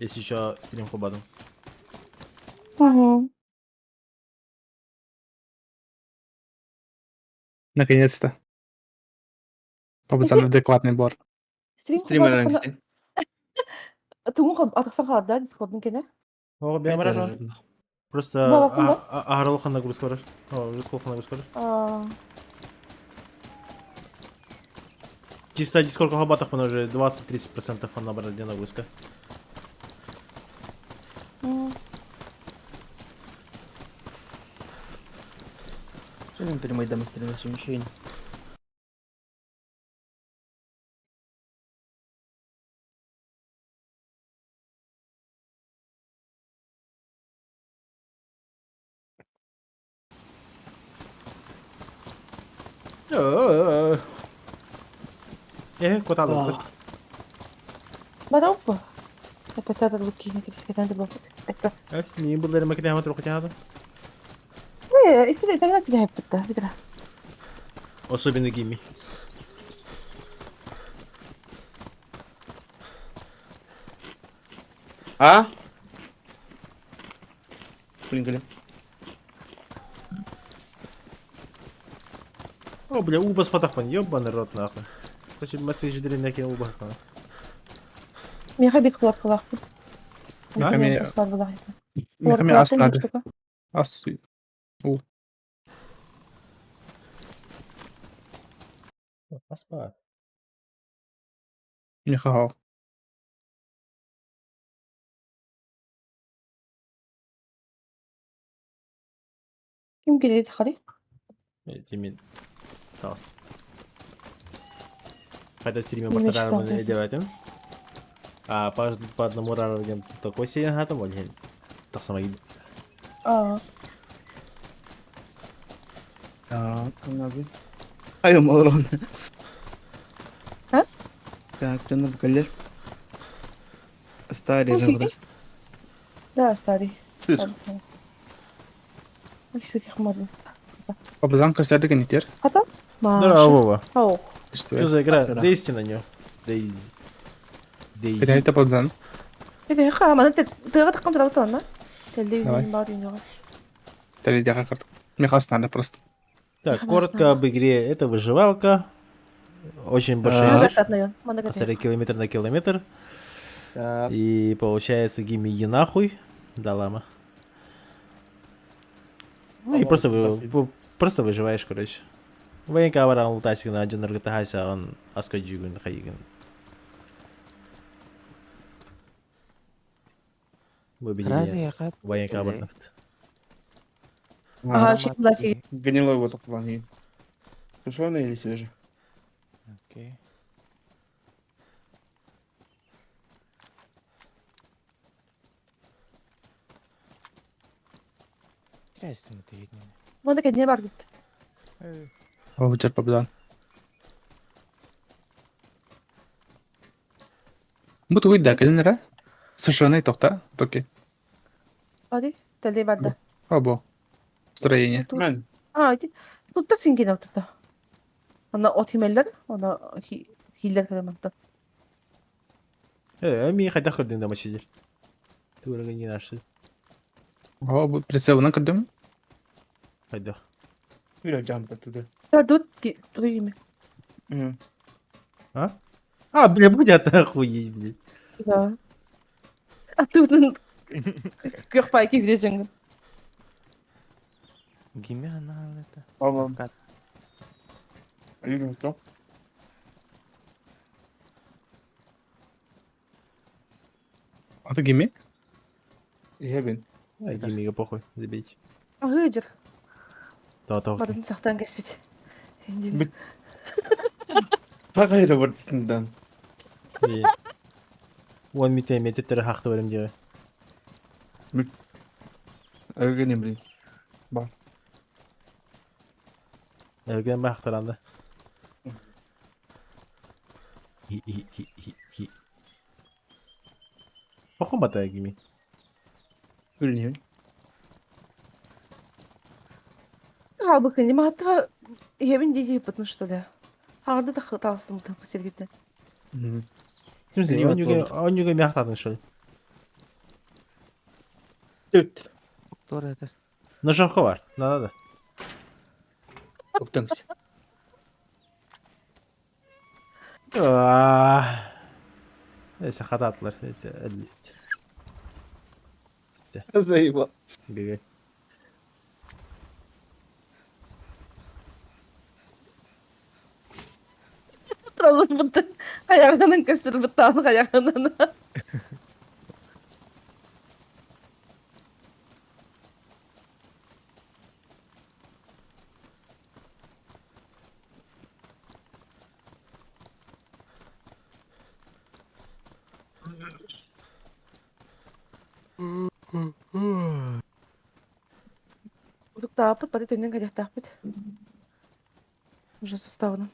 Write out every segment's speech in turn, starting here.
Если еще стрим хобадым. Угу. Наконец-то. Пацан адекватный бор. Стрим Стример хобадахына ангистин. тугун атахсан хаалар дискордун кene. О, бэм барар. Просто Бабакын да? аһарылхан нагрузка барар. О, руссколхан нагрузка барар. Аа. Чисто дискордка хобатахпын уже 20-30% она барар ден нагрузка. М. Что прямой дам стрим на сегодняшний день? Э, куталыппыт. Бара уппа. Опять луки китискетен бапыт. Это. Мин булларыма китаһама турукутаһаба. Э, икки тогда кидэһэппит битра. Особенно Гимми. А? Блин, блин. О, бля, убас патахпан, ёбаный рот нахуй. Короче, месседж дренеки убахпан. Миха бит кулак кулакпын. Миха ми ас надо. Ас. Аспа. Миха хау. Ким келет хали? Тимин. Пожалуйста. Хотя стриме Не бартарар мечтал, эдебатым. А по, по одному рару дем такой сен хатым ол хел. Тахсама гид. Аа. Так, надо. Айо, малрон. А? Так, что надо Старый Ну, же. сиди. Да, старый. Сыр. Ой, хмарный. Папазан костяды канитер. Хата? Здорово, Вова. Ау. Что за игра? Дейзи на нее. Дейзи. Дейзи. Это папазан. Это ха, мана ты ты таком травтон, да? Телли Давай. бар юнга. Теледяга карта. Миха ас надо просто. Так, Ага, коротко знаю. об игре. Это выживалка. Очень большой Так. мир. Мана Посмотри, километр на километр. Так. И получается гимми и нахуй. Да, лама. Ну и Лама, просто, да, вы, просто выживаешь, короче. Военка баран лутасик на один ргтахайся, он аскаджигун хайгин. Вы Разве Военка Или- барнахт. Ага, ши класси. Гнилой вот плане. Сушеный или свежий? Окей. Интересно, ты видно. Мана кедне бар гит. Вовчер папазан. Бут уйда кэлинера. Сушеный тохта. Токи. Ади, телли барда. Обо. Строение. Мен. А, ити. Тут сингин автота. Она от химеллер, она хиллер кадаманта. Э, ми хотя ходин дома сидел. Ты уже не наш. О, прицел на кадым. Хайда. Юля джампа туда. Да, тут ки, тут имя. А? А, бля, будет охуеть, блядь. Да. А тут Көх пайки где жеңгин. Гимя она это. Ага. Кат. Юля, что? А то гимми? Ебен. А, гиммига похуй, забейте. Ага, жер. То, то. Барын сактан кеспит. Бит. Хагайра бартысынан. Он мите мететтер хақты барым дегі. Өргенем блин. Бар. Өрген ба хақтаранда. Хи хи хи хи хи. Похуй бата гимми. Үрнем. Албыкы не мата ебин диги пытын что ли. Арды да хыталсым та сергите. Смысле, Не он юге мяхтадың что ли? Түт. Тур этер. Ножовка бар. Надо. Октоҥс. Neyse хата атылар. Заебал. Беги. Троллбутун хайаҕынан көстөрбүттаан хайаҕынан. Утуктааппыт, бары төннөн кэлиэхтээхпит. Уже составынан.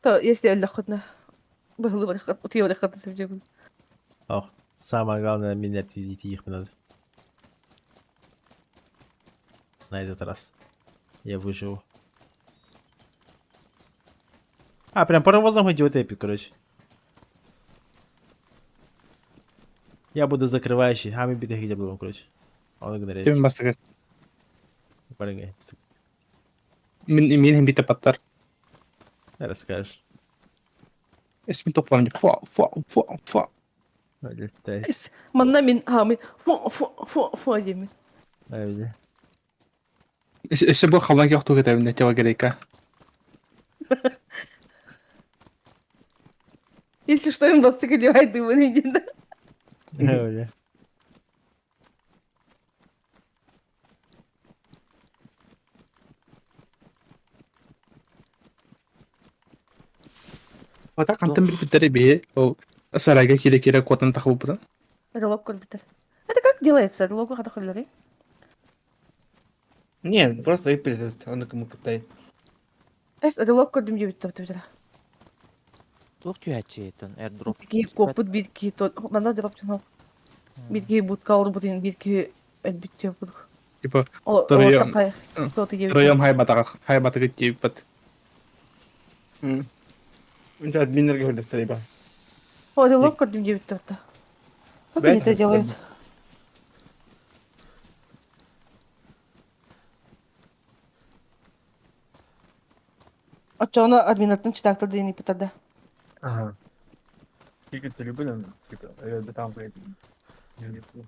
То если өллөххүтүнэ быһылыы барыаххыт, утуйа барыаххытын сөп дьиэбин. Ох, самое главное, меня их надо. На этот раз. Я выживу. А, прям паровозом идет эпик, короче. Я буду закрывающий. А, мы битых где был, короче. Он игнорирует. Түм бастыгы. Парень, Мин мин бите паттар. расскажешь. Эсмин топлам фа фа фа фа. Летай. Манна мин хаамый фу фу фу фу диэмин. Өссө бу халан кехту кетебин тело грека. Если что, им бастык одевай дымын иди, да? Ата кантан билбиттери бии ол сарайга кире-кире куотан тахыбыппытын. Релок көрбүттэр. Это как делается? Релогу хата көрөлөрүй? Не, просто выпили, он кому катает. Эс релог көрдүм диэбиттэ бутубутара. Туох түһээччийтэн airdrop Киһи куоппут биир киһи манна дроп түһүн биир киһи будка олорбутун биир киһи өлбүт диэбит. Типа Ол Втроем. хай кто-то диэбит. втроем хайбатага хайбатага тииппат. انت админнер говорит, ребят. О, релог көрдүм диэбиттэ бутта. Как они это делают? Оччоҕуна админаттан читактар диэн ыйпыттар да. Ага. Тільки любили, типа, я би там блядь, не вліпив.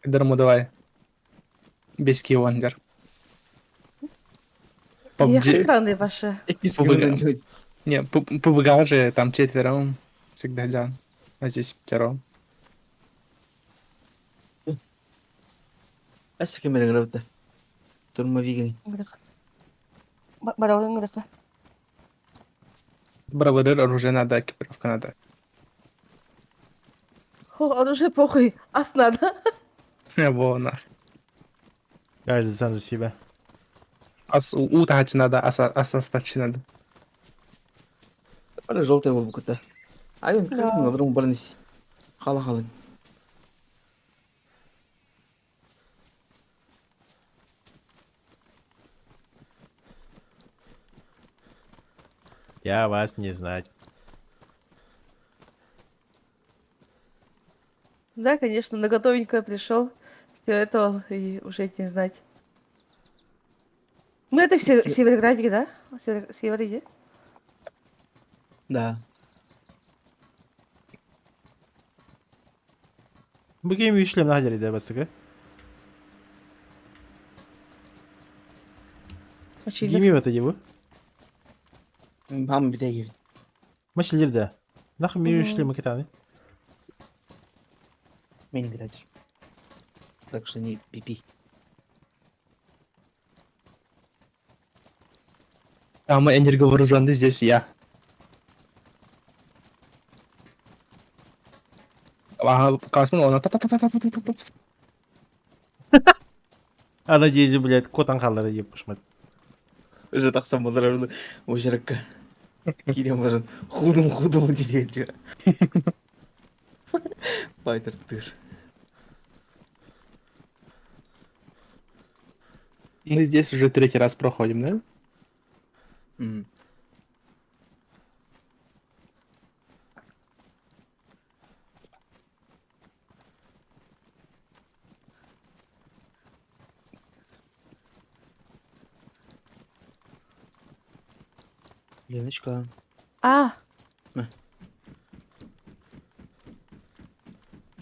Дарму давай. Бески Вандер. Я PUBG. странные ваши. PUBG. Не, PUBG же там четвером всегда джан. А здесь пятером. Өссө ким эрэ ыҥырабыта. Штурмовигин. Баралын ыҥырыка. Бравадыр оружие надо, экипировка надо. О, оружие похуй, ас надо. Во нас. Каждый сам за себя. Ас утач надо, ас ас надо. Бары желтый буолбуккута. Айон кыргын олорун барныс. Хала халын. Я вас не знать. Да, конечно, на готовенькое пришел, все это и уже не знать. Мы это все Североградике, да? Северограде? Да. Бу ким үшлем нахадери да басыгы. Очень Гими это его. Хам бите киирин. Машилер да. Нахуй ми үшлем китаны. Мен играть. Так что не пипи. Там энерговооруженный, здесь я. Ага, Касман, он та-та-та-та-та-та-та. Ана диэди, блядь, котан халлары еп пышмат. Уже тахсан болар ужарыкка. Киирэн баран худум худум диэччи. Файтер тыр. Мы здесь уже третий раз проходим, да? Леночка. А. На.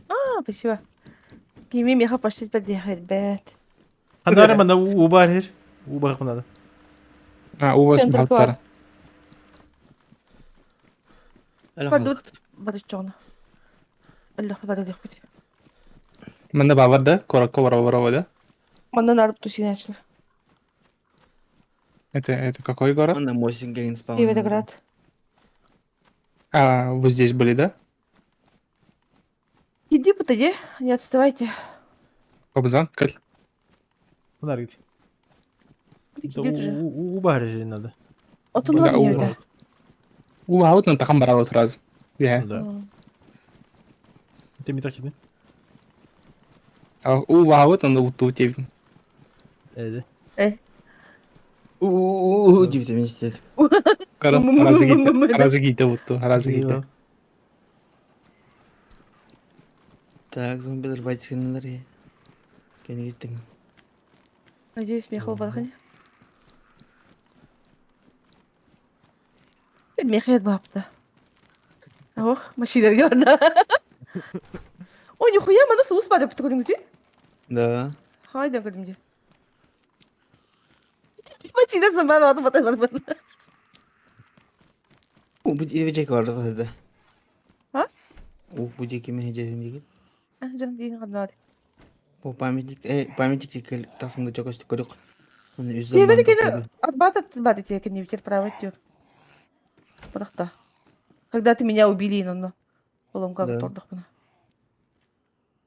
А, спасибо. Кими меха почти подъехать, бэт. Ханна эрэ манна уу баар иһэр. Уу баһык надо. А, у вас Центр Балтара. Падут. Барычоҕуна. Өллөхпүт барылыахпыт. Манна баалар да? Куоракка воро да? Манна нарып тусинаачылар. Это какой город? Манна мостик гейн спаун. Североград. А, вы здесь были, да? Иди подойди, не отставайте. Обзан, кэл. Ханна эрэ Иди уже. Уу баар иһэр надо. Отун Да, бар уу. ийэбитэ. У, а вот на таком барал сразу. Я. Да. Ты ми так иди. А, у, а вот он вот тут тебе. Эди. У диэбитэ мин истэр. Разы гите, разы гите вот ту, разы гите. Так, зомбилар байтскыннар. Кени кеттиң. Надеюсь, меха бархани. Меха бапта. Ох, машина гана. Ой, нихуя, мана сулус бары бит көрүңүтү. Да. Хайда көрдүм же. Машина зомби баты баты баты. У бу дибечек бар да. А? У бу диэки мен жерим деген. Жан дейин канады. Бу памятник, памятник кел тасында жокостук көрүк. Аны үз Севере заман. кene арбата баты те не ветер право тёр. Подохта. Когда ты меня убили, но Коломка Да. тордох буна.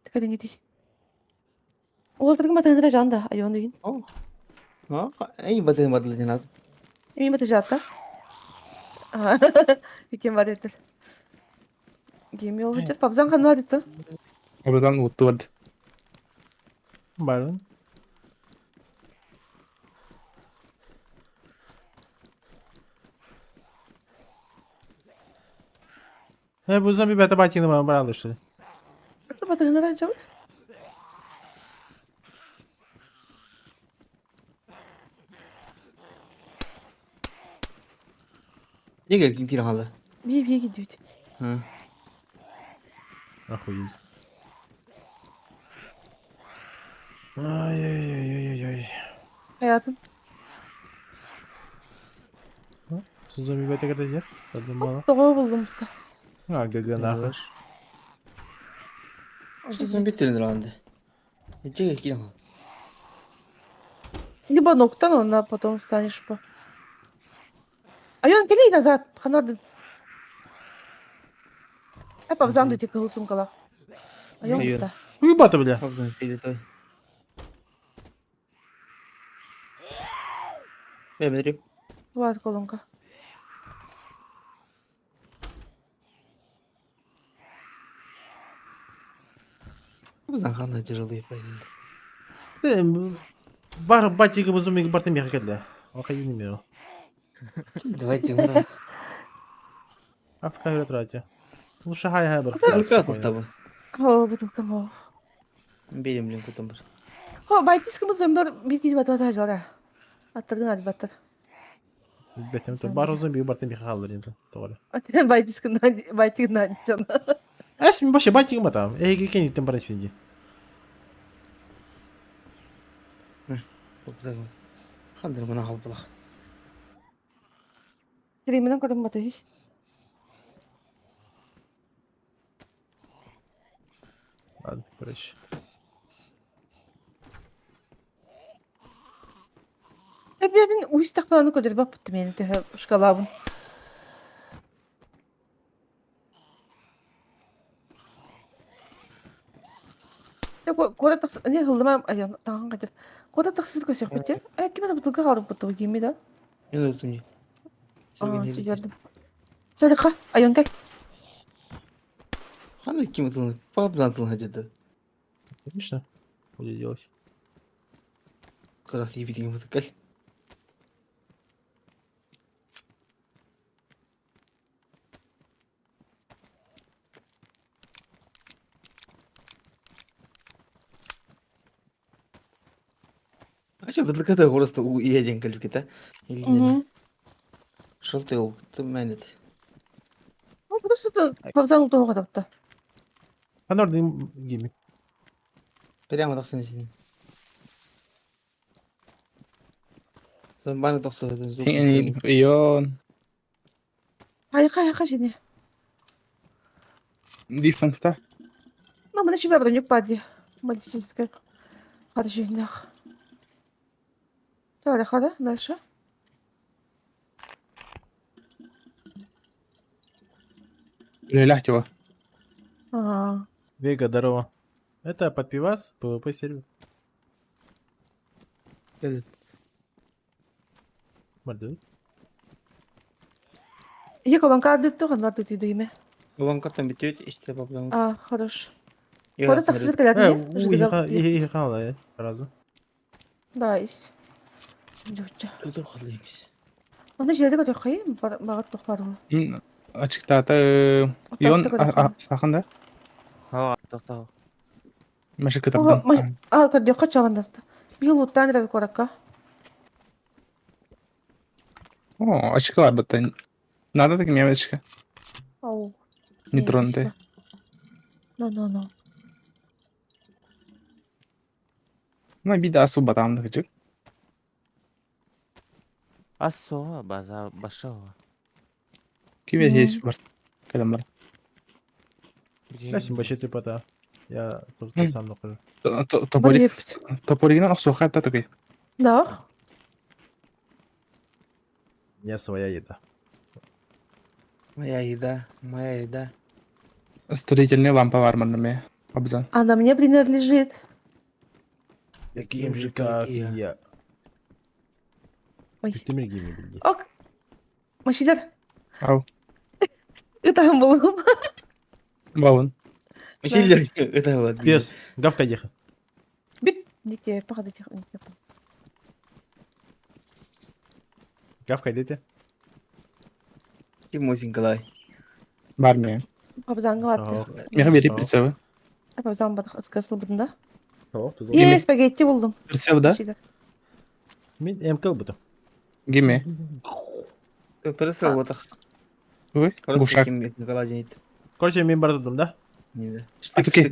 Текадин ити. Ол тыргы матаңда жанда, айон деген. А, эй баты баты жанат. Эми баты жатта. Икен бар этил. Геми ол жат пабзан канла дитти. Обзан вот тут. Барын. Бу зомби бята батины мама брала что ли? Батыңда жабыт. Неге ким кире калды? Би би гидит. Ха. Охуеть. Ай-яй-яй-яй-яй. Hayatım. Зомби бята когда дер? Подумала. Doğru buldum burada. А, ГГ нахуй. Зомби тилер анды. Неге кире калды? Либо ноктан онна потом станешь по. Айон келей назад, ханады. Ай пабзан дити кыл сумкала. Айон Айон. burada. Уебата, бля. Пабзан филетой. Бе, бери. Var колонка. Пабзан хана жырылый пайгын. Бар батига бу зомби бартын меха келді. Охуеть не миру. Давайте мына. Афка говорит, Лучше хай хай бар. Бутылка токтабы. О, бутылка мо. Берем блин кутам бар. О, байтискimiz зомбилар bir gidip atı atacaklar. Attırdın hadi battır. Бетем то бар зомби бартын меха халдыр енді. Doğru. Байтискından байтигынан canı. Эс ми баше батига батам. Эй, кен иттен бар испинди. Пабзан. Хандыр мына халбылах. Кремinin көрüm batı. Ладно, короче. Мен уйстак баланы көдөр баппытты мени төһө шкалабын. Кода такс не хылдыма аян таган кайтыр. Кода таксыз көсөк бит. Э ким бутылка калып бутты кими да? Мен өтүм не. Көрдүм. Жарыка, аян кел. Хана ким тылны? Пабзан тылны жады. Конечно. Буду делать. Кырах тиийбитиҥ бытыккал. А что, бытылка просто у иеден кэлбитэ. Мгм. Шел ты ты мэнет. Ну, просто это повзан утоҕа тапта. Анордын гими. Прямо тахсан син. Баны тохсуһутун звук. Ион. Хайха хайха жини. Диффенста. Ну, маны чүбэ бронюк баар Баллистическай харжиннах. Давай, хада, дальше. Үлэлээх типа. Ага. Вега, здорово. Это под пивас, PvP сервер. Мордует. Ие колонка адытты, ханна ты дүйме. Колонкаттан бүтүөт истэ баблан. А, хорош. Кода таксызыр кэлэр Э, уехала, сразу. Да, ис. Жуча. Туту халыйкс. Оны жерде көтөр багат тохпар. Ачыктаата Ион астахан да? Ха, тохтоо. Маша кытардан. А, көрдөххө чабандаста. Бил уттан грабы коракка. О, очки бар бытта. Надо таким я очки. Ау. Не тронутые. Но, но, но. Ну, бида асу батам кычык. Ассо, база башого. Кибе есть бар. Кадам бар. Спасибо, вообще ты пота. Я тут сам нахожу. Топорик. Топоригинен охсуха та такой. Да. У меня своя еда. Моя еда, моя еда. Строительная лампа бар мынныме. Абзан. Она мне принадлежит. Таким же, как я. Ой. Ты мергими, блядь. Ок. Машилер. Ау. Это был. Бауын. Машилер, это вот. Пес, гавка еха. Бит. Дике, походу, тихо. Гавка, идите. Ким мосинкалай. Бар мен. Абзанга барды. Меха бери прицелы. Абзан барды. Ыскасыл бұрында. О, тут Е, спагетти болдым. Прицел, да? Мен МК бұты. Гиме. Прицел вот так. Ой, гушак. Ким Николай денит. Короче, мен бардым, да? Не да. А туке.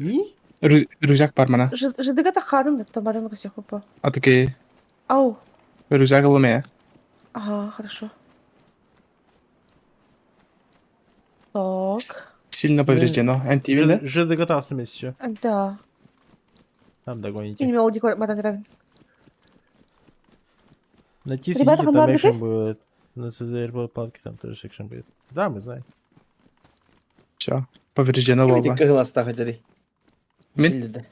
Рюкзак бар мана. Жыдыга та хадым деп томадан көсек опа. А туке. Ау. Рюкзак ылыме. Ага, хорошо. Так. Сильно повреждено. МТВ, да? ЖДГ тасым еще. Да. Там догоните. Мен ол дикор мадан грабин. На Ти Ребята, сидите, там хандар экшен будет. На СЗР палке там тоже экшен будет. Да, мы знаем. Все. Повреждено оба. Кыгыл аста хотели. Мен?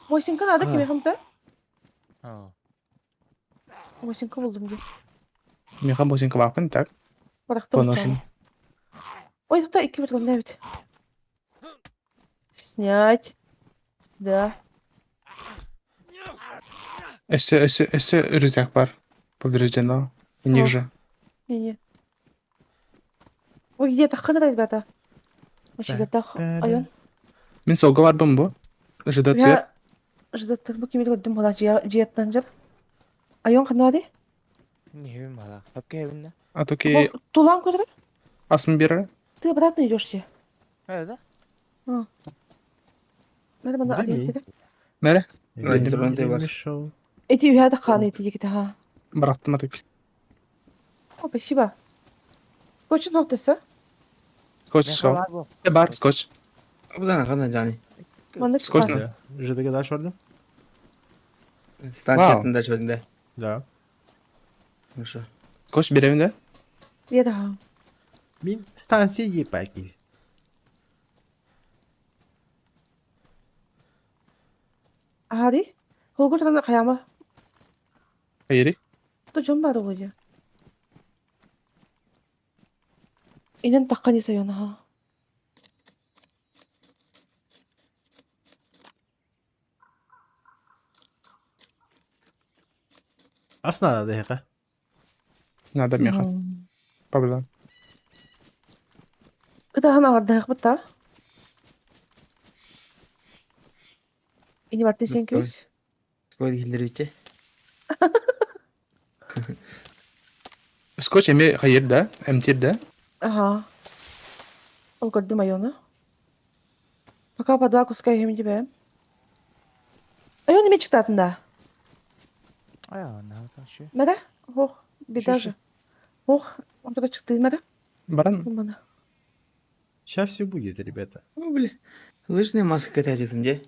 Мосинка надо кеме хамта? Ха. Мосинка болдым де. Меха босинка бакын, так? Баракта Поношен. Ой, тут iki bir evet. Снять. Да. Эссе, эссе, эссе рюкзак бар. Повреждено. И ниже. Не-не. Ой, где таххана, ребята? Вообще тах. Айон. Мен солга бардым бу. ЖДТ. Я ждаттыр бу кимит көрдүм була жияттан жар. Айон ханады? Не хебин бала. Хапке хебин да. А туке Тулан көрдү? асым бері. Ты обратно идешь все. Э, да? Надо бана Блин. ориентир. Мәре? Мешал. Эти үйәді хан эти екі ха. Бараттым атык. О, спасибо. Скотч ноктасы. Скотч сол. Бар, скотч. Абдан хана жани. Манда Скотч чыккан. на. ЖДГ дальше бардым? Станция дальше да. Да. Хорошо. Скотч беремин да? Бер ха. Мин станция епаки. Ари. Холгор тана каяма. Айри. То жон бар ғой. Инен таққан есе ха. Ас надо эһиэхэ. Надо меха. Павла. Кытаһан аҕардаһыахпыт да? Ини барты сен күс. Сколько киллэрбитэ? Скотч эми хайыр да? Эмтир да? Ага. Ол көрдүм айону. Пока по два куска иһим дибэ. Айон эме чыктаатын да? Ая, на şu. Мэрэ? Ох, беда же. Ох, он туда чыкты мэрэ? Баран. Мана. Сейчас все будет, ребята. О, бля. Лыжная маска катать где?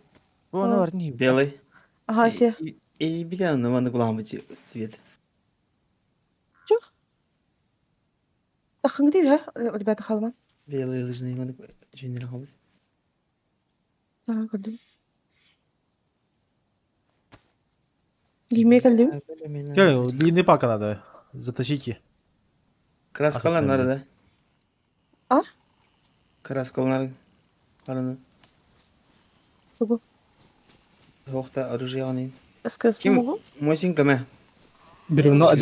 Бу onu var не? Белый. Ага, все. И бля, на маны гуламы цвет. Тахыңды ха, ребята халман. Белые лыжные маны жөнел хабыз. Ага, көрдүм. Кимме кэллим? Кел, длинный палка надо. Затащите. Краскалар да. А? Краскалар. Араны. Тугу. Тоқта оружие аны. СКС Ким? могу? Мосинка мә. Бревно,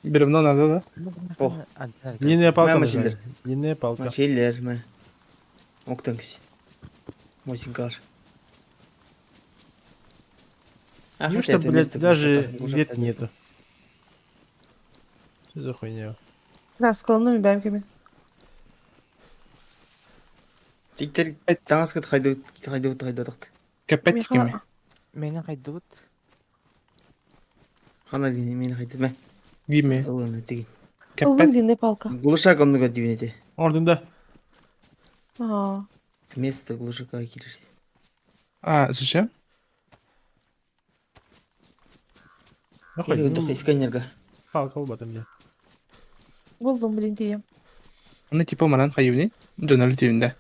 бревно надо, да? Ох. Длинная палка Мә, нужна. машиндар. Длинная палка. Мачеллер мә. Октан кisi. Мосинкалар. А, Неужто, хотя это блядь, место даже глушака, ветки глушака. нету? Что за хуйня? Краскаланным бэм кими. Тиктер таңаскат хайду хайду хайду такты. Кепет кими. Мени кайдыбыт? Хана гини мени хайду мә. Гиме. Ылын тиги. Ылын Кепет. длинная палка. Глушак оннуга дибинете. Ордында. Ага. Место глушака киришти. А, зачем? Ну, хоть, Или ну, духа сканерга. палка оба там где. Булдум, блин, тием. Оны типа манан хайывни. Дönөр түйүндэ.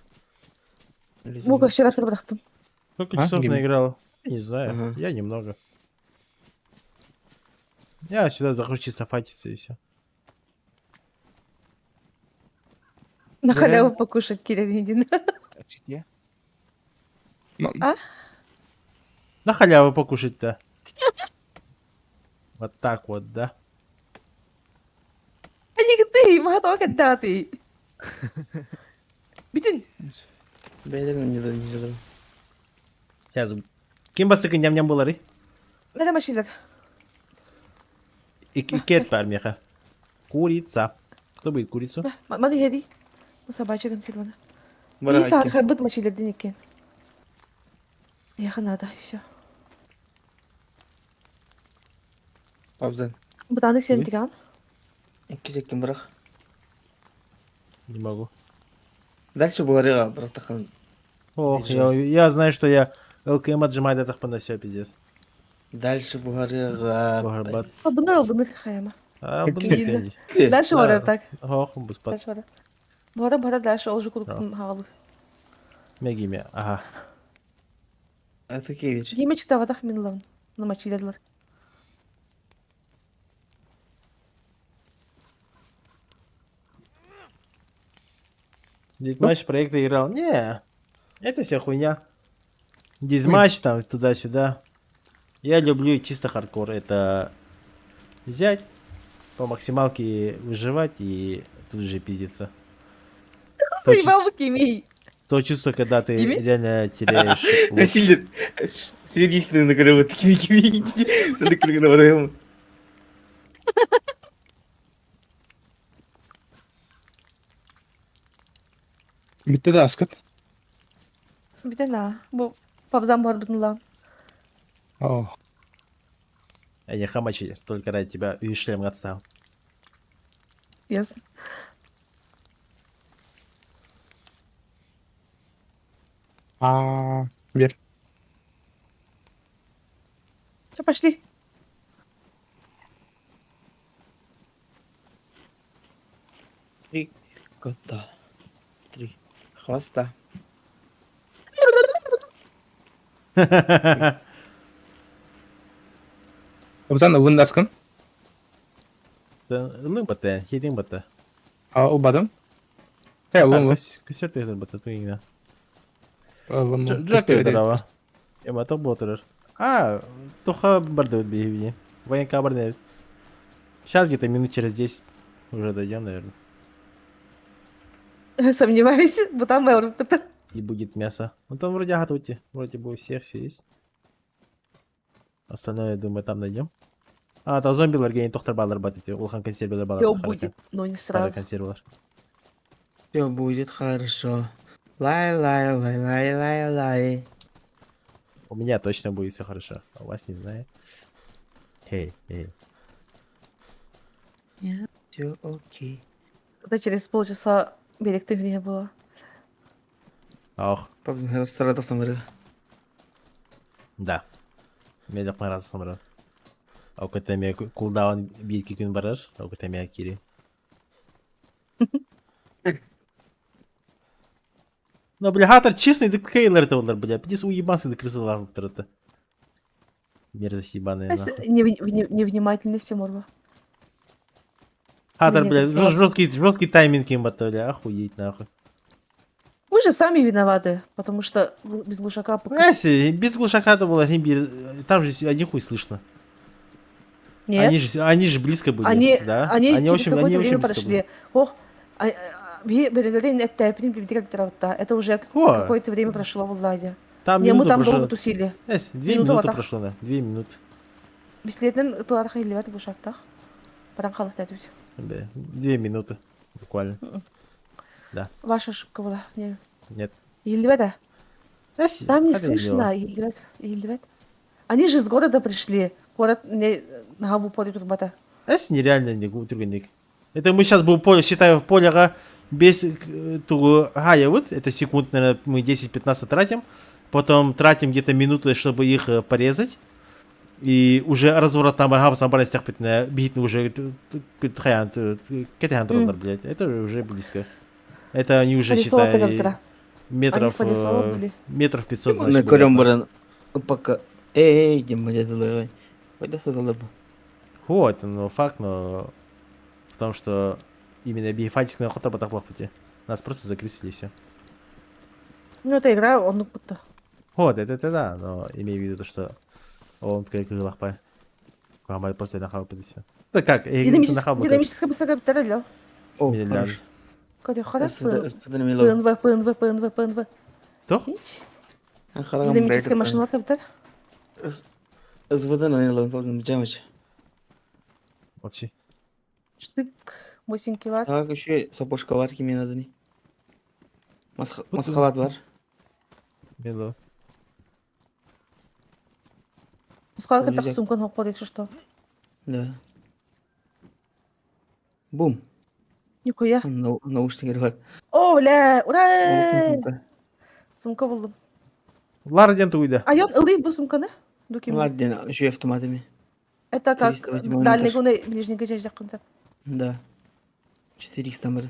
Буга вчера бырахтым. Сколько А, часов Гиме? наиграл? Я не знаю. Ага. Я немного. Я сюда захожу чисто фатиться и все. На халяву покушать кирин Читье? А? На халяву покушать-то. Вот так вот, да? Ты, махатова каддати. Бүтүн. Бәйләр не да не да. Сейчас. Ким бастыкын ням-ням булары? Мәрә машилер. Икет бар меха. Курица. Кто будет курицу? Маны хеди. Собачка консервана. Бара И саат харбыт машилерден экен. Яха надо, все. Абзан. Бутанык сен Ой. тиган. Икки секин бирок. Не могу. Дальше буларыга бирок такын. Ох, Вижу. я знаю, что я ЛКМ отжимает это на все, пиздец. Дальше буларыга. Бахарбат. А бұны бұны хаяма. А, Какие? бұны Дальше Да. бара так. Ох, буспат. Дальше бара. Бара бара дальше ол же кругтун хагалы. Мегиме. Ага. Атукевич. Гиме читаватах мин лавн. Намачилерлер. Дизматч проекта играл. Не, это вся хуйня. Дизматч там туда-сюда. Я люблю чисто хардкор. Это взять, по максималке выживать и тут же пиздиться. То, чу- Заебал бы кимей. то чувство, когда ты Ими? реально теряешь лут. Василий, средискины накрыл такими кими. Накрыл Битте да аскат. Битен а. Бу пабзан бар бутун лан. О. Я не хамачи, только ради тебя и шлем отстал. Ясно. А, бер. Все, пошли. Три кота. Три хвоста. Абзан ылын аскын. Ылың бата, хедин бата. А, убадым. Э, ылын. Көсөр тегден бата туйна. Ылын. Жак Эма тоқ болтырыр. А, тоха барды бейбини. Военка барды. Сейчас где-то минут через 10 уже дойдем, наверное. Сомневаюсь, бу там это. И будет мясо. Ну там вроде готовьте. Вроде бы у всех все есть. Остальное, я думаю, там найдем. А, там зомбилар гений тохтар балар бат эти. Улахан консервилар балар. Все будет, но не сразу. консервилар. Все будет хорошо. Лай-лай-лай-лай-лай-лай. У меня точно будет все хорошо. А у вас не знаю. Эй, эй. Все окей. Когда через полчаса берег не было. Ох, Папа, сарата самыры. да. Мен жақпай самыры. Ол көтеме кулдаун бир күн барар, ол көтеме кири. Но, бля, хатар честный да кейлер это олар, бля. Пидес уебансы да крысалар это. Мерзость ебаная, нахуй. Невнимательность, Морва. Хатар, Мне бля, так классно. жесткий, жесткий тайминг им бля, охуеть, нахуй. Мы же сами виноваты, потому что без глушака пока... Эси, без глушака это было, там же один хуй слышно. Нет. Они же близко были, Они, да? они, они через очень, какое-то они время очень близко подошли. были. Ох, это уже О. какое-то время прошло в Владе. Там Не, мы минуту там прошло. долго тусили. Эс, две Минуту минуты вот так. прошло, да. 2 минуты. Бислетнен тыларха илибет глушактах. Баран халат әтүт. Бля, 2 минуты. Буквально. Ваша ошибка была. Не. Нет. Илибет, а? Эс, Там не как это слышно. Илибет, илибет. Они же из города пришли. Город не на габу поле турбата. Эс нереально не гутыргенник. Это мы сейчас будем поле, считаю, в поле без тугу гая вот, это секунд, наверное, мы 10-15 тратим. Потом тратим где-то минуту, чтобы их порезать. И уже разворот там ага сам баран бит уже хаян блядь. Это уже близко. Это они уже, считай, метров, Они были. метров 500, На значит, были көрөн от нас. баран пока. Эй, эй, диэн дьадылар. Ойда саталар бу. Вот, ну факт, но в том, что именно бифатик на хота батах пути. Нас просто закрысили и все. Ну, это игра, он будто. Вот, это да, но имею в виду то, что он такой крылахпай. Камай после нахал и все. Да как, Динамическая быстро битәреле. О, хорошо. Кадя харас. СВД мило. ПНВ, ПНВ, ПНВ, ПНВ. Тох? Динамическая машина битәр. СВД на нело, пауза, джамыч. Молчи. Штык, мосинки бар. Так, еще сапожка бар кимен надо. Масхалат бар. Мило. Масхалат так сумканы хокко если что. Да. Бум. Нихуя. Наушники бар. О, бля, ура! Сумка булдым. Ларден туйда. А я ылый бу сумканы? Дуким. Ларден, еще автоматами. Это как дальний гуны ближний гече жакынса. Да. 4х там бар.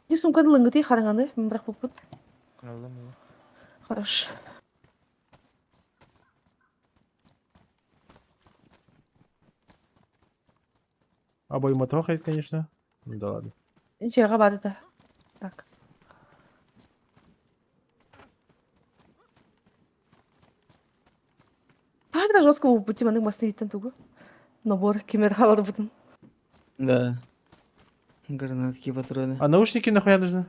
Ди сумканы лыңгыты хараңаны, мен бірақ буппун. Хорош. Обойма трохает, конечно. Ну да ладно. Ничего, барды да. Так. Тағы жестко пути маның басына еттен тугу. Набор кемер халар бутын. Да. Гранатки, патроны. А наушники нахуя нужны?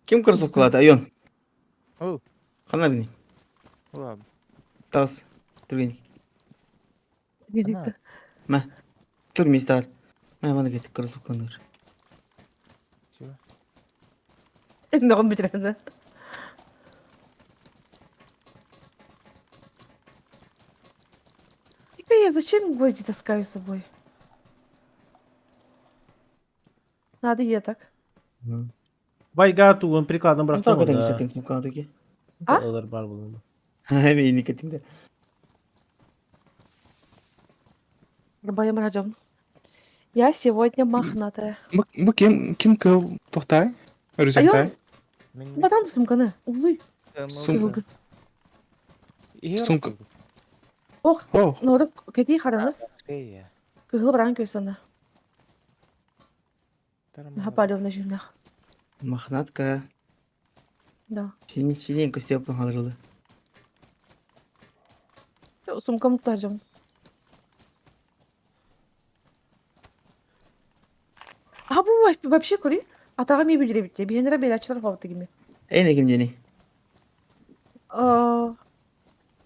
Ким кроссовкалады? Айон. О. Ханарни. Ладно. Тас. Түрген. Геликті. Мә. Тур мистер. Мә, мана кет кроссовканы. Спасибо. Маған бітіреді. Я зачем гвозди таскаю с собой? Надо я так. Вайга тугун прикладом Так, брахтым. вот они кроссовкалады. А? Олар бар булды. Мен не кетинде. Баям раджам. Я сегодня мохнатая. Бу ким ким кыл тохтай? Рюкзактай? Батан сумканы. Улуй. Сумка. Сумка. Ох, О, ну кети хараны. Кыгыл баран көсөна. Хапалевна жинах. Мохнатка. Да. Синен синен көстеп халырылды. Сумкам тажым. А бу вообще кори. Атаҕа эмиэ билэр эбит. Биһиэннэрэ бэйэлээччилэр хаалбыт кими. Эн ким диэний?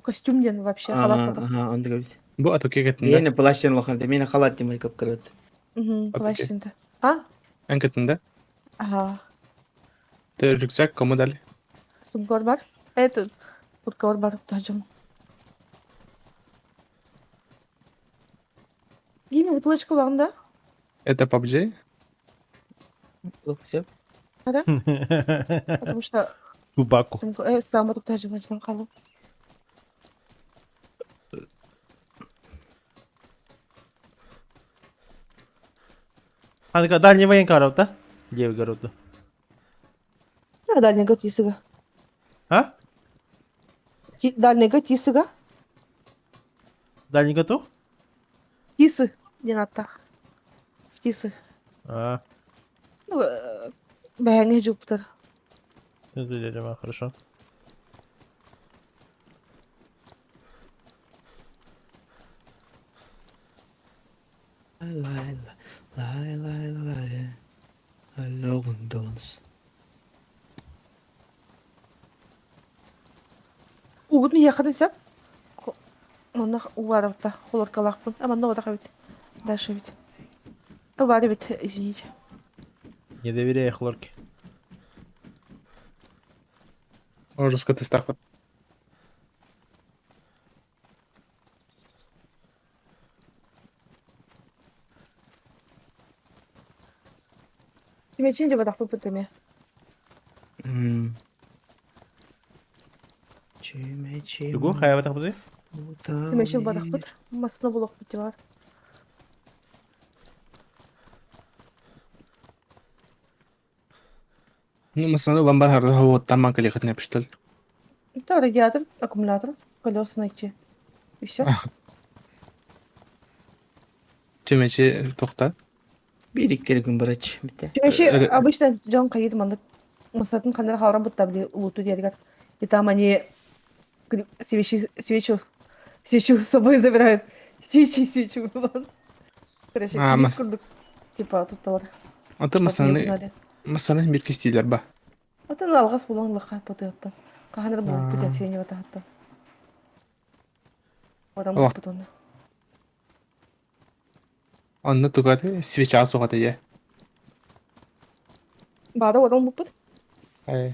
Костюм диэн вообще халат кото. Аха, оннук эбит. Бу атуке кытында. Миэнэ плащ диэн улахан, миэнэ халат диэн кып-кырыт. Плащ диэн. А? Эн кытында? Ага. Ты рюкзак кому дали? Сумкалар бар. Это курткалар бар тажым. Гими бутылочка улаҕын да? Это PUBG? Все. Да? Потому что Тубаку. Сама тут даже начала халу. Анка дальний военка да? Левый город. Да, дальний год тисыга. А? Дальний год тисыга. Дальний готов? Тисы. Не надо. Тисы. А. Ну, бэйэҥэ дьуппутар. Хорошо. Лай лай лай лай Лондонс. Угут миэхэ сөп. Манна ууаабыта холоркалаахпын. А манна отах эбит. Дальше эбит. Баар эбит, извините. Не доверяй хлорке. Жестко тестахпыт. Тимечин же батахпыт эме. Чүмэчи. Тугу хайа батахпыты? Тимечин батахпыт. Масына булохпут бар. Ну, масаны ылан бар вот там калихат не пиштол. Это радиатор, аккумулятор, колеса найти. И все. Чүмэчи тохта. Биир икки күн барач битэ. Чүмэчи обычно дьон хайыр маннык масатын ханнар халран бутта били улуту диэригэр. И там они свечи, свечу, свечу с собой забирают. Свечи, свечу. Короче, А, кирис курдук. Типа тут талар. Аты масаны масаны бир кистилер ба. Атын алгас булан лаха потыатта. Каханыр булуп бутят сени ватахатта. Одам бутонна. Онно тугаты свеча сугаты е. Бада одам бупут. Э.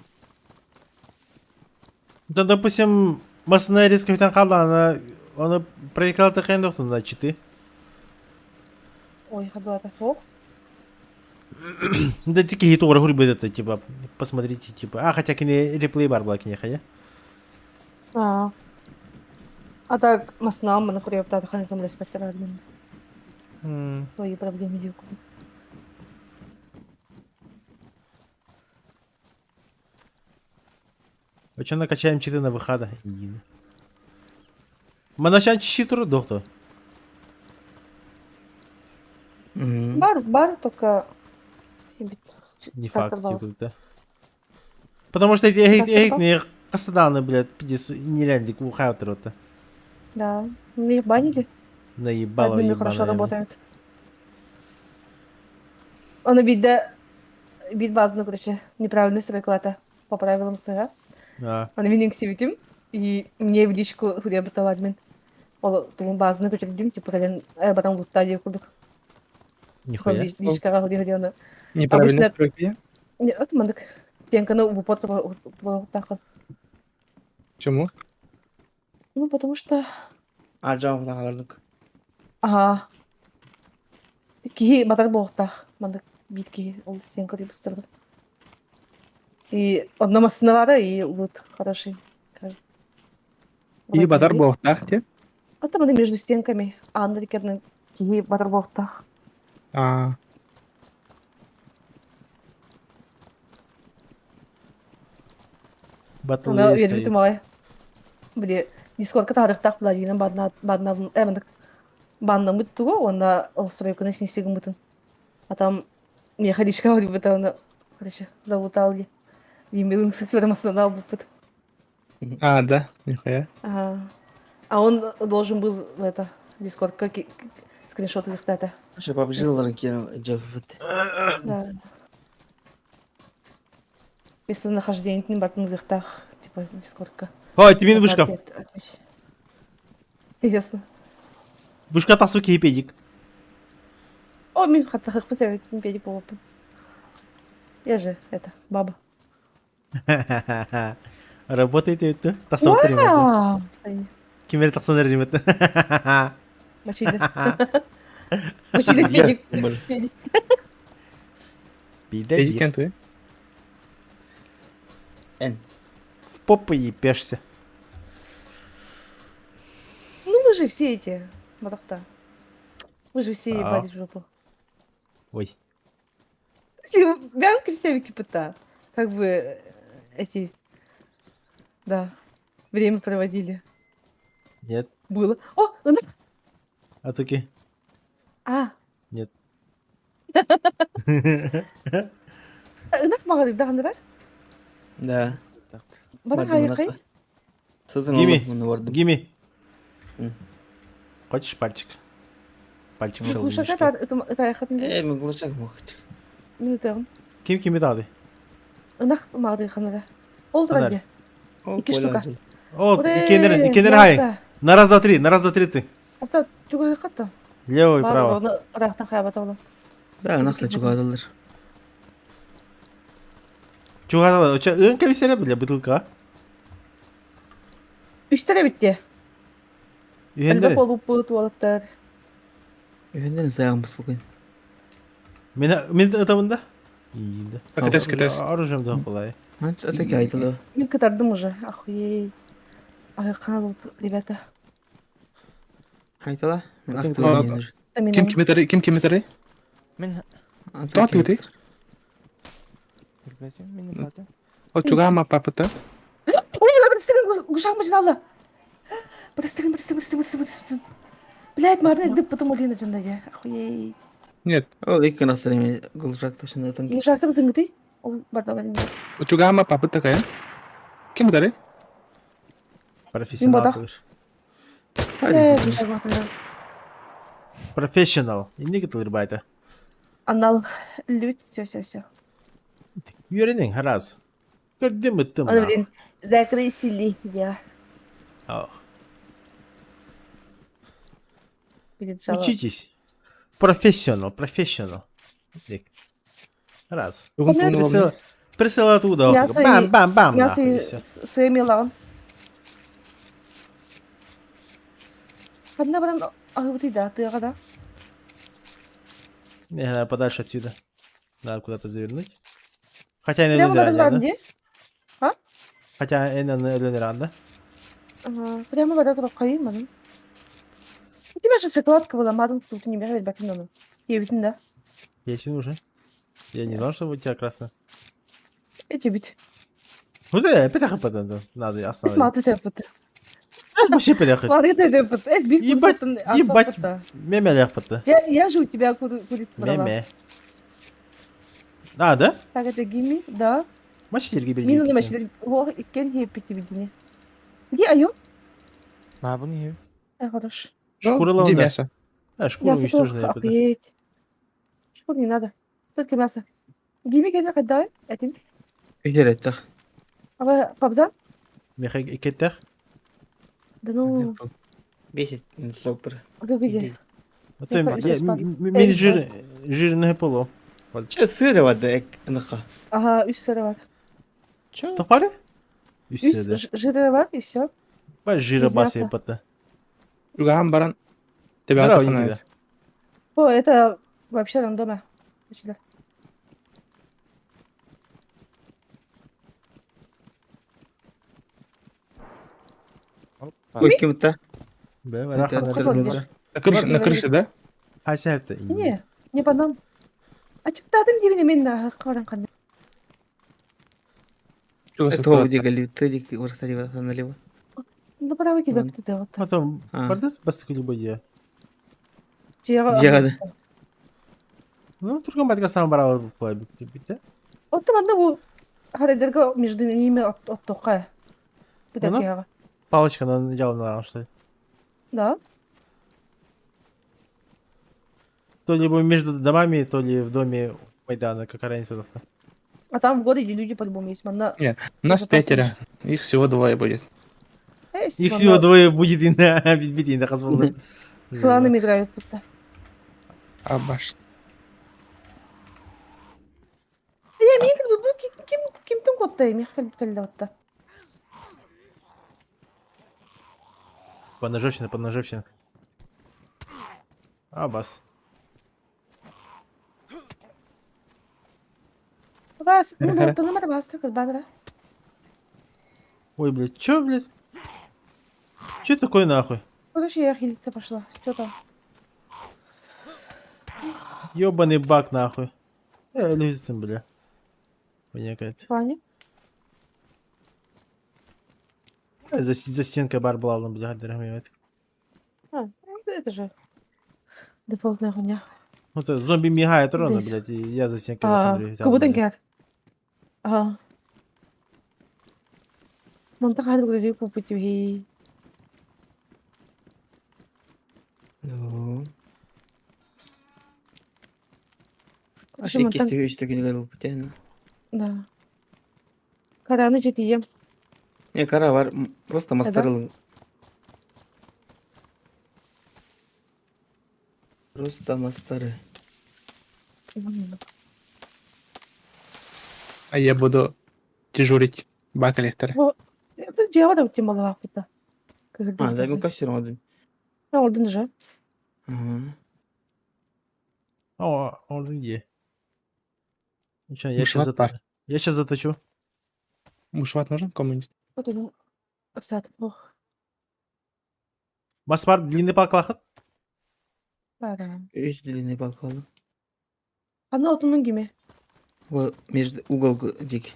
Да, допустим, масына резко бүтэн хаалла, она оны проиграл такайын доктун на читы. Ой, хабылата суох. Да тики хит угра хури это типа посмотрите типа. А хотя кини реплей бар была кини хая. А. А так маснаам маны куруйаптааты ханыгым респектер админ. Твои проблемы диэку. Очо накачаем читы на выхода. Манашан читуру доктор. Бар, бар, только Не факт, типа, да. Потому что эти не касаданы, блядь, пиздец, нереально ухаутер Да. Ну их банили. Наебало Админы хорошо работают. Оны бидде бит базаны короче неправильно сырыклата по правилам сыга. Аны мин үҥсүбүтүм и мне в личку хуруйабыта админ. Ол тугун базаны көтөрдүм типа кэлэн баран лутта диye курдук. Нихуя. Личкаҕа хуруйа оны. Неправильно стройки. Нет, мандык. Стенканы в упор буолуохтааххын. Чему? Ну, потому что... Аржаҕалардык. Ага. Киһи батар буолуохтаах. Мандык биир киһи ол стенка быстырбыт. И одна массына баара, и лут хороший. И батар буолуохтаах те? А там между стенками. Ааннар иккэрдинэн киһи батар буолуохтаах. А. Батл Аны үөрбүтүм аҕай. Били Дискордка таһарыахтаах Владимир баанна баанна э маннык бааннаммыт тугу уонна ол стройканы снести гыммытын. А там миэхэ личка барбыта уонна короче залутал дии. Дииммин ымсыктарым албыппыт. А, да, нихуя. Ага. А он должен был это Дискордка. Скриншот ыытыахтаата. Маша PUBG-ларын киирэн дьабыт. Да. Местонахождениетин бартын ыытыахтаах, типа дискордка. Ой, тимин вышка. Ясно. Вышка тасу киһи О, мин хаттахыкпын сэбэтин педик буолбуппун. Я же, это, баба. Работает это. Тахсан Вау! Ким эрэ тахсан эрэр Мачида. Мачида педик. Педик. Педик кем ты? Эн. В попу ебешься. Ну вы же все эти, матахта. Вы же все ебались в жопу. Ой. Бянки все кипята. Как бы эти, да, время проводили. Нет. Было. О, она... А таки? А. Нет. Ынах маҕарыйдаҕынара? Да. Бары хайыкай? Гими. Гими. Хочешь пальчик? Пальчик Глушака ытайахатын Э, мен глушак мохчик. Мин ытыаҕым. Ким кими таады? Ынах маҕарыйханара. Ол турар дии. Икки штука. О, иккиэннэрин, иккиэннэрин хай. На раз, два, три, на раз, два, три ты. Ата чугаһыххата. Лево и право. Ыраахтан хайабата олор. Да, ынахта чугаһаталлар. Чугаһаталлар. Оча ыан кэбисэрэ бile бытылка. Үстэр эбит дии. Үһэннэр. Элбэх буолбуппут уолаттар. Үһэннэрин саяҕым спокойно. Мен мен ытабын да? Иинде. Кытас кытас. Оружием да булай. Это айтылы. Мин кытардым уже. Охуеть. Ай, ребята. Айтыла. Ким кими тари? Ким кими тари? Мин Тоҕо тыытый? Билбэтим, мин баатым. Очугаама папыта. Ой, бырастыгын гушак мажналла. Бырастыгын, бырастыгын, бырастыгын, бырастыгын. Блядь, марын дып потом Олина жандая. Охуеть. Нет. Ол икки настар эми гулжак тошунда тыңки. Гушактын тыңгыты? Ол барда бар. Очугаама папыта кая? Ким тари? Профессионал. Профессионал. Инники тылырбайта. Анал лють, все, все, все. Үөрэниҥ, хараас. Көрдүм ыттым. Аны блин, закрысили я. Учитесь. Профессионал, профессионал. Раз. Присыла оттуда. Бам, бам, бам. Мясо сымила. Одна баран аһыбытый да, тыаҕа да. Не, надо подальше отсюда. Надо куда-то завернуть. Хотя я не да? А? Хотя я не рада. Ага, прямо вода туда кайым У тебя же шоколадка была, мадам, тут не бегает бакинану. Я ведь да. Я еще уже. Я не знал, что у тебя красная. Эти бит. Ну да, опять хп надо остановить. Смотри, ты Вообще переход. Ебать, ебать. Меме ляхпата. Я же у тебя курицу брала. Меме. А, да? Так, это гимми, да. Мачилер гибели. Мин оны мачилер. О, иккен хеппи бидини. Где аю? Мабын хеп. Ай, хорош. Шкура лаунда. Где мясо? А, шкура уничтоженная. Охуеть. Шкур не надо. Только мясо. Гимми кене кайдай? Этин. Күйереттах. Ава, пабзан? Меха икеттах? Да ну... Бесит, супер. Где? Мен жир, жирное поло. Че сыры бар да ыныха? Ага, үч сыры бар. Че? Топары? Үч жиры бар, и все. Бар жира басы епата. Угам баран. Тебя отохнает. О, это вообще рандома. Ой, кем-то. На крыше, на крыше, да? А, сәпті. Не, не по нам. А чыктадым дебіне мен қаран қандай. Это где ты где налево. Ну, право келбепті де. Потом, барды басты любой де. Жеға. Ну, тұрған батқа сам баралы бұлай бітті. Оттым анда бұл харайдерге между ними оттоққа. Ну, палочка на жалына, что ли? Да. То ли между домами, то ли в доме Майдана, какая разница то А там в городе люди по-любому есть. Манна... Нет, нас пятеро, их всего двое будет. Их всего двое будет и на бит и на хасболы. Кланами играют будто. Абаш. Я мин бу ким кимтэн куотта миэхэ кэллэ батта. Поножовщина, поножовщина. Абас. Бас, ну тыныма да басты кырбанра. Ой, блядь, чё, блядь? Чё такое нахуй? Короче, я хилиться пошла. Что там? Ёбаный баг нахуй. Э, бля. Понякает. В плане? За, за стенкой бар была, бля, дорогой. А, это же дефолтная хуйня. Ну то зомби мигает ровно, Здесь. блядь, и я за стенкой. А, как будто гер. А. Монта харды грозил купить юхи. Ну. Аж Короче, иккис мантан- төһү үстө күнүгэр ылбыт Да. Караны жетием. Не, кара бар, просто мастарылың. Просто мастары. А я буду дежурить бак-лектор. Дьиэҕэ да тем балалаахпыт да. А, да, мен костюм алдым. Олдун же. Ага. О, он где? Ничего, я сейчас Мушват пар. заточу. Я сейчас заточу. Мушват нужен кому-нибудь? Вот он. Кстати, ох. Маспар длинный палка Бара. Үс длинный палка алдым. Аны отунун кими? Бу между угол дик.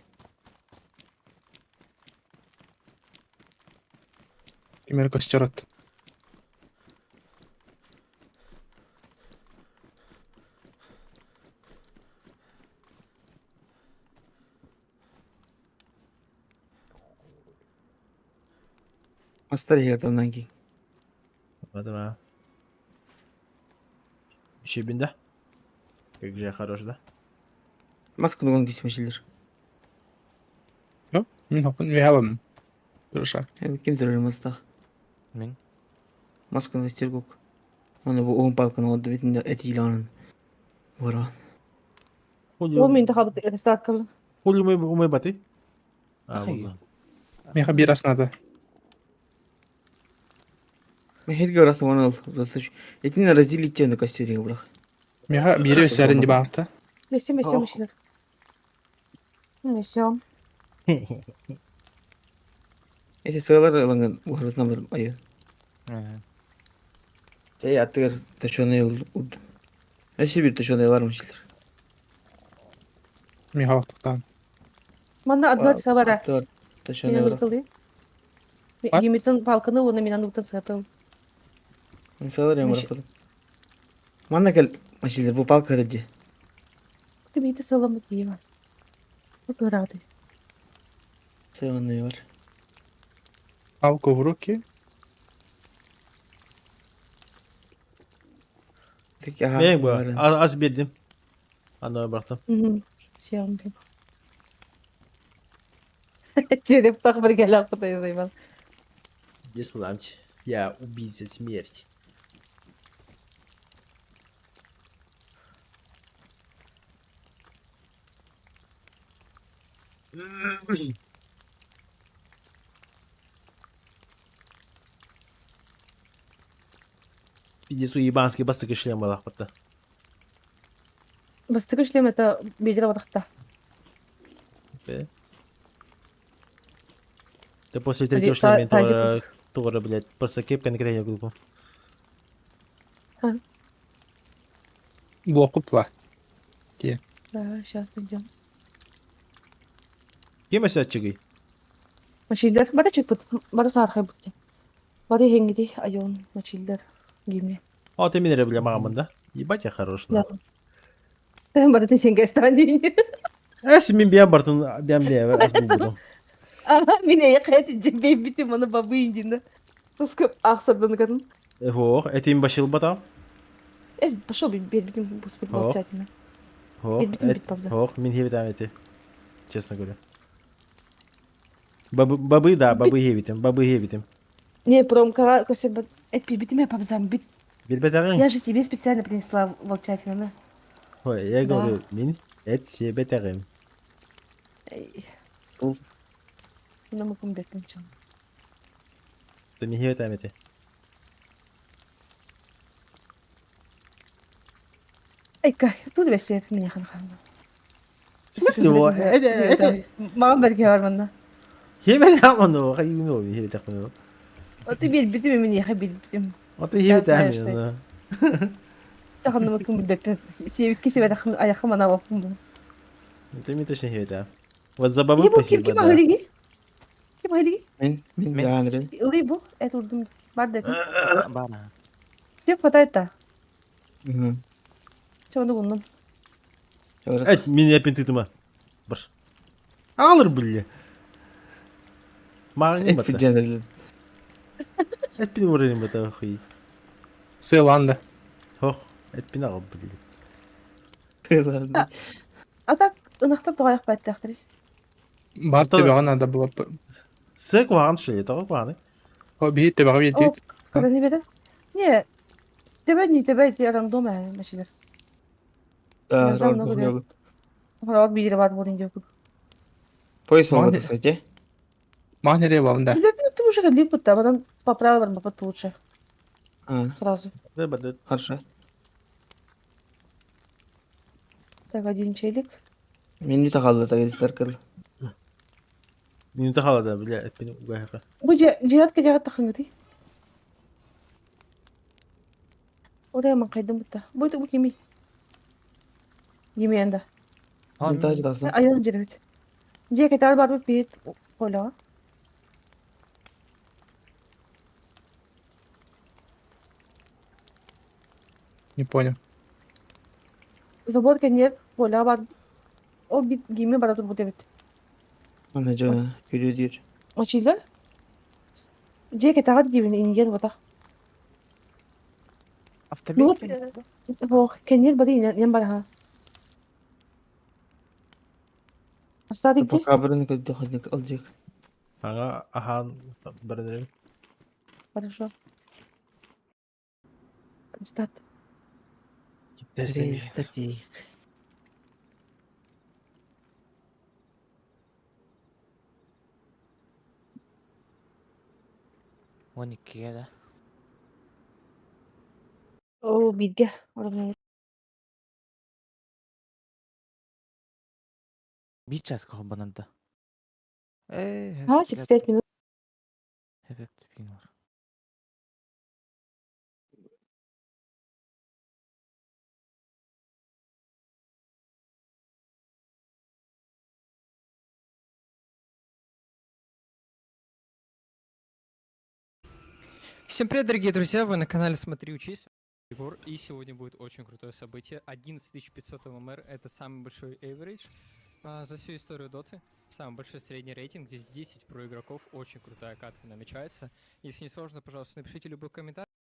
Пример костерот. Мастар егерден ки. Давай. Щебень, да? Как же я хорош, да? Маска дуган кисмешилер. Мин хопын вехалым. Душа. Ким төрөр мастах. Мин. Масканы костер кок. Оны бу угун палканы отду битин этиланын. Бара. Хули, Ол мен тахабыт рестарт кылды. хули умей, умей баты? А, Ахай. вот. Меха бирас надо. Мен херге орахтым оны ал. Этин разделить на костере брах. Меха бире өсәрін деп ағыста. Бесем бесем ишилер. Бесем. Эти сыйлар аланган ухаратна бар айы. Ага. Тей аттыгар точёный уд. Эси бир точёный бар мышлар. Меха вақтықтан. Манна адна сабара. Аттыгар точёный Мен бар. ыртылды. Бар? Емитин палканы оны мен ануктан сатым. Сыйлар я Меш- барып. Манна кел машилер бу палка деди. Ты мейті саламы дейма. Рады. Сыйлар бар. Палку в руки. Тик аха. Мен бу, аз бердим. Ана бактым. Сиям деп. Череп тақ бір кәлі ақпытай займан. Здесь буламч. Я убийца смерти. Пиздец уебанский бастык шлем был ахпатта. Бастықы шлем это бедер ватақта. Да после третьего Или шлема тазик. тоже, блядь, просто кепка на крайне глупо. Блок купла. Да, сейчас идем. Кем өсө чыгый? Мачилдер, бара чыкпыт, бара саархай бутти. Бара хеңгиди айон мачилдер гиме. А ты меня бля мамын, да? Ебать я хорош, Да. нахуй. Бара ты сенге стандин. Эс мин биям бартын биям бля аз буду. Ага, меня я хайт жебей бити маны бабы индин. Тоскып ақсырдан катын. Ох, это им башил батам. Эс, пошел биэрбитим буспут волчатина. Биэрбитим бит пабза. Ох, мин хебитам эти. Честно говоря. Бабы, бабы да, бабы хебитим, бабы хебитим. Не, промкаға көрсө эт биэрбитим э пабзам бит. Билбэтэҕиҥ? Я же тебе специально принесла волчатина. Ой, я говорю, мин эт сиэбэтэҕим. Ол. Намыкым беттим чон. Ты мин хебитам эти. Айка, тут бэсиэп меня хан. В смысле, о, это, это... Маған бәрге бар манна. Хебэтэх ону, хайыгын ол, хебэтэх ону. Ты биэрбитим миэхэ биэрбитим. Ото хебэтэх ону. Таханнымыккын билбэппин. Сиэбикки сибэтэххин айаххым анаабаппын бу. Это мне точно хебэтэх. Вот за бабы спасибо, Ким да. аһылыгы? Ким аһылыгы? Мин, мин, Мин. да, Андрей. Ылый бу, эт урдум. Бар да. Бана. Всем хватает та. Мгм. Чего ну Эт, мин эпин тытыма. Бар. Алыр били. Маған Эт бата. фиджан. Эт пин урын бата хуй. Сыланда. Хох, эт пин ал били. Ладно. А так, ынахтап тоғаяқ бәттәқтірі. Бар Ото- тебеҕэ надо было. Сэ куһаҕан шли, тоҕо куһаҕаны. О, биһи тебеҕэ биэрдибит. Когда не беден? Не, тебе не тебе, я там дома машина. Да, Я там много роль Хорок биир бар болын деп. Пояс Маған- алға тасайды, Маҕан эрэ буолан да. Ты уже липут, а потом по правилам попад лучше. А, Сразу. Да, бада. хорошо. Так, один челик. Минута қалды тагездар кыл. Минута халада, бля, эт пин угайха. Бу жиһат кежаҕа тахыҥытый. Одай ман кайдым бутта. Бу бу кими? Кими анда. Минута ждасың. Айан жербит. Же кетер барбыт бит кола. Не понял. Забор кенер кола бар. О бит кими бара тут бут бит. Ана жона, күрүү дүйр. Очилер. Же кетер гибин ингер бата. Автобил. Ну вот, Во, кенер бары инен бар ха. Астадык ки. Пока бірін көдді ходник алжык. Ага, ахан, бардырым. Хорошо. Стат. Старти. Он иккигэ да. О, битге. Биир чааска холбонордо. Ээ, А, через 5 минут. Эбэп түпин бар. Всем привет, дорогие друзья, вы на канале Смотри Учись. Егор, и сегодня будет очень крутое событие. 11500 MMR — это самый большой average за всю историю Доты. Самый большой средний рейтинг, здесь 10 про игроков, очень крутая катка намечается. Если не сложно, пожалуйста, напишите любой комментарий.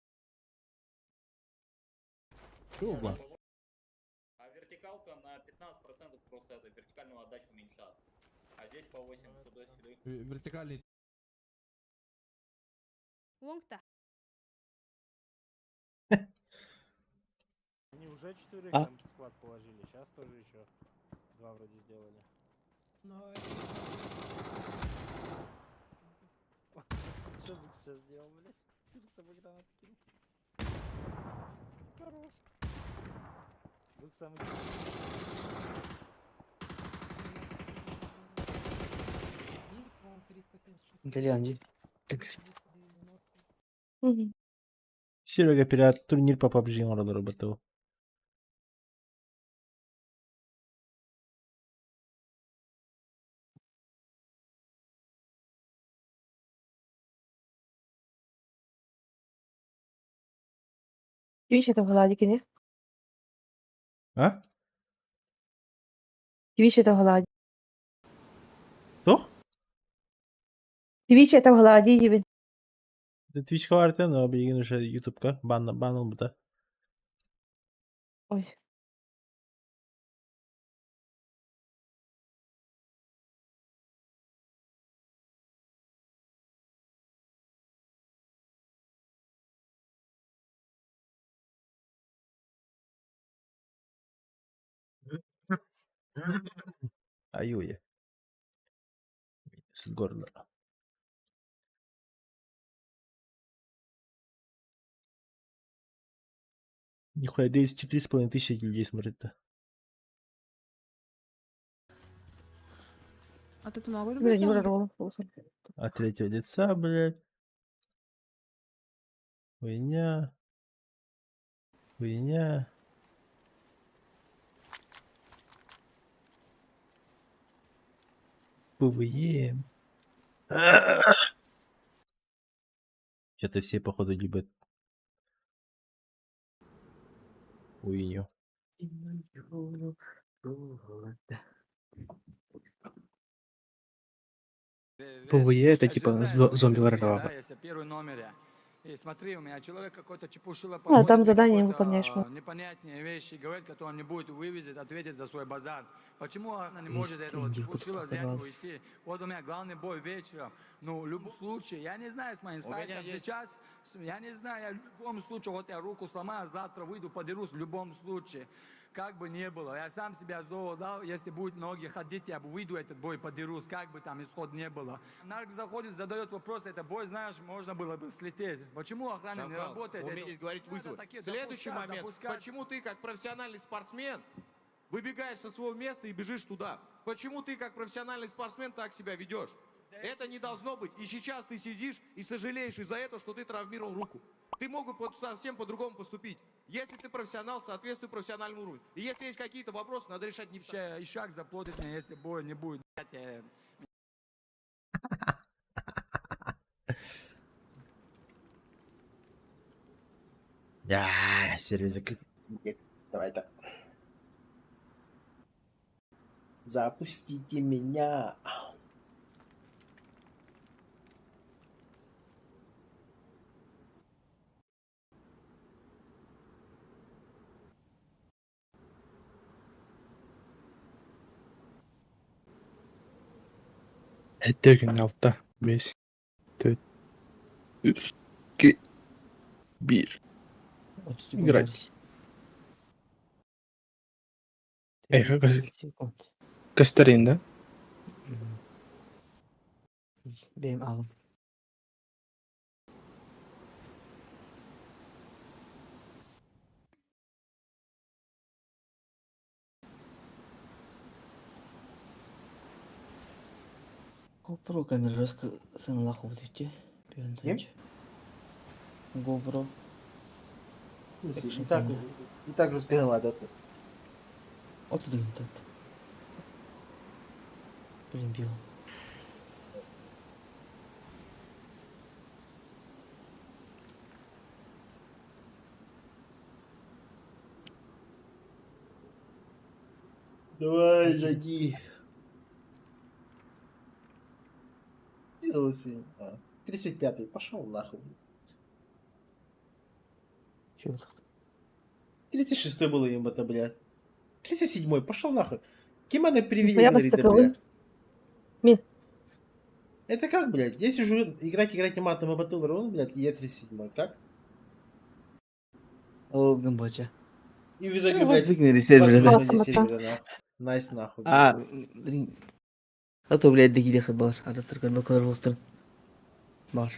А вертикалка на 15% просто это, вертикальную отдачу уменьшает. А здесь по 8 туда-сюда. Вертикальный Лонгта. Они уже четверых А? там склад положили, сейчас тоже еще два вроде сделали. Что звук сейчас сделал, блядь? Перед собой гранату кинул. Хорош. Звук самый... Итальянжи. Мгм. Серега Пират, турнир по PUBG оҥороллор бытыл. Твич это в гладике, не? А? Твич это в глади. Туох? Твич это в глади, ебен. Twitchка баар этэ, но билигин уже YouTubeка бан бан ылбыта. Ой. Аюя. С горла. Нихуя, здесь 4,5 тысячи людей смотрит-то. А тут могут Бля, быть не зомби? ураролом. От третьего лица, блядь. Хуйня. Хуйня. PvE. Что-то все, походу, любят хуйню. PvE это типа зомби варвара. Да, первый номере. И смотри, у меня человек какой-то чепушило А, подводит там мне задание какой-то, выполняешь. непонятные вещи, говорит, которые он не будет вывезет, ответит за свой базар. Почему она не может этого Листинги чепушила взять и подобрал. уйти? Вот у меня главный бой вечером. Ну, в любом случае, я не знаю, с моим У меня спайсом есть- сейчас, я не знаю, я в любом случае, вот я руку сломаю, завтра выйду, подерусь, в любом случае. Как бы ни было, я сам себя золо дал, если будут ноги ходить, я выйду этот бой, подерусь, как бы там исход не было. Нарк заходит, задает вопрос, это бой, знаешь, можно было бы слететь. Почему охрана не Шахал, работает? умей Это здесь говорить надо вызовы. такие Следующий допускать, момент. допускать. Почему ты, как профессиональный спортсмен, выбегаешь со своего места и бежишь туда? Почему ты, как профессиональный спортсмен, так себя ведешь? Это не должно быть. И сейчас ты сидишь и сожалеешь из-за этого, что ты травмировал руку. Ты мог бы совсем по-другому поступить. Если ты профессионал, соответствуй профессиональному уровню. И если есть какие-то вопросы, надо решать не в Ща Ишак заплатит мне, если боя не будет. Блядь, Да, сервер закрыт. Давай так. Запустите меня. Это алта. Бес. Төрт. Үс. Ики. Бир. 30 секунд Играть. var. Эй, как 30 секунд. Göstereyim да? Benim alım. GoPro kamerası сыналах өтөчү. Ким? GoPro. В смысле, Action И так, камера. и так же сказала, да? 30 gün төрт. Блин, бил. Давай, жаги. Лысый. А, 35-й, пошел нахуй. Чего так? 36-й было им это, блядь. 37-й, пошел нахуй. Кем она привели, Нихуя говорит, да, бастакылы. блядь? Мин. Это как, блядь? Я сижу, играть, играть матом и батл рон, блядь, и я 37-й. Как? Ол гымбача. И в итоге, Чего блядь, выгнали сервера, да? вас выгнали с сервера, нахуй. Найс нахуй. блядь. А, блин. А то, блядь, дегиде хат бар. Аратыр көрмө кылар болстун. Бар.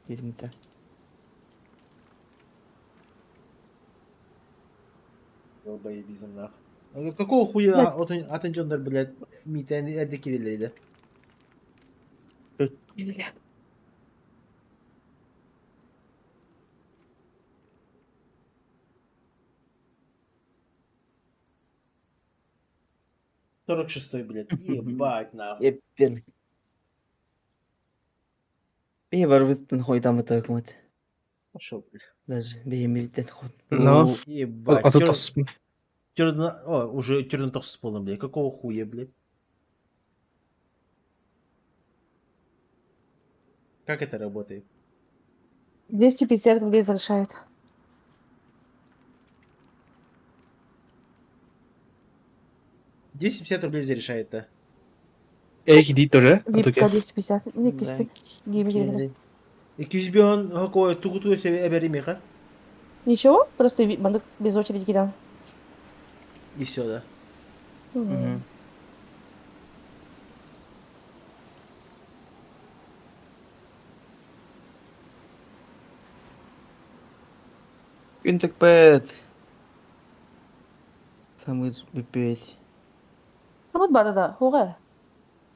Дедим да. Долбоебизм, нахуй. А Какого хуя Блядь. атын дьоннор, блядь, митен эрдэ кирилейді? Бля. 46-й, блядь, ебать, нахуй. Я первый. Бейе барбыттын хойдамыта өкмөт. Пошел, блядь. Даже бейе милиттен ход. Но. Ебать. А тут О, уже терн с полом, блядь. Какого хуя, блядь? Как это работает? 250 рублей разрешает. 250 рублей зарешает, да. Эй, иди тоже. Випка 250. Не киспит. Гиби 200 какой тугу-тугу себе эбери меха. Ничего, просто бандык без очереди кидал. И все, да. Угу. Күн тыкпыт. Самыр бүппүт. Хамыт бары да, хуга.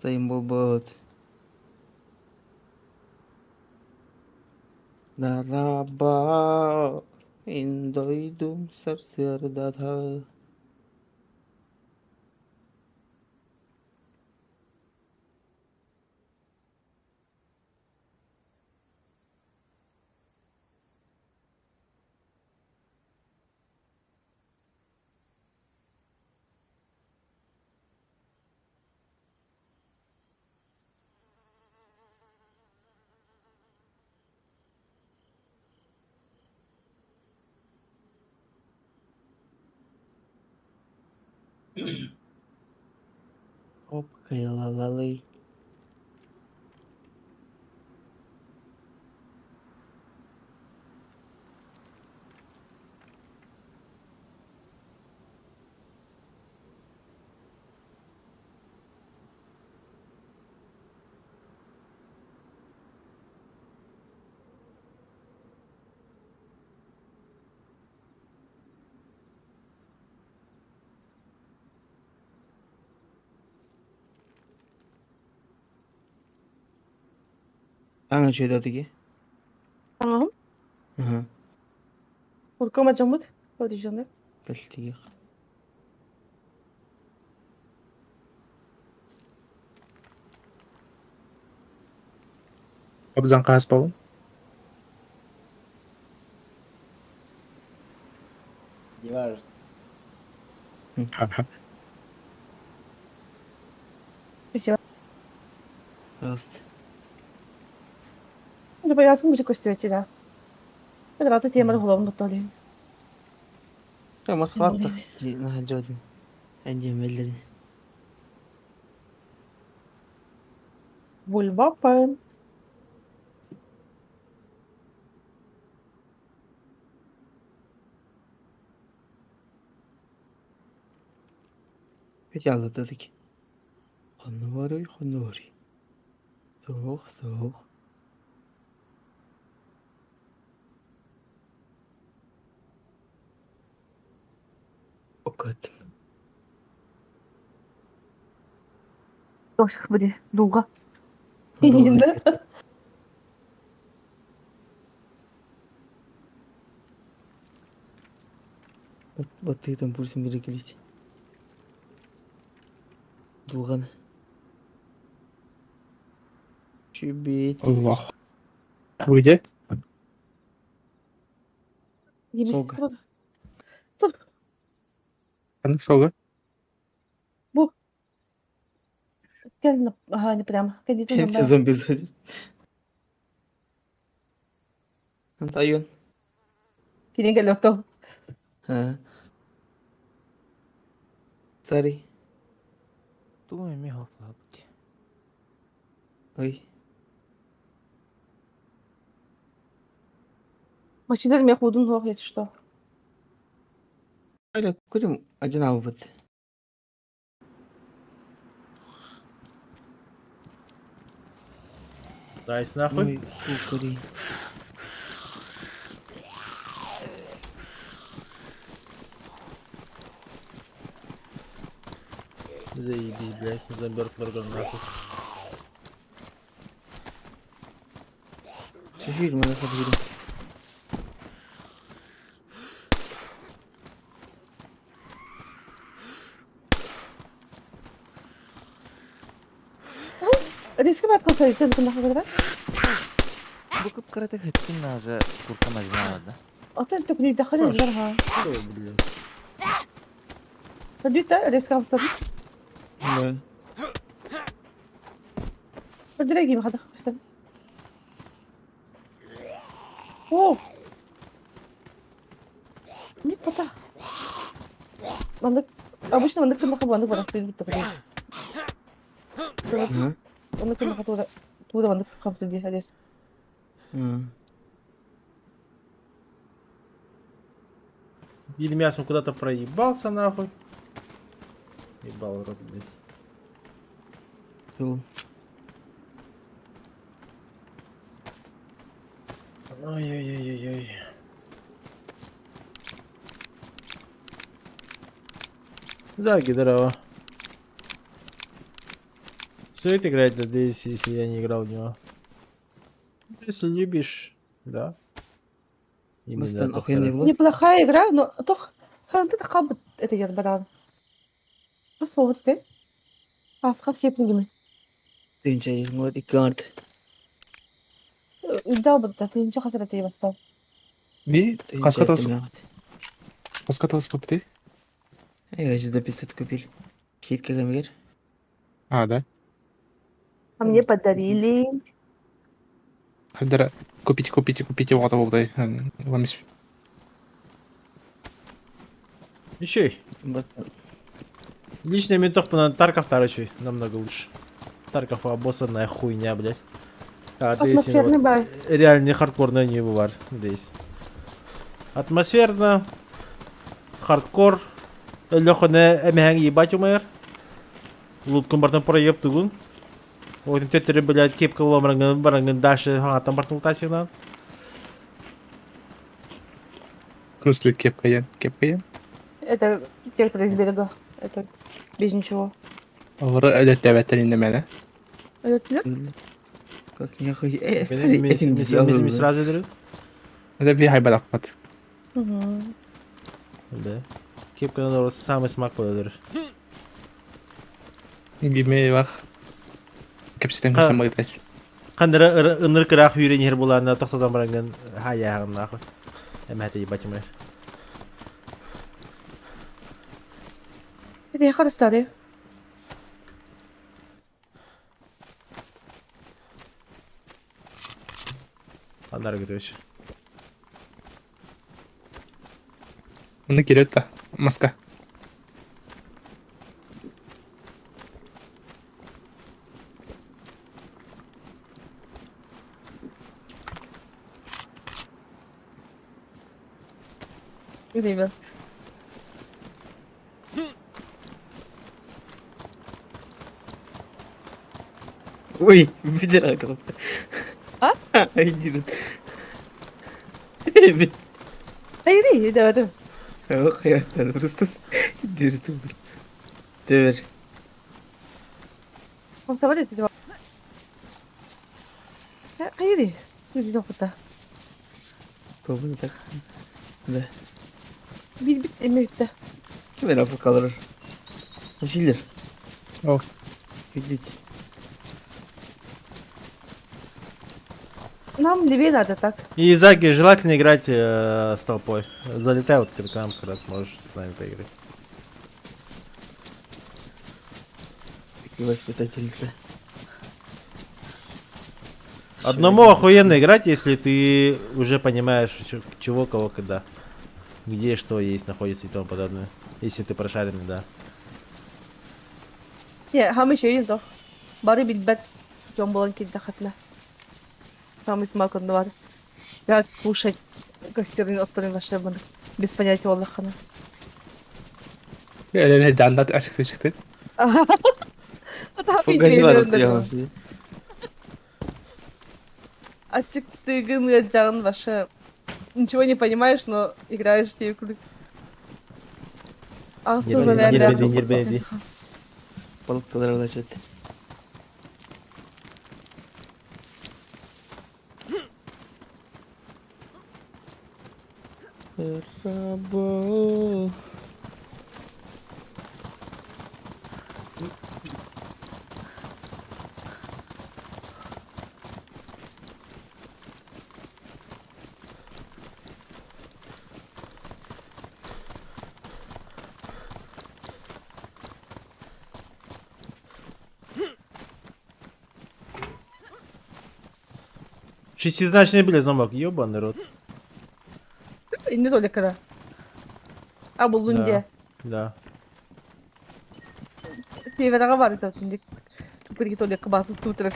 Сайын буолбут. Дараба мин дойдум сарсыардата. Оп, хайла-лалый. Аҥа үчүгэйдэтиги. Ага. Аха. Уркама жамыт. Подожди. Кэлтигих. Абзан қаас болын. Не важно. Ха-ха. Спасибо. Пожалуйста. Ну, боялся мужик көстүөчү да. Рата темир головун буттали. Москваттах наһа Эндиэмэллэрин. Бульба пен. Петялатадык. Хонноворуй, хонноворуй. Суох, суох. Окат. Ой, буде долго. Да? Баттыйтан пульсым бері келет. Дулган. Чүбет. Аллах. Вы где? Солга. Тур. Аны солга. Бу. Кел, ага, не прямо. Это зомби сзади. Антайон. Кирин кел А. Старый. Думаю, ми хоплапти. Ой. Машина меня худун хох, если что. Аля, курим один аубат. Найс нахуй. Ой, кукари. Заебись, блядь, зомберт Морган нахуй. Чехир, мы нахуй Риски бат кылса телефон нахуй да? Букып карата хеттин уже курка мажмала да. Атын төкни дахали жарга. Блин. Дүтә риски алса. Да. Дөрәгим хада. О! Не пота. Манда Обычно маннык гыннахха маннык барахсыйбыт бутта курдук. Оннук гыннахха туора туора маннык хамсыыр дии адьас. Или мясом куда-то проебался нахуй. Ебал в рот, блядь. Ой-ой-ой-ой-ой. Заги, здорово. Стоит играть, надеюсь, если я не играл в него. Если любишь, да. Именно Бастан этот охуенный второй. был. Неплохая игра, но тох ханты хабыт это я баран. Хас болбут те. Ас хас хепнигими. Тынча вот и карт. Үдә бутта тыынча хасыр тей бастан. Би Тынча хаска тос купти? Я же за 500 купили. Скидка гамгер. А, да. А мне подарили. Хадара купите, купите, купите вот вот вам Еще и. Бастан. Лично ментов на Тарков второй намного лучше. Тарков обоссанная хуйня, блядь. А, ты если Атмосферный вот бай. реальный хардкорный не бывает здесь. Атмосферно. Хардкор. Лехоне эмэһэҥ ебать умайар. Луткун бартан проеб тугун. Отын төттөрү, блядь, кепка буламараңын бараңын дальше хаңаттан бартын лутасигнан. В смысле кепка я? Кепка я? Это те, кто из берега. Это без ничего. Олар өлөттөбөттөр инде Это Как нахуй? Смотри, этим Ми сразу дерут. Это би хайбадаппат. Угу. Да. Кепка надо самый смак подадыр. Гиме бах. Кепситен самый тас. Кандара ыныр кыраах үйренер булаана тохтотон барангын хаяагын нахуй. Эмэхэ ебать умайар. Это я хорошо Аннары көтөш. Муну келет да. Маска. Ребят. Ой, видела как. А? Иди. Hayır, demedim. Ох, я просто дерзкий. Теперь. Хамсабат этти. Hayır, bir nokta. Кого так? Да. Bir bit emirde. Ким это kalır? Василий. О. Видите. Нам левее надо так. И Заги желательно играть с толпой. Залетай вот к нам как раз можешь с нами поиграть. Такие воспитательницы. Одному охуенно играть, если ты уже понимаешь, чего, кого, когда. Где что есть, находится и тому подобное. Если ты прошаренный, да. Ya, hamı şeyin doch. Bari bilбет жон болан килде хатна. Самый смак var. Я кушать костерин оттарын вообще без понятия Аллахана. Эле жандат ачыкты чыкты. Ачыктыгын жагын вообще ничего не понимаешь, но играешь тебе круг. Нербени. Балыктылар значит. Рабо. Шестизначный, бля, замок, ёбаный рот. Инде только да. А бұл Да. лунде. Да. Севераҕа бар итинник Тупырги туалекка баасы туутура.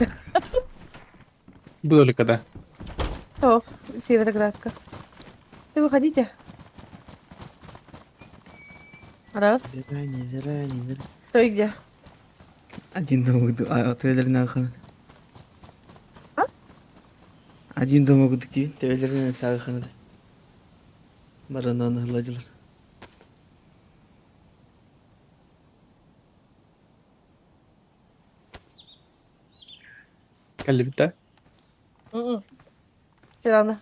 Было ли когда? О, Североградка. Ты выходите. Раз. Верани, Верани, Верани. Кто и где? Один дома буду. А, төбелерин ағын. А? Один дома буду дейін, төбелерин сағын. Баранан hırlacılar. Кэллибит да? Чыраны.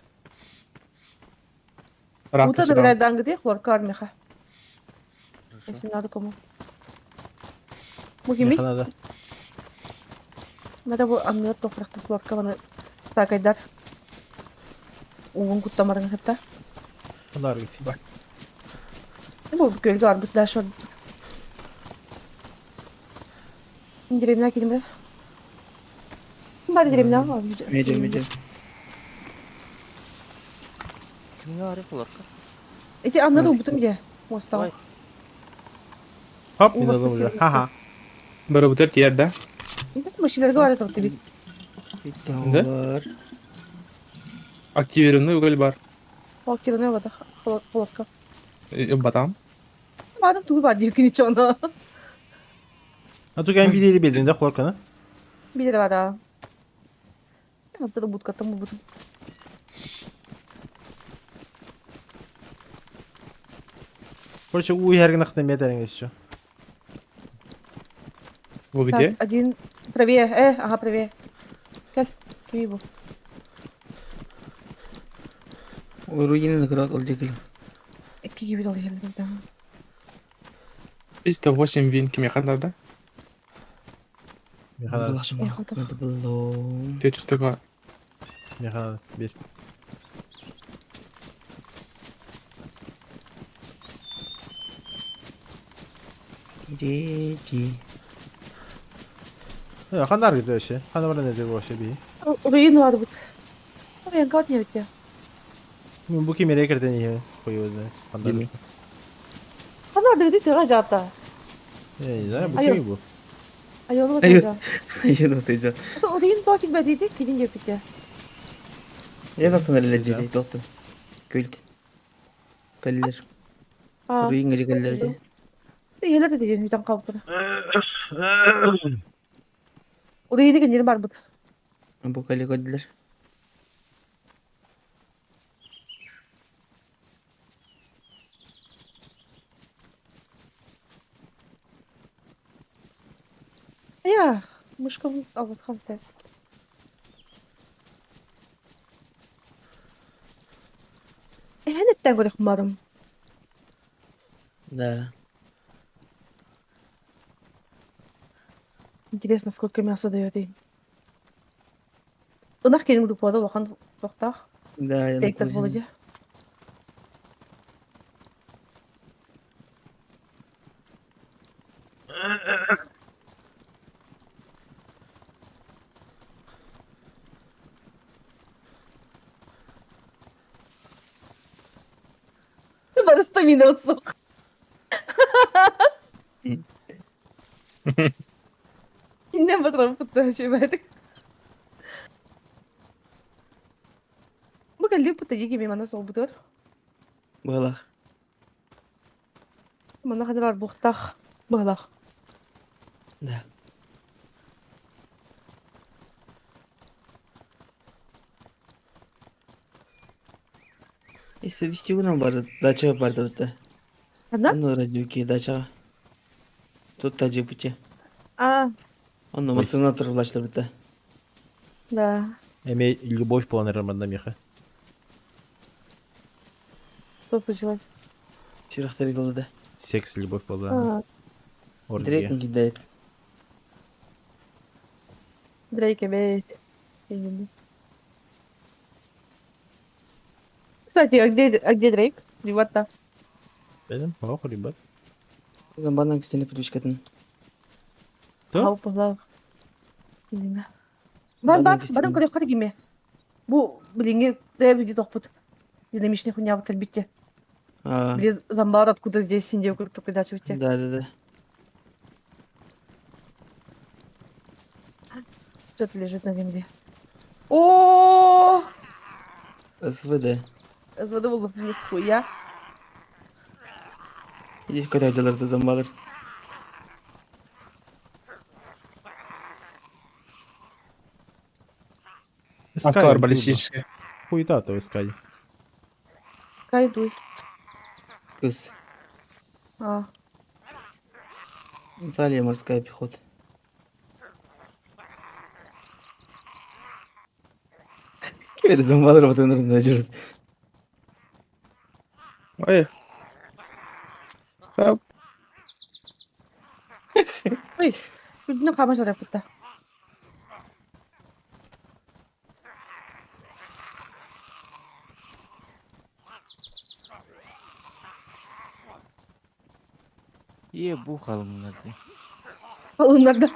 Ыраах Ута сытан. добирай дангыты, хлорка армиха. Если надо кому. Мухими, Меха надо. надо бу анныгар тохрахта хлорка баны саакайдар. Угун куттамарың хепта. Хандар гит. Бу көлгө арбыт дальше. Деревня килимде. Бар деревня. Медиа, медиа. Кимге ары хлорка? Эти аннары убутум где? Моста. Ой. Хоп, У мен вас алдым уже. спасибо. Ха-ха. Бары бутер тият да? Машиналарга бар это тебе. Да? Бар. Активированный уголь бар. Хлорка вода хлорка. Батам. Мадам тугу бар дип кини чона. А туган билери белдин да хлорканы. Билер бар а. Антыр будка там бутум. Короче, уй hergin ахта метерин еще. Вы Так, где? один правее. Ага, правее. Кел, кими бу. Руины наград ол декіл. Икки киби дол келди да. 308 вин кимге хандар да? Меха надо. Булашым. Эх, вот Надо было. Ты что такое? Меха надо. Бер. Дети. Хандар гит вообще. Хандар бар нерде вообще би. Руин бар бут. Руин кат не битте. Мен бу кемере кирден ihe хуй знает. Хандар. Билмейм. Ана деди тыга жата. Я не знаю, бу Айо. кеми бу. Айону Айо. бата. Еще да Руин токин бәдиди кидин деп битте. Я да санар жеди тоқтын. Көлт. Көллер. А. Руин гажы көллер же. Елер де деген үйтен калып тұр. Руин деген жер бар бут. Бу көлі көллер. Я, мышкам алысқан стәс. Эхенеттен көрек барым. Да. Интересно, сколько мяса дает им. Ынах келин группада улахан тоқтақ. Да, я Тектер болады. Бары стамина отсық. Киннен батырам пытта чөбәдік. Бу кэлли пытта еге мен мана сол бутыр. Балах. Мана хадалар буқтақ. Бұғылақ. Да. Статистиканан бар, дача бар да бітті. Ханна? Онно радиоки дача. Тут тажы бітті. А, Онно масына тұрып лаштыр бітті. да. Эме любовь планерманда меха. Что случилось? Сирақтар еділді да. Секс любовь была. А, Оргия. Дрейк кидает. Дрейк имеет. Именно. Кстати, а где Дрейк? Ребята. Benim? Ох, ребят. Банан кісіне привычкатын. Кто? Ау, пожалуйста. Именно. Бар, Банан бар, кісіне. барым көрек қар кеме. Бу, блинге, дәбіде тоқпыт. Динамичный хуйня вот кальбитте. А, Блин, зомбар откуда здесь сидел, как только дальше у тебя. да, да, да. Что-то лежит на земле. О, СВД. СВД булдум нихуя. Иди куда делар ты зомбалар. Аскар баллистическая. Хуета-то искали. Кайдуй. Кыс. А. Италия морская пехота. Кер зомбалар батыныр нажырт. Ой. Help. Ой, үрдүнэн хааман сараппыта. Е, бу халымнар дии. Халыннарда.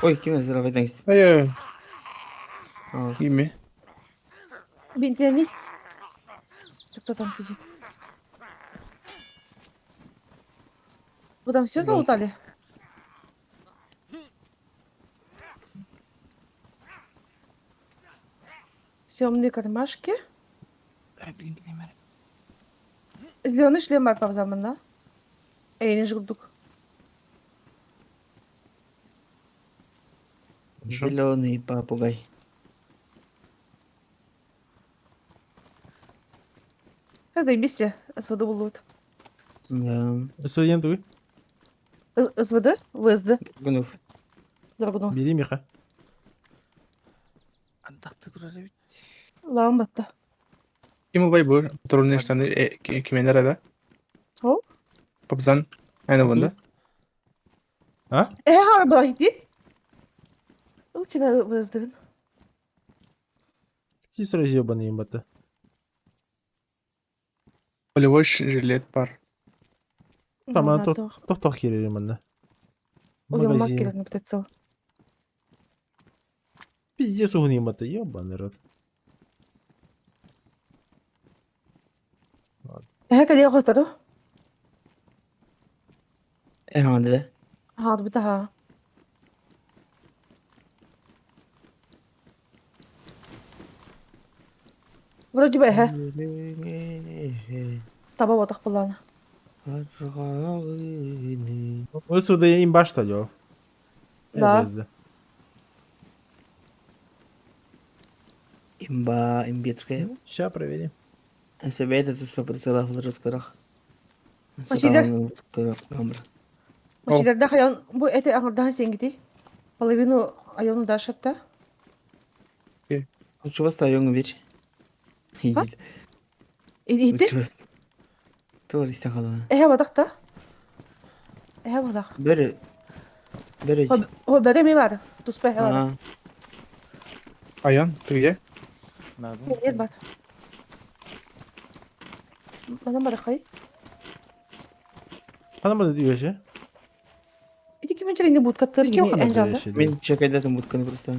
Ой, ким здравый Ой, Ими. Бинтени. Кто там сидит? Вы там все залутали? Съемные кармашки. Зеленый шлем бар павзамында. Эй, не жгудук. Зеленый попугай. Заебись, СВД булут. Да. Студент вы? СВД? ВСД. Драгунов. Драгунов. Бери меха. Лаам батта. Ким убай бу? Патрульные штаны кименер да? О? Попзан. Айна ванда. А? Э, хара была иди. У тебя ВСД. Здесь разъебанный им это. Полевой жилет пар. Там она тох кирер манна. Уйылмак керек птицел. Пиздец угним это, ебаный рот. Э, кале готору? Э, да. Ха, бит ха. Вроде бы э. Таба отақ буланы. Высуды им башта лё. Да. Имба, имбецкая. Сейчас проверим. Себейте туспа прицела в раскорах. Машида. Машидарда хайон бу эти аңырдаан сенгити. Половину айону дашапта. Лучше вас айону бер. Иди. Тур истахала. Эхе бадакта. Эхе бадак. Бер. Бер. О, бер ми бар. Туспа эхе бар. Айон, ты где? Нет, бар. Манан баракай. Анам бада дүйөшө. Иди ким жерине будкаттыр Ким хана дүйөшө? Мен чекайдатым будканы просто.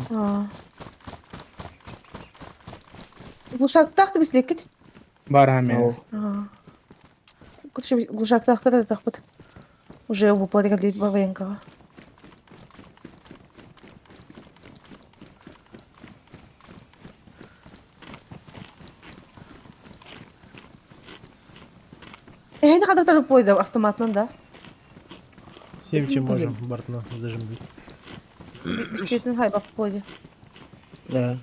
Глушактах ты бислекит? Бар мен. Короче, глушактах та так вот. Уже в упоре говорит военкага. Э, не хотел тоже пойду автоматно, да? Всем, чем можем, Бартна, зажимли. Бесплатный хайп в поде. Да.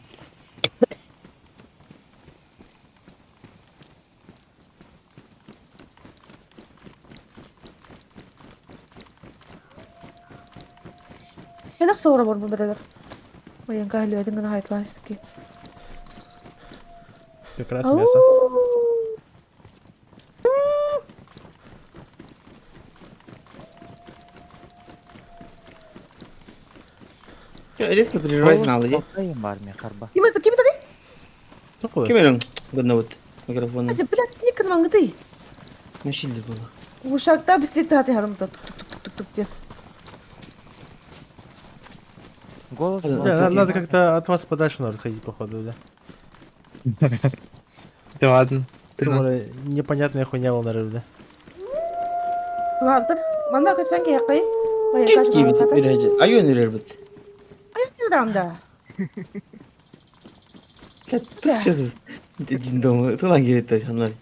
Я так сора бар бу Военка әлбәтен генә хайтлайс бики. Как раз мясо. Резко прерывать надо, иди. Ким это, ким это? Ким это? Годно вот микрофон. Ача, блядь, не кын Машина было. Ушакта бислет таты харым тук тук тук тук тук дед. Голос. Да, надо как-то от вас подальше надо ходить, походу, да. Да ладно. Ты непонятная хуйня волна да. Вартыр. Манда көтсәң кияқай. Киибит үрээдьи. Айуон үрэрбит. Айуон да. Дин дома тылан киирбит жаннар.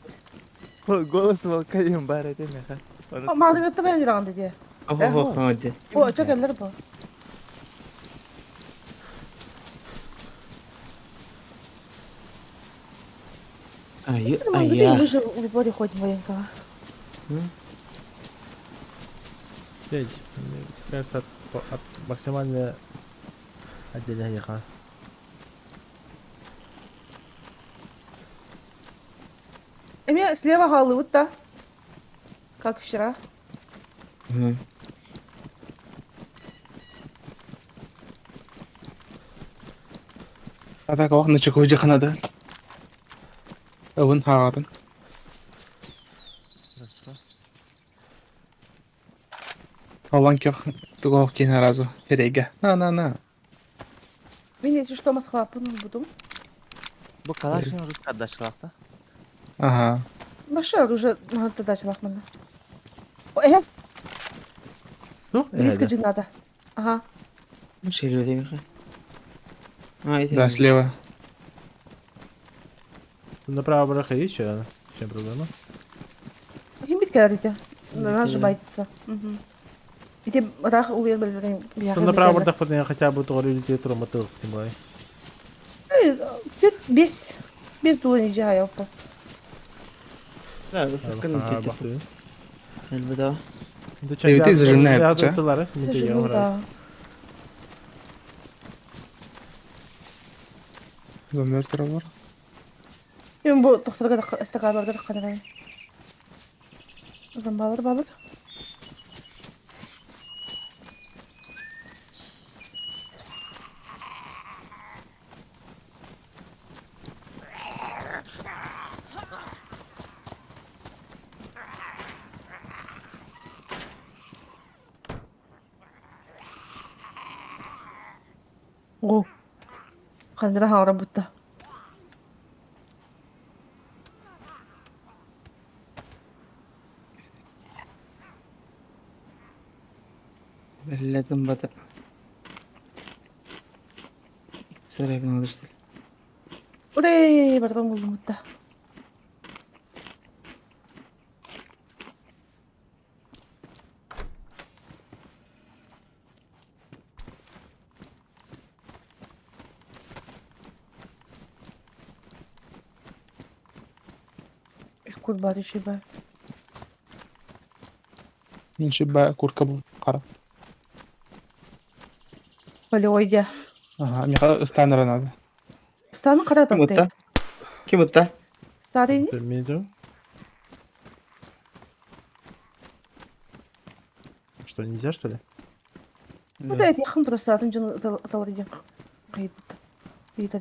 Голос волка диэн баар этэ меха. Малыгытты бен үрэҕин дии. Охо хо О, чо кэллэр бу. Ай, ай, Мы же в упоре ходим военкого. Блядь, мне кажется, от максимально отделение ха. Эми слева хаалыбыт да. Как вчера. А так ох, начекой жаханады. Ылын хағатын. Хорошо. Алан кех туго кин разу. Хереге. На на на. Мин если что масхалапын буду. Бу калашын русска отдачылакта. Ага. Баша уже надо дачалах манна. Ну, Близко надо. Ага. Да, слева. Направо браха есть что? В чем проблема? Ким бит кэлэрите? Нажимайтеться. Угу. Ити рах улуйар бэлдэрин Направо бардах потом хотя бы тугар үлете троматыл тимбай. Тут без без дула не жая опа. Да, высоко Элбеда. Ты зажинай, ча? Замер туралар. Мен бу тохторга эстакадаларга такканарай. Замбалар балык. О, ханра хара бутта. لازم بدأ سرعة بنغدشتل Удай, бардам булдум бутта. Курба решибай. Ничего, курка был қара. Полевой Ага, мне станера надо. Стану қара Ким утта? Ким утта? Старый не? Что, нельзя, что ли? Ну да, это я просто атын жын аталар дем. Кайып бутта. Ыйтар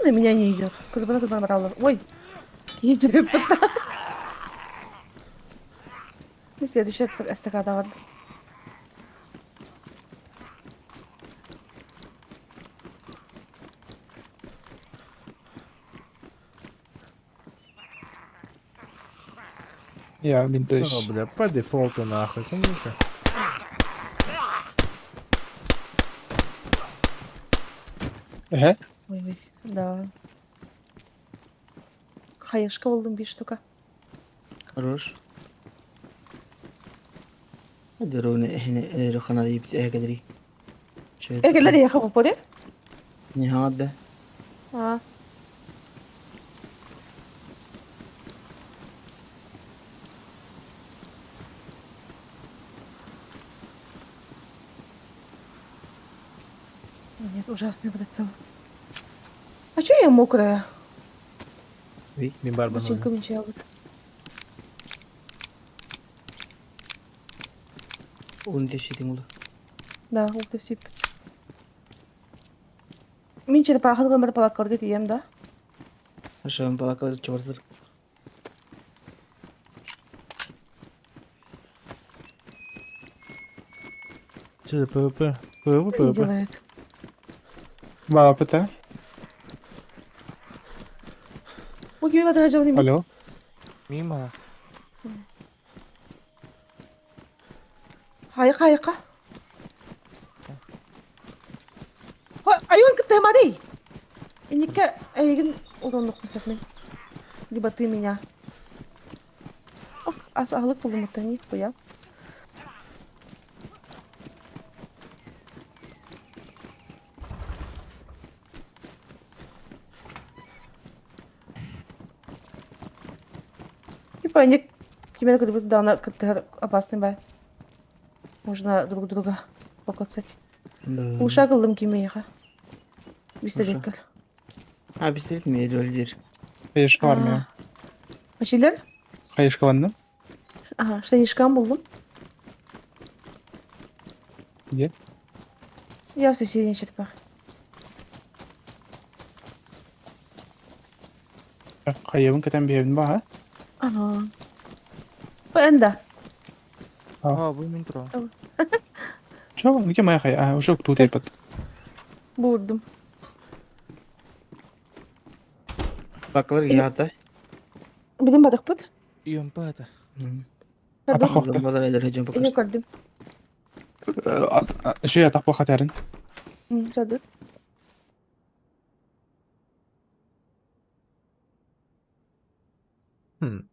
На меня не идет. Ой, Следующая эстакада вот. Я, блин, то есть... О, бля, по дефолту нахуй, конечно. Ага. Ой, ой, да. Хаешка болдым бир штука. Хорош. درون احنا رخنا دي بتاع قدري ايه قال لي يا خبو بودي هذا اه Нет, ужасный прицел. А чё я мокрая? Бочинка меча. Да, ух ты, сип. Мин черепаха гымыр палаткаларга тием да. Ашан палаткалар чабардыр. Что за ПВП? ПВП, Что они ПВП. делают? Баапыта. Бу кими батыһа дьон Алло. Мимо. Хайыка, хайыка. Айон кытта марый. Инникке эйигин уроннук мин. Либо ты меня. Ох, ас аһылык булумуттан нихуя. Типа они кимер көрбүт даҕаны кыттыһар опасный бай. Можно друг друга покоцать. Уша кылдым кимиэхэ. Бистэликкэр. А, пистолет мне револьвер. Хаешка армия. Мачилер? Хаешка ванна. Ага, штанишкам булдум. Где? Я в соседней черепах. Хайыбын кэтэн биэбин баха. Ага. Пэнда. А, бу мин тура. Чё, где моя хай? А, уже тут я под. Бурдум. Бакалар яата. Билим бадахпыт. ЮМП это. Атах хохта. Зомбалар элер хажан Эне пока. көрдүм. Шөй атах бу хатарын. Садык. Хм.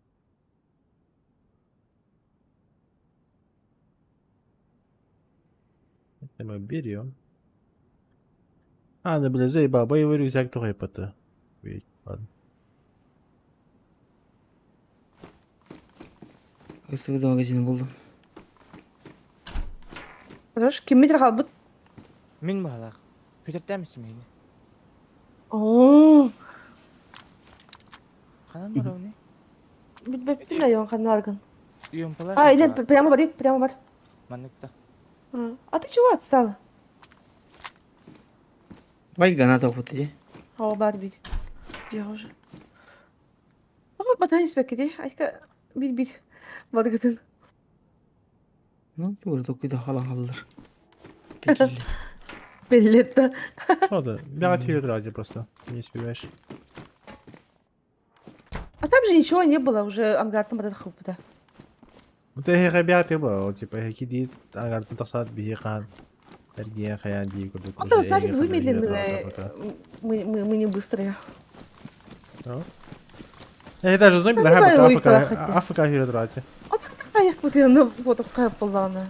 Это мы берем. А, ну бля, заебал, боевой рюкзак тоже ПТ. Ладно. СВД магазин булдум. Хорош, кимметр халбыт. Мин баалаах. Көтөртөөмүсүн миини. Оо. Ханан барабыный? Билбэппин айон ханнаргын. ЮМПлар. А, или прямо бар, прямо бар. Манныкта. А ты чего отстала? Бай граната опыт иди. О, бар бир. Где уже? О, батан испекеди. Айка бир бир. Баргытын. Ну, burada okuydu hala haldır. Беллетта. Ладно, бегать вперед ради просто. Не успеваешь. А там же ничего не было, уже ангартым батат хупта. Ну ты ребят был, типа кидит, ангартын тасат бихи Эргия хаян ди курдук. Вот значит, вы медленные, мы не быстрые. Я даже зомби Ну, дарха давай, АФК логика АФК хирет ради. Аяк вот я на вот такая полана.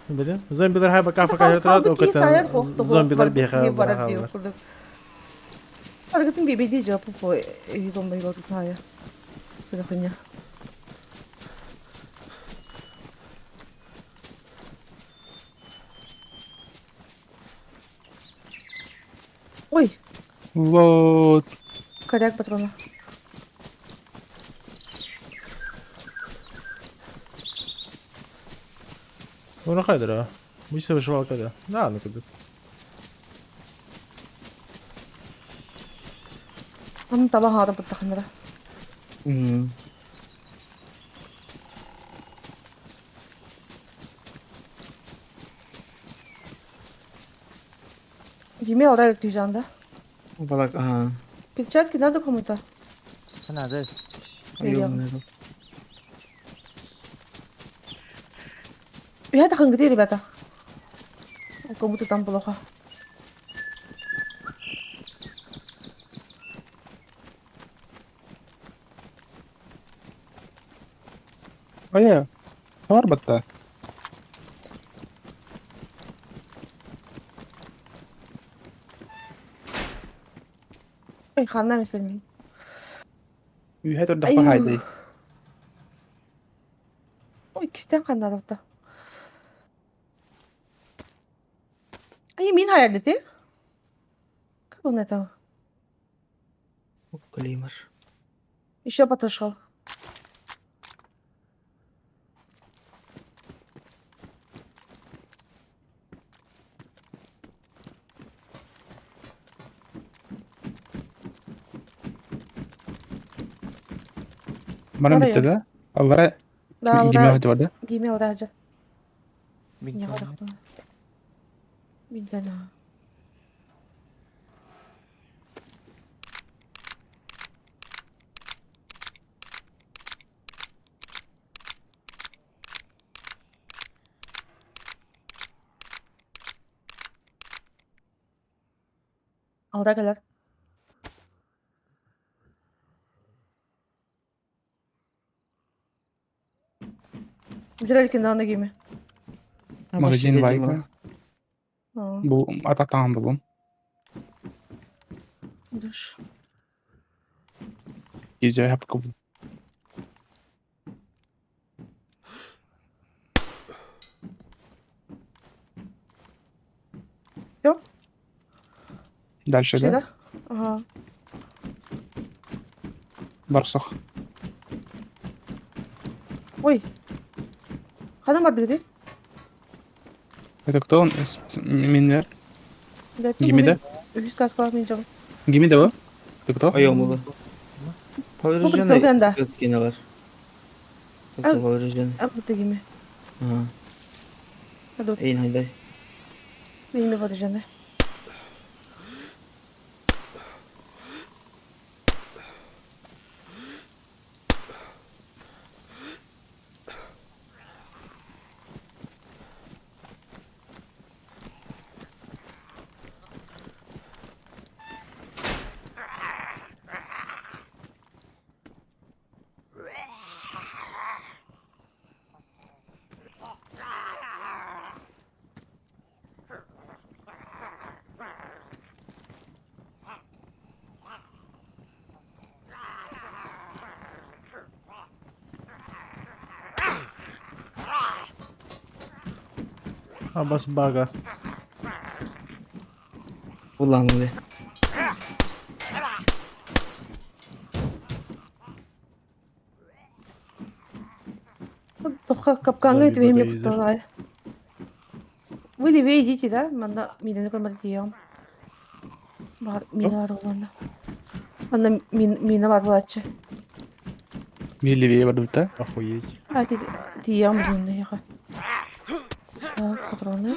Биле? Зомби дарха бак АФК хирет ради, окатан зомби дар биха барахалар. Баргытын бебеди жапы по зомби баргытая. Это хуйня. Ой, Вот. коряк патрона. Ну хайдра. Муси выживал когда? Да, ну когда. Аны таба хара баттахнара. Диме орай түйжанда. Балак, ага. Перчатки надо кому-то? Надо. Я так где, ребята? Как будто там плохо. Ая. Бар батта. Ой, хана мисалми. Үйе турдахпа хайды. Ой, кистен хана да. Ай, мин хаялды. Как он это? Клеймор. Еще подошел. Мана битте да? Аллара Да, гимел бар да? Гимел раджа. Мин Не көрмөт. барахпын. Билэн Алда кэлэр. Бүтэр даҕаны кими? Магазин Вайка. Бу ататаан булум. Дыш. Изе хапка бу. Всё? Дальше, Шли, да? да? Ага. Барсах. Ой. Ханан бардыгыт? Это кто он? Минер? Гимида? Үһүс каскалаах мин дьон. Гимида вы? Ты кто? Айомулы. Поврежденный да. скелет бар. Поврежденный. А вот гими. Ага. Аду. Эйн хайдай. Мими поврежденный. Абас бага. Улан-Удэ. Тоха капкаҥҥа Зомби түбэһим бага юзер. кутталаҕай. Вы левее идите, да? Манна миинэни көрмөр тиийэҕим. Бар, миинэ бар буолуонна. Манна мин миинэ бар буолааччы. Ми левее барбыта. Охуеть. А, тиийэҕим буолуонна эһиэхэ. Так, патроны.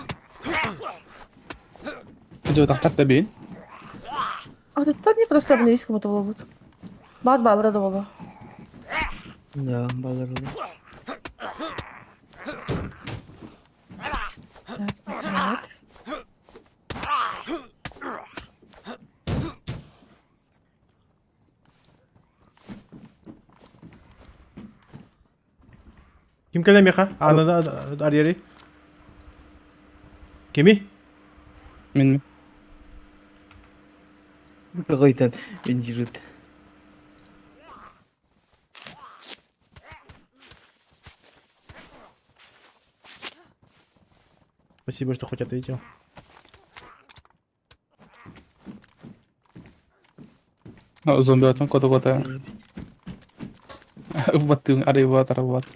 Идет тахтар да бин. А тут не просто обновись кому-то буолбут. Баар баалара да буолуо. Да, балар улы. Так, нет. Ким кэлэ миэхэ? Аанада арьери. Кими? Мин Какой-то вентилит. Спасибо, что хоть ответил. Зомби атын кота-кота. Убаттың, арыйбат, арыбат.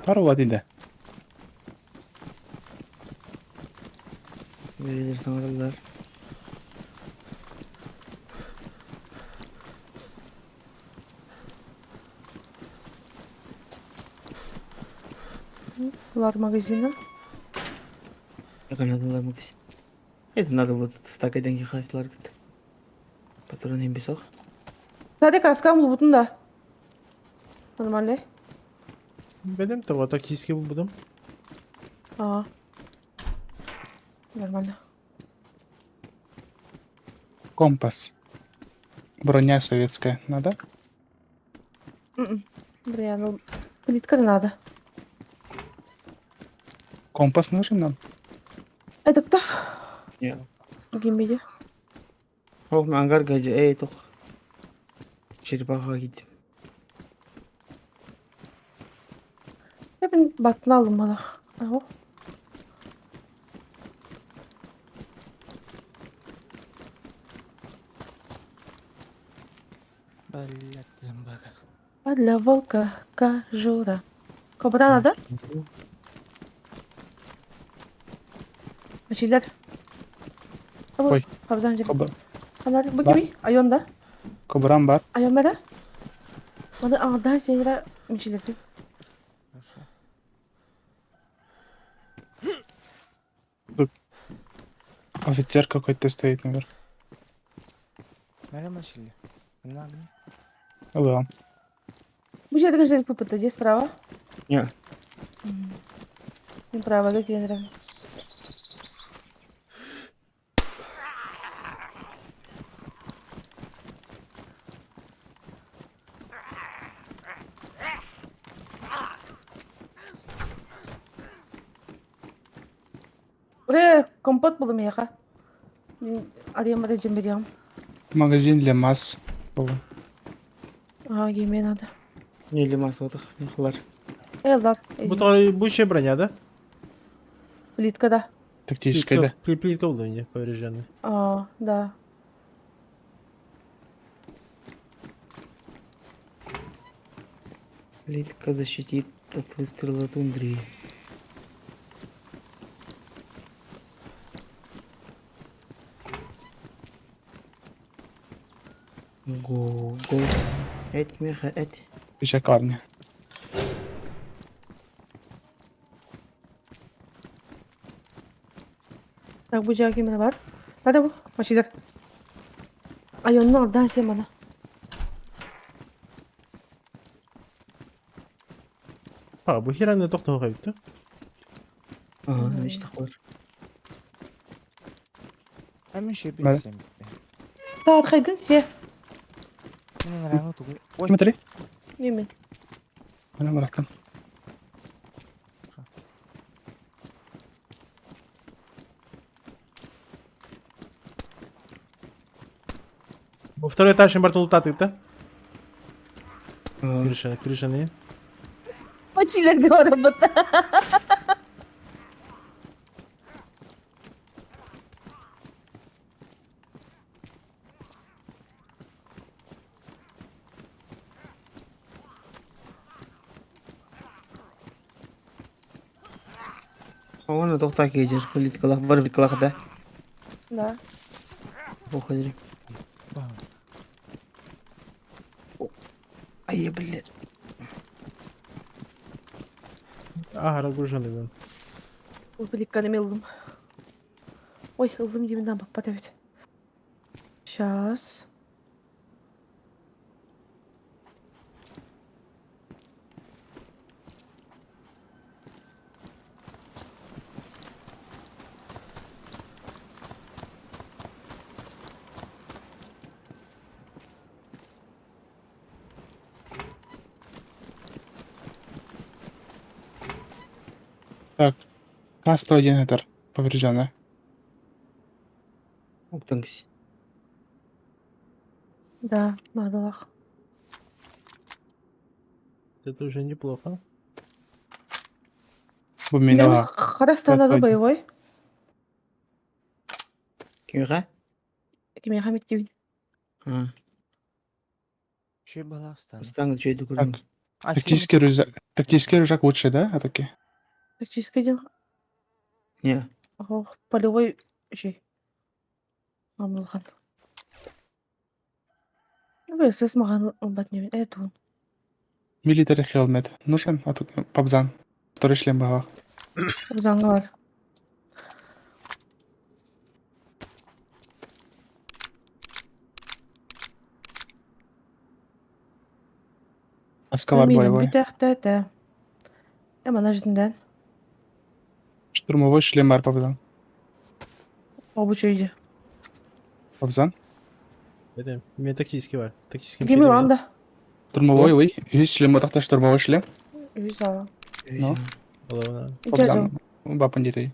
Тарыбат инде. Бэрилэр саҥараллар. Лар магазина. Канадалар магазин. Это надо было стакайдан кихайтлар кыт. Патрон имбесох. Саде каскам булбутун да. Нормально. Бедем того тактически будем. Ага. Нормально. Компас. Броня советская. Надо? Бля, ну плитка не надо. Компас нужен нам? Это кто? Нет. Гимбиди. Ох, ангар гаджи, эй, тох. Черепаха гидим. Я бин баттын алдым балах. Ого. Блять, зомбака. А для волка кожура. Кобра надо? Мачилер. Ой. Хабзан жер. Кобра. Анар, бу Бар. кими? Айон да? Кобрам бар. Айон бара? Маны аңдан сенера мичилер. Хорошо. Тут. Офицер какой-то стоит наверх. Мэре машили. Надо. Ылыам. Бу жерге жерге попытта здесь справа. Не. Мен правага киенирем. Уре, компот булдум миэхэ. Мин арыйам эрэ дьин бериэҕим. Магазин для масс был. Аа, геймэ надо. Не лимас отых, не хлар. Эллар. Бу тоҕо бу еще броня, да? Плитка, да. Тактическая, да. Плитка был не поврежденный. А, да. Плитка защитит от выстрела тундри. Го, го. Эт, Миха, эт. Печакарня. Так, бу жағы кимine бар. Hadi bu. Maçıdır. Ay onun oradan sen bana. А, бу хераны тохтоо эбит Ага, işte var. Hemen şey Мэре. bilsem. Saat kaygın siye. Мен рано тугу. Ой, Смотри. Yemin. Ана бырахтым. Бу второй этаж им лутаты, да? Ага. Крыша, крыша не. Maçılar говорю бата. Оны тоқта кейдер, плиткалах бар плиткалах да. Да. Охо Ай, блядь. Ага, разгруженный был. Bu плитканы мен ылдым. Ой, ылдым деймін баппат эбит. Сейчас. Так. К-101 это поврежденная. Уктаңс. Да, надалах. Это уже неплохо. Бу меня. Харастан Какой? боевой. Кимиха? Киме хамит деймін. А, şey баластан. станг чөйді Так. көрдім. А, Тактический рюкзак. Тактический рюкзак лучше, да? А таки. Тактический дел. Не. Ох, полевой şey. Амылған. ВСС маған ылбат не это он. Military helmet. Нужен? А то пабзан. Второй шлем был. Заңы бар. Аскалар боевой. Бүтәхтә. Яман аждындан. Штурмовой шлем бар пабзан. Обучение. Пабзан. Это, у меня тактический бар. Тактический Кеме анда. Штурмовой, ой. Есть шлем, вот так штурмовой шлем. Үйсала. Ну. Ижа Пабзан. Бапан детей.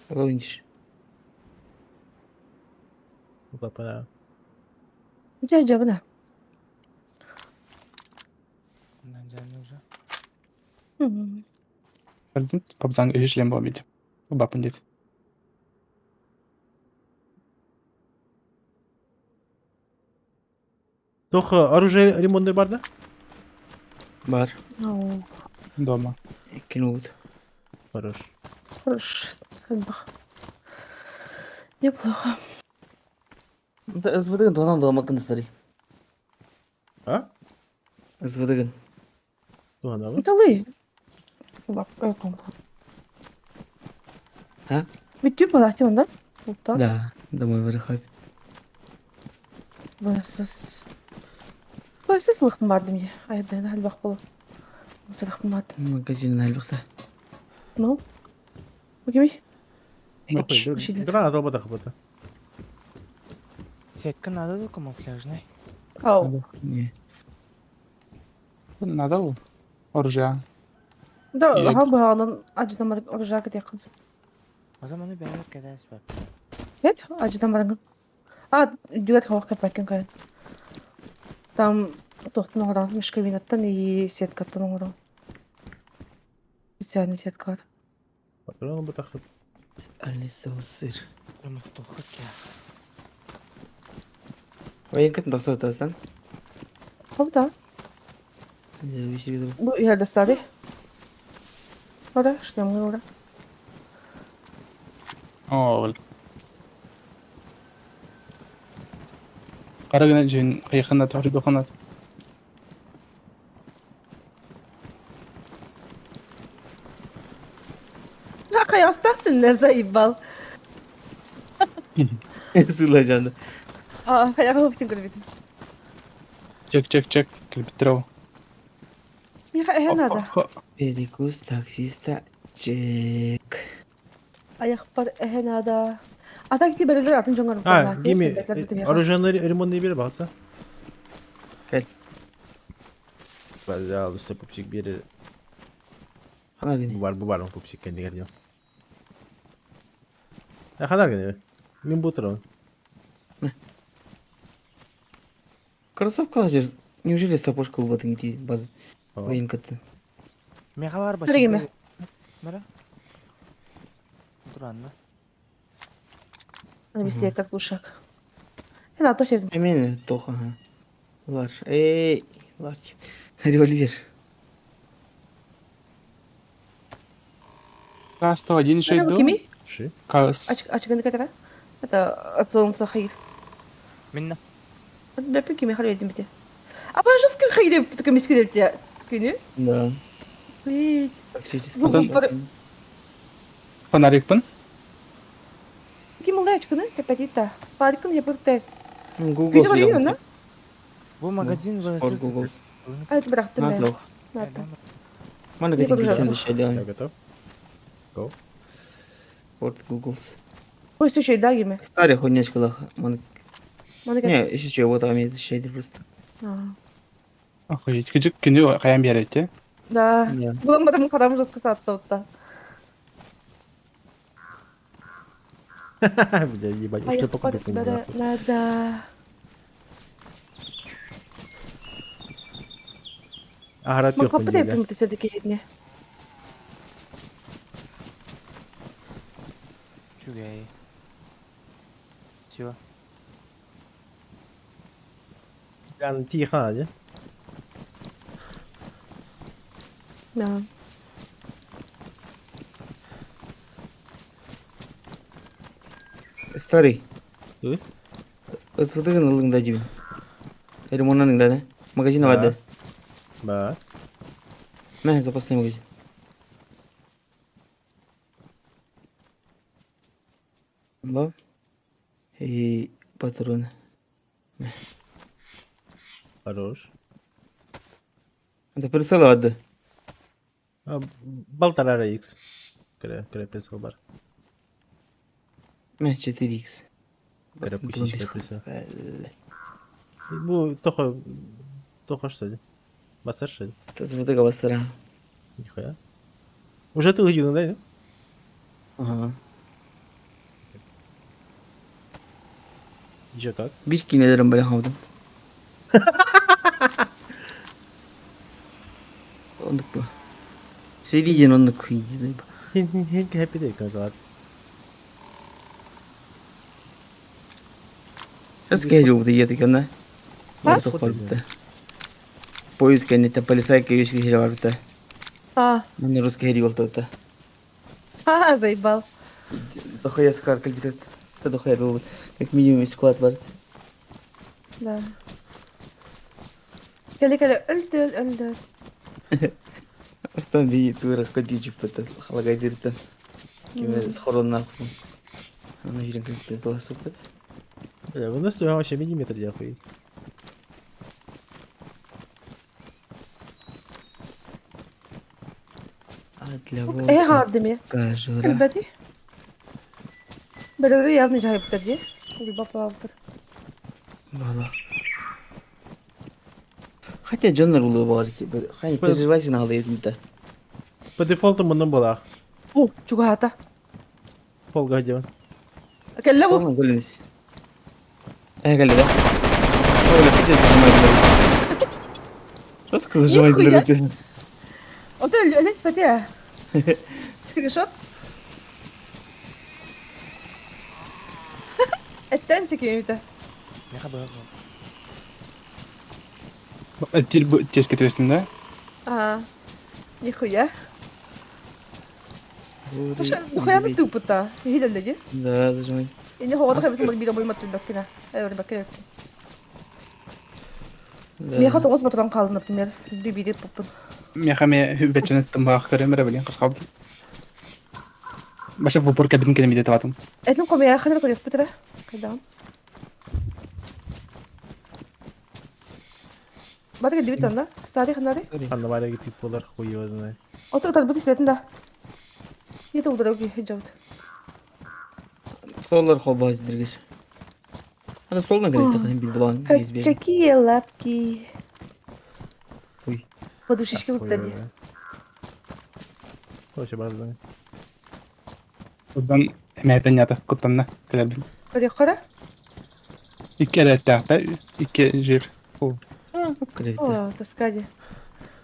Ловниш. Папа, Ижа жабына. уже. Пабзан есть шлем был бит. Бапан детей. Тох оружие ремонтный бар, да? Бар. Дома. Кинут. Хорош. Хорош. Неплохо. СВДгын туғанан дома кындыстары. А? СВДгын. Туғаналы? Далы. Бак, А? Бүттүү балахти онда. Вот так? Да, домой вырыхай. ВСС. ВСС лыхпын бардым дии. Айдана элбэх буолуо. Сырахпын бардым. Магазин элбэхтэ. Ну? Окей. Граната албатах бата. Сетка надо да камуфляжный. Ау. Не. Надо ли? Оружие. Да, Я- аха быһаҕынан адьытамар оружие кэтиэххин сөп. Озам аны бэйэр кэдээс бар. Нет, адьытамарыҥ. А, дүгэр хоох кэппэккин көрөн. Там туохтан оҥорон, мешковинаттан и сеткаттан оҥорон. Специальный сеткалар. Патрон албатах. Альный соус сыр. Мустухка кэ. Военкатын тахса тастан. Хоп, да. Бу иһэр достали. Ора, шлемҥа ора. Оо, бил. Хара гына дьиэн хайыххына тохройдоххуна Хайастаах түннэ заебал. Сыла жаны. А, хайаҕа хопчун көрбүтүм. Чек, чек, чек. Кэлбиттэр ол. Миэхэ эһэ наада. Перекус таксиста чек. Айахпар эһэ наада. А так ти бэрэлэр атын дьоҥҥор А, Гими, оружейный ремонтный бер баса. Кэл. Пожалуйста, пупсик бери. Хана гини. Бу бар, бу бар, пупсик кэннигэр диэн. Ханар гини. Мин бу турабын. Кроссовка жер. Неужели сапожка ылбатыҥ ити база военкаттан? Меха бар Көрегеме. Мара. Туранна. Быстрее как лушак. Это то все. Эмиэ тоха. Лар. Эй, ларчик. Револьвер. К-101 еще иду. Кими? Каас. Ачыгын кэтэрэ. Это от солнца хайыр. Минна. Бэппи кими хал едим бите. А пожалуйста, ким хайыр көмүскү деп күнү? Да. Блин. Практически. Фонарикпын. Ким улай ачкыны? Кэпэтита. Фонарикын япык тез. Google. Күнү барыйын на? Бу магазин Спорт Google. А это бырахтым Надо. мен. Надо. Мана гатин күчен Я готов. Go. Спорт Google. Пусть еще и да, гиме. Старый хуйнячка лах. Мана. Мана Не, еще чего, вот там защищайте просто. Охуеть. Кыжык күнү каян берет, Да. Буламадым карам жестко сатты. Бля, ебать, уж шлепок Надо. Ага, Мы попадаем все-таки не. Чугай. Все. Ян тихо, да? Да. Старый. Ы? Ысытыгын ылыңда деймін. Ремонтның да, да? Магазин бар да. Да. Мә, запасной магазин. Ба. И патроны. Хорош. Это прицел бар да. Балтарара X. Кіре, кіре прицел бар. Мә, 4X. Кіре пусичка прицел. Бу тоха тоха что ли? Басар что ли? Тазвыдыга басара. Нихуя. Уже ты увидел, да? Ага. Еще как? Bir кинелерим бля хавдым. Ондук бу. Серийден ондук. Happy day kanka. Сейчас я едет да? Поезд кэнниттэн полицайка үс киһи барбыта. А. Манна русский хери болтабыта. А, заебал. Дохуя склад кэлбитет. Та дохуя был. Как минимум склад бар. Да. Кэлэ кэлэ өлдөл өлдөл. Астан би тура кодичи пата халагай биртен. Киме схоронна. Аны киирэн кыргыттыы тылассыппыт. Бля, вынос вообще миллиметр я охуеть. А для Э волка хаардым кожура. Элбэти. Бэлэри явно жайыптар дии. Либо паалтыр. Бала. Хотя дьоннор улуу баар хай переживайся на да. По дефолту муннун булаах. О, чугаһаата. Полга диэн. Кэллэ бу. Полный голенс. Э, кэллэ да. Ой, пиздец, зажимает. Жестко зажимает Нихуя. руки. Ото өлөн испэти ээ. Скриншот. Эттэн чекеймите. Меха быһа Теске түстүм да? Аа. Нихуя. Слушай, нихуя на тупо-то. Видели, ди? Да, зажимай. Я не хоҕото хэбитим биир обоймат түлбэккинэ. Өлөрбэккэ Да. Миэхэ тоҕус батаран хаалла, например, бири пуппун. Меха ме хүбэчэн тымбаах көрөм эрэ билин кысқалды. Баша в упор кабин кэлэмиде табатым. Этин комия ханыр көрөспүт эрэ. Кайдаҕын. Баты кэлбит онно. Старый ханары. Ханна баар тип болар, хуй его знает. Ото ытарбыт истэтин да. Ете удара хиджабыт. Солар холбоос диргиш. Ана солдан кэлистэ ханын бил булан неизбежно. Какие лапки. Ой. Подушечки Хуй вот его знает. Вообще база. Узан эмээтэн ята куттанна кэлэрбин. Көрүөххэ Икки эрээттээхтэ, икки жир. Кэлэбит. О, таскади.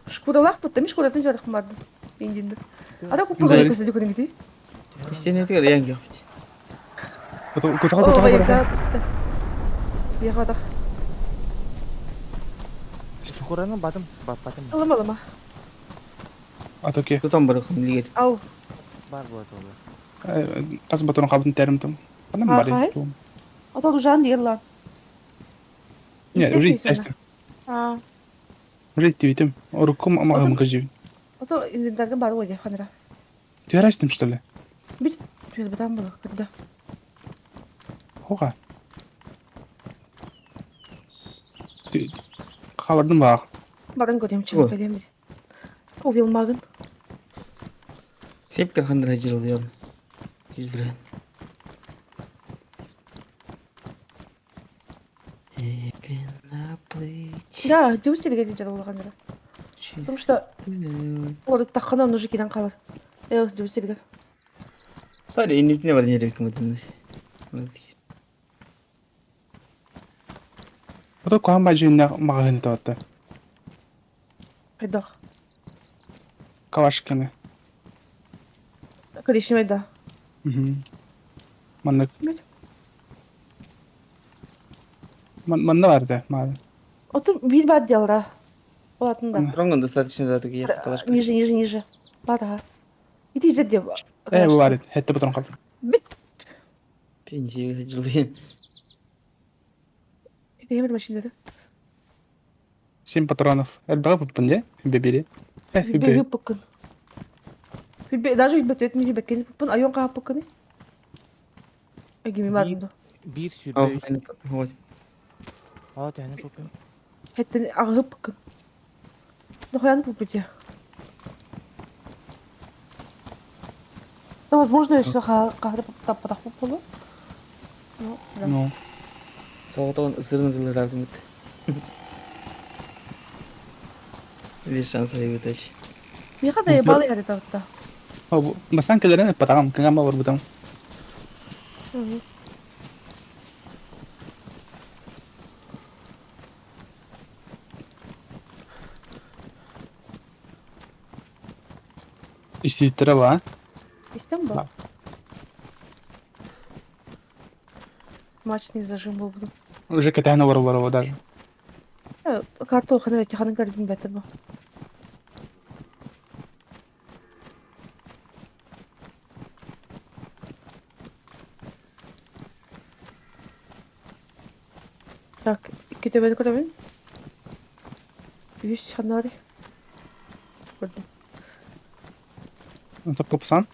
Шкуралаах бутта, ми шкуратын жарых марды. Индинди. Ада куппа Говори. көсөдү көрүнгүтүй. Истенетигер ян кехпит. Кутаха О, кутаха кутаха. вайга туста. Бияхата. Куранын батым, баппатым. Алама алама. Атоки. Тутан барыхым лигер. Ау. Бар була толу. Ас батон кабын терим там. Анам А, бары. хай? Ата дужан дигерлан. Не, уже эстем. А, Уже тивитим. Рукум амагым кажи. ото инвентарьга бар ғой ханара. Тюрастим что ли? Бит түз батан было, когда. Хоға. Хабардым бақ. Баран көрем О. чыгып келем. Ковил магын. Сепкер хандыр жир ол явно. Жүз бір. Да, дюстерге де жарылган ханара. Потому что олар тахана он уже кидан калар. Э, дюстерге. Сари, иннитне бар нерек кымытыныз. Ото куан бажы мағын таватты. Айда. Калашканы. Коричневый да. Манна. Бит. Манна бар да, маған. Ото бир бат делра. Олатында. Ронгон достаточно да такие калашка. Ниже, ниже, ниже. Бата. Иди же деп. Э, бу бар. Хетте батон қалды. Бит. Пенсия жылы. Иди бир машинада. Семь патронов. Элбаға бұппын, де? Бебере. Э, Хүбе бе. пыкын. Хүбе даже хүбе төт ми хүбе кен пыкын айон каа пыкын. Эгими мадынды. Бир сүрбө үс. Вот. Аа, тэхне попын. Хеттен агы пыкын. Нохуяны пупите. Ну, возможно, если кахда таппатах пупулу. Ну, да. Ну. Саатон ысырын тылы Без шанса вытащить. Миха да ебалы яры тавта. Бастан келерен патағам, кыңам бар бұтам. Иститтері ба? Истем ба? Да. Смачный зажим был буду. Уже кәтәхіне бар бар даже. Карта охана бәти ханын карбин бәті бу. Так, кете бәді көрәмін. Үс ханнары. Көрдім. Топсан.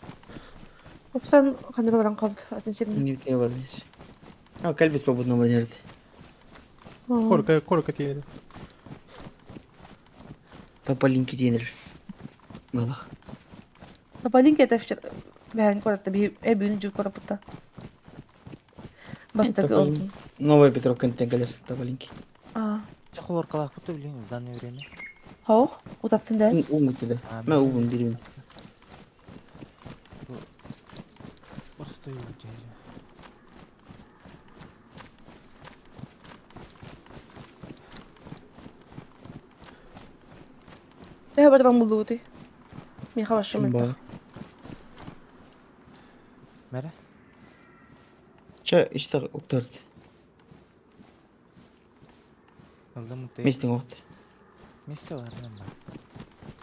Опсан ханна баран қалды атын сиринен. Не бар здесь. А, кальби свободно барерди. Корка, корка тиери. Тополинки тиенер. Балах. Тополинки это вчера бэһэн куоратта биһи э бүгүн дьыл куораппыта. Бастакы Тополин. Новая Петровка кэлэр Тополинки. А. Чахолоркалаах блин в данное время. Хоох, утаттын да? Уун да. Мэ уун бирин. Просто Төһө баран буллугутуй? Миэхэ вообще мөлтөх. Мэрэ? Чэ, иште уктард. Ылдым утай. Местең окт. Месте бар мен бар.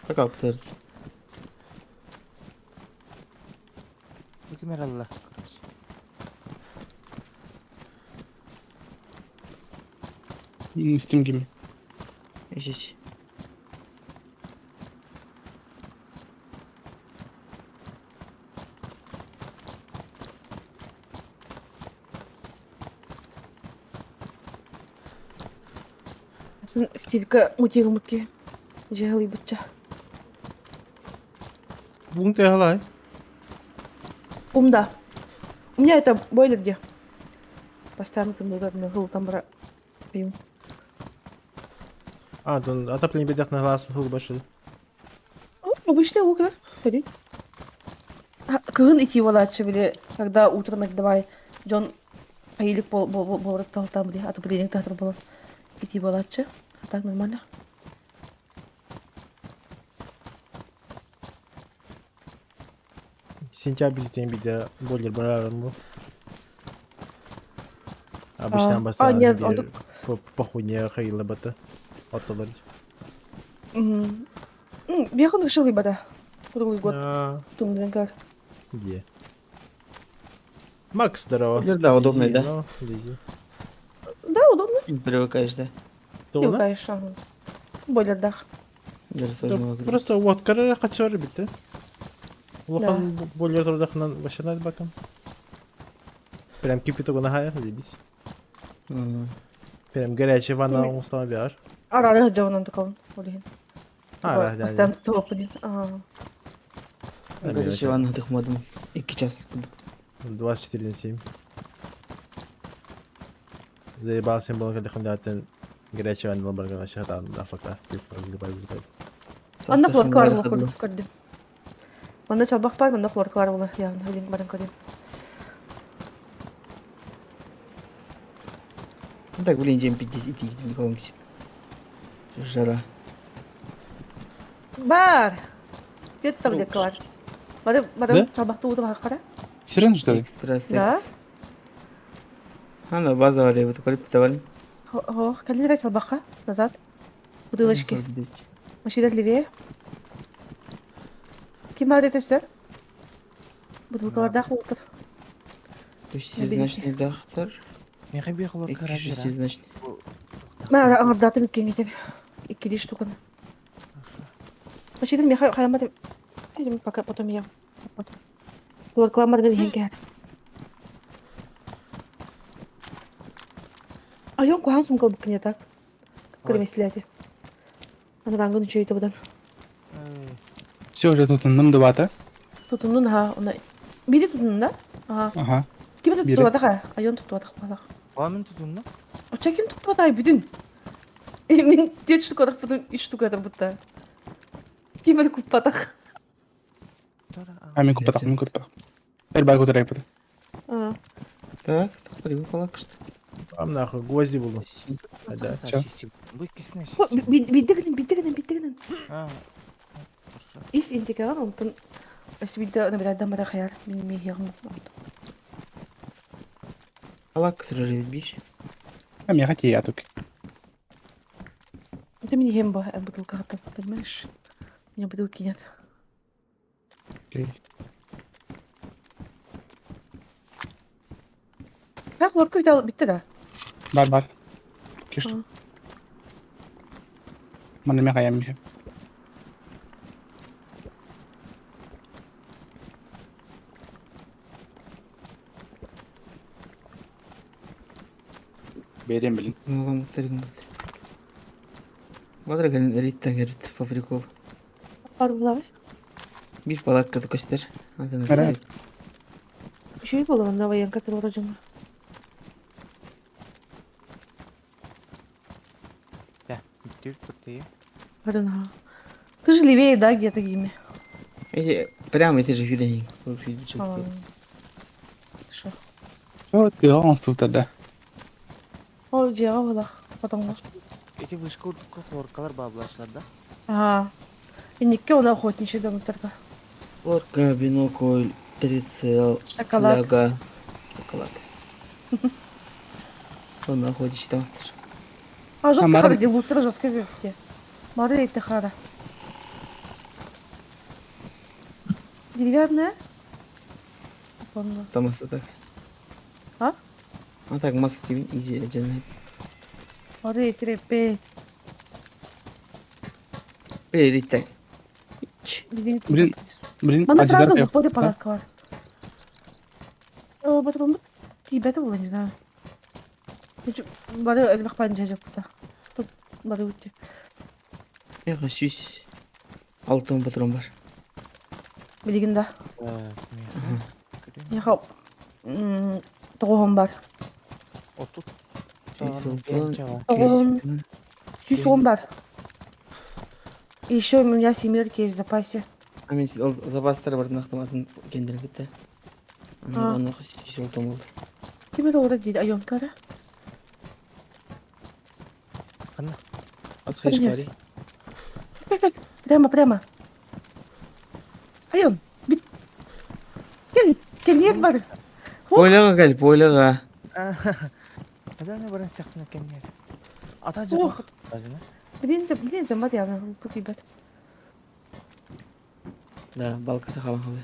Пока уктард. Үкімер алла, короче. Стим гими. Ишиш. Сын стилька мутигымыкки. Жehli бутча. Буң те халай. Умда. У меня это бойлер где? Постоянно там был, на там бра. Пью. А, тон отопление бедях на глаз хул башыл. Ну, обычный лук, да? Ходи. Кыгын ити болааччы били, когда утром это давай, Джон айылык бол бол бол там били, отопление тахтар болар. Ити болааччы. А так нормально. Сентябрь тен биде бойлер барарым бу. Обычно А, бастан нет, бир он по по хуйне хайла бата. Отталар. Бехан решил бада. Круглый год. А, Тумден как. Где? Макс, здорово. Бойлер, да, удобный, Лези, да. ну, лези. Да, удобно. Привыкаешь, да. Тоғына? Привыкаешь, ага. Бойлер дах. Я тоже могу. Просто вот кара качар битте. Улахан бойлер турдахынан башанат бакам. Прям кипит огона хая, заебись. Прям горячая ванна Ну, устама биар. Арары жабынан тукабын. Олеген. А, да, да. Постоянно туапын. Ага. Горячая ванна тахмадым. 2 час. 24 на 7. Заебался был, когда хандатын горячая ванна баргана шатан, да, факта. Залипай, залипай. Анда хлорка бар була көрдүм. Манда чалбах бар, манда хлорка бар була. Явно, билин баран көрдүм. Ну так, блин, день 50 идти, никого не Жара. Бар. Где там где бар? Бары бары чалбахты уду бар кара. Сирен, что ли? Экстрасекс. Да. Ана база var ya, bu давали. Хо, калира чалбаха назад. Бутылочки. Машина левее. Ким бар это Бутылкаларда отыр. Шестизначный дахтар. Меха бир хлорка Икки шестизначный. Мен аңырдатым иккенге деп. Иккили штуканы. Машина меха хаямат. Пока потом ем. Хлоркалар бар деген Айон кухан сумка буккине так. Көрмесләде. Аны рангын үчөйті бұдан. Все, уже тут нам два-то. Тутунун ха, оны бири тутунун да? Ага. Ага. Ким Бири. тутту атака? Айон тутту атак балак. Ламын тутунну? Оча ким тутту атай бүтүн? Мен 4 штука атак бүтүн, 3 штука атак бутта. Ким эле куппатак? А, мен купатак, мен купатак. Элбай кутарай бут. А. Так, так, палак что. Там нахуй гвозди буду. Да. Чё? Биддегинен, биддегинен, биддегинен. А, Ис интеграл онтон Өсбидде набирадан бара хаяр мин миһиҕим Палак, который бич. А меня хотя я только. Это мини хемба бутылка понимаешь? У меня бутылки нет. Окей. Как лодку взял битте да? Бар, бар. Кишту. Мана меха я михе. Берем, блин. Бадар кэлин Риттан кэлбит по приколу. Бар булабы. Биир палаткада көстөр. Ара. Үчүгэй буолар онно военка тыллара дьоҥҥо. Да, бүттүр крутые. Харын Ты же левее, да, где-то гиме? Эти прямо эти же юлени. Что? Вот тыа оҥостубуттар да. Ол дьиэҕэ буолар хотоҥҥо. Эти вышка хлоркалар баблашлар, да? Аа. Инникки оны охотничий домуттарга. Лорка, бинокль, прицел, Шоколад. фляга, шоколад. Он находится там. А жестко Мар- хара делутра жестко вехте. Мары это хара. Деревянная? Онно. Там так. А? А так масса тебе изи джен. Мары трепет. Бля, так. Блин, блин, Мана сразу Адидар в упоре палатка бар. О, потом Тибета было, не знаю. Бары элбэх пан жажапта. Тут бары үтте. Меха сүүс алтын патрон бар. Билигин да. Меха тоҕоһон бар. Отут. Тоҕоһон 110 бар. И еще у меня семерки есть в запасе. А мен ол запастар бар нақтым кендіріп кетті. А. Аны 106 болды. Ким это орда дейді айонкара? Аз хайш бари. Прямо, прямо. Айон, бит. Кел, кел бар. Пойлаға кел, пойлаға. Нeden баран сяхны кемнер? Ата жапа кут. Блин, блин, жамбат явно, путибет. Да, балката қалан қалай.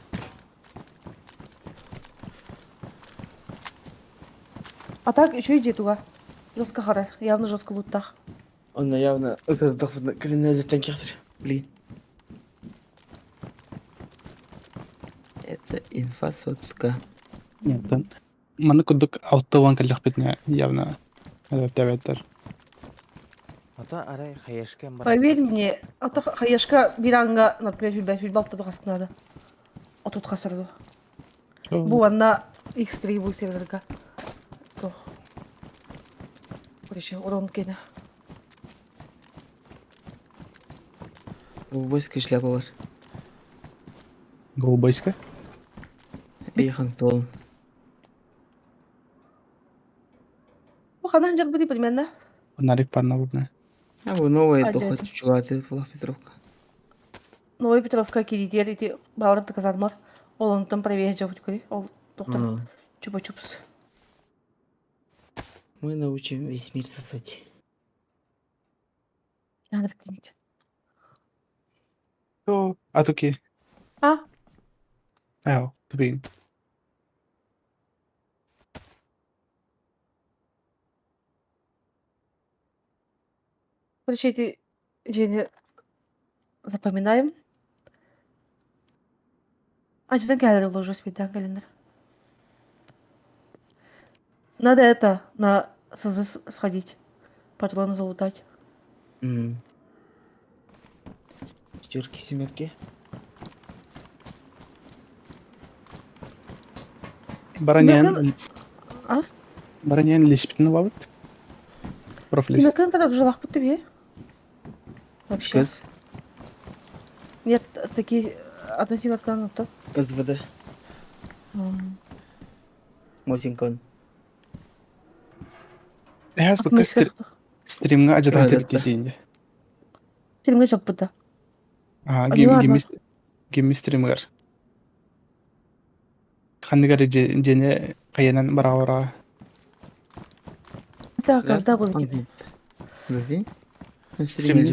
А так еще иди туга. Жестко хара, явно жестко луттах. Онна явно өтөрдөх калинадертен кехтер. Блин. Это инфа сотка. Нет, маны курдук 6 кэллэхпитинэ явно тэбэттэр. Ата арай хаешкен бар. Поверь мне, а то хаешка биранга, например, хүлбә хүлбә алты надо. А тут хасырду. Бу анна X3 бу серверга. Тох. Короче, урон кене. Ковбойская шляпа бар. Голубойская? Бейхан толын. Бу ханан жар бу примерно. Нарик парна бубна. А бу новая А, тоха дядя. чугаты была Петровка. Новый Петровка киридер ити баларып казармар. Ол онтон проверить жабыт көри. Ол доктор чупа-чупс. Мы научим весь мир сосать. Надо вкинуть. Атуки. А? Ау, тупин. Короче, эти Женя запоминаем. Анчадан кэлэр уложусь бит календарь. Надо это, на СЗ сходить. Патроны залутать. Пятерки, семерки. Бараньян. А? Бараньян лиспитин лабыт. Профлис. Семерканы тогда желах по тебе. Вообще. Сказ. Нет, такие одна семерка на то. СВД. Мотинкон. Эхас букка стримга ажатаатыр дитинде. Стримга жаппыта. А, гим гим стримгар. Ханныгар жене каянан бара-бара. Так, когда был тебе? Стрим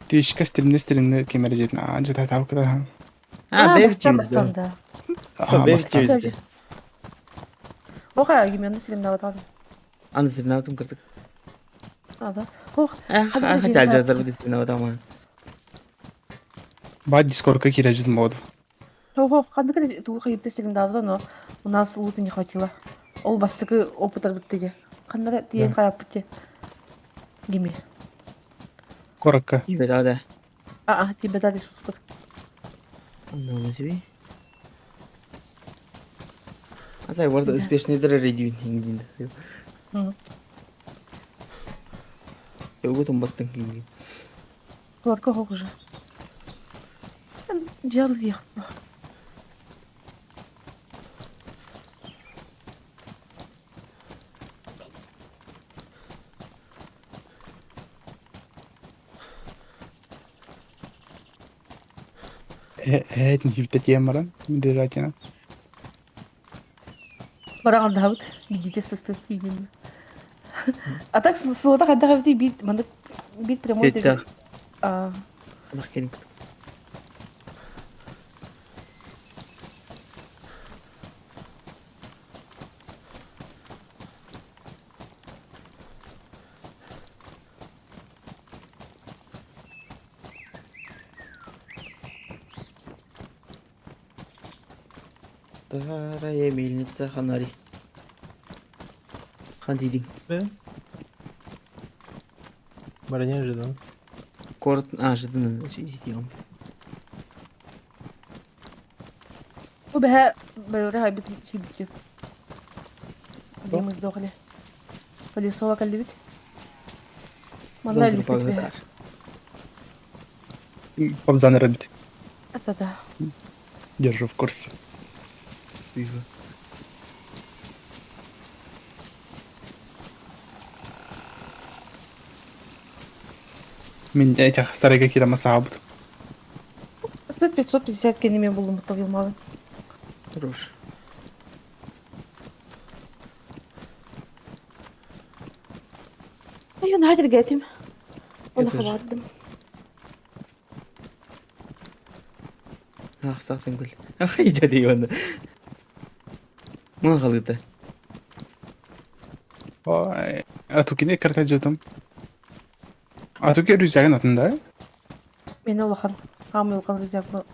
Тишка стримне стримне кемер жетин. Ажатаатар кыда. А, бастан бастан да. А, бастан. Оха, гименни стримнаватадым. Аны стримнаватым кырдык. А, да. Ох, Хотя ажатар бу стримнаватам. Ба дискордка кире жүзүм болду. Ого, кандай тугу кыйып стримдавды, но у нас лута не хватило. Ол бастакы опытарбыт диye. Ханна тиийэн хаалбыт дии. Гими. Коротко. Тиийбэтэ да. Аа, тиийбэтэ дии суспут. Онно себе. А так, вот успешный дыр редюн. Чего там бастың киинги. Куларка хок уже. Дьял диэхпэ. Эт нихивте темаран, дежатина. Бараҥардаһабыт биирдиитэ сыстык тиийдим. А так сылата хайдах эбитий биир маннык биир прямой Теттэх. А Анах кэлин. Старая мельница Ханари. Хан дидиҥ. Бара неожиданно. Корт... А, жыдын изитиом. Бу бэһэ бэйэлэрэ хайбыт сүүрбүтү. Где мы сдохли. Полисова кэллибит. Манна өлбүппүт бэһэ. Пабзан робит. Это да. Держу в курсе. Мин этих сарайга киирэн масаабыт. Стоит 550 кенеме булдум табылмалы. Хорош. Айон хадыргатим. Оны Я тоже. хабардым. Ах, сахтын көл. Ах, идея оны. Мына қалыта. Атукини карта жотум. Атуки рюкзагын атында. Мен улахан. Хамы улахан рюкзак бу.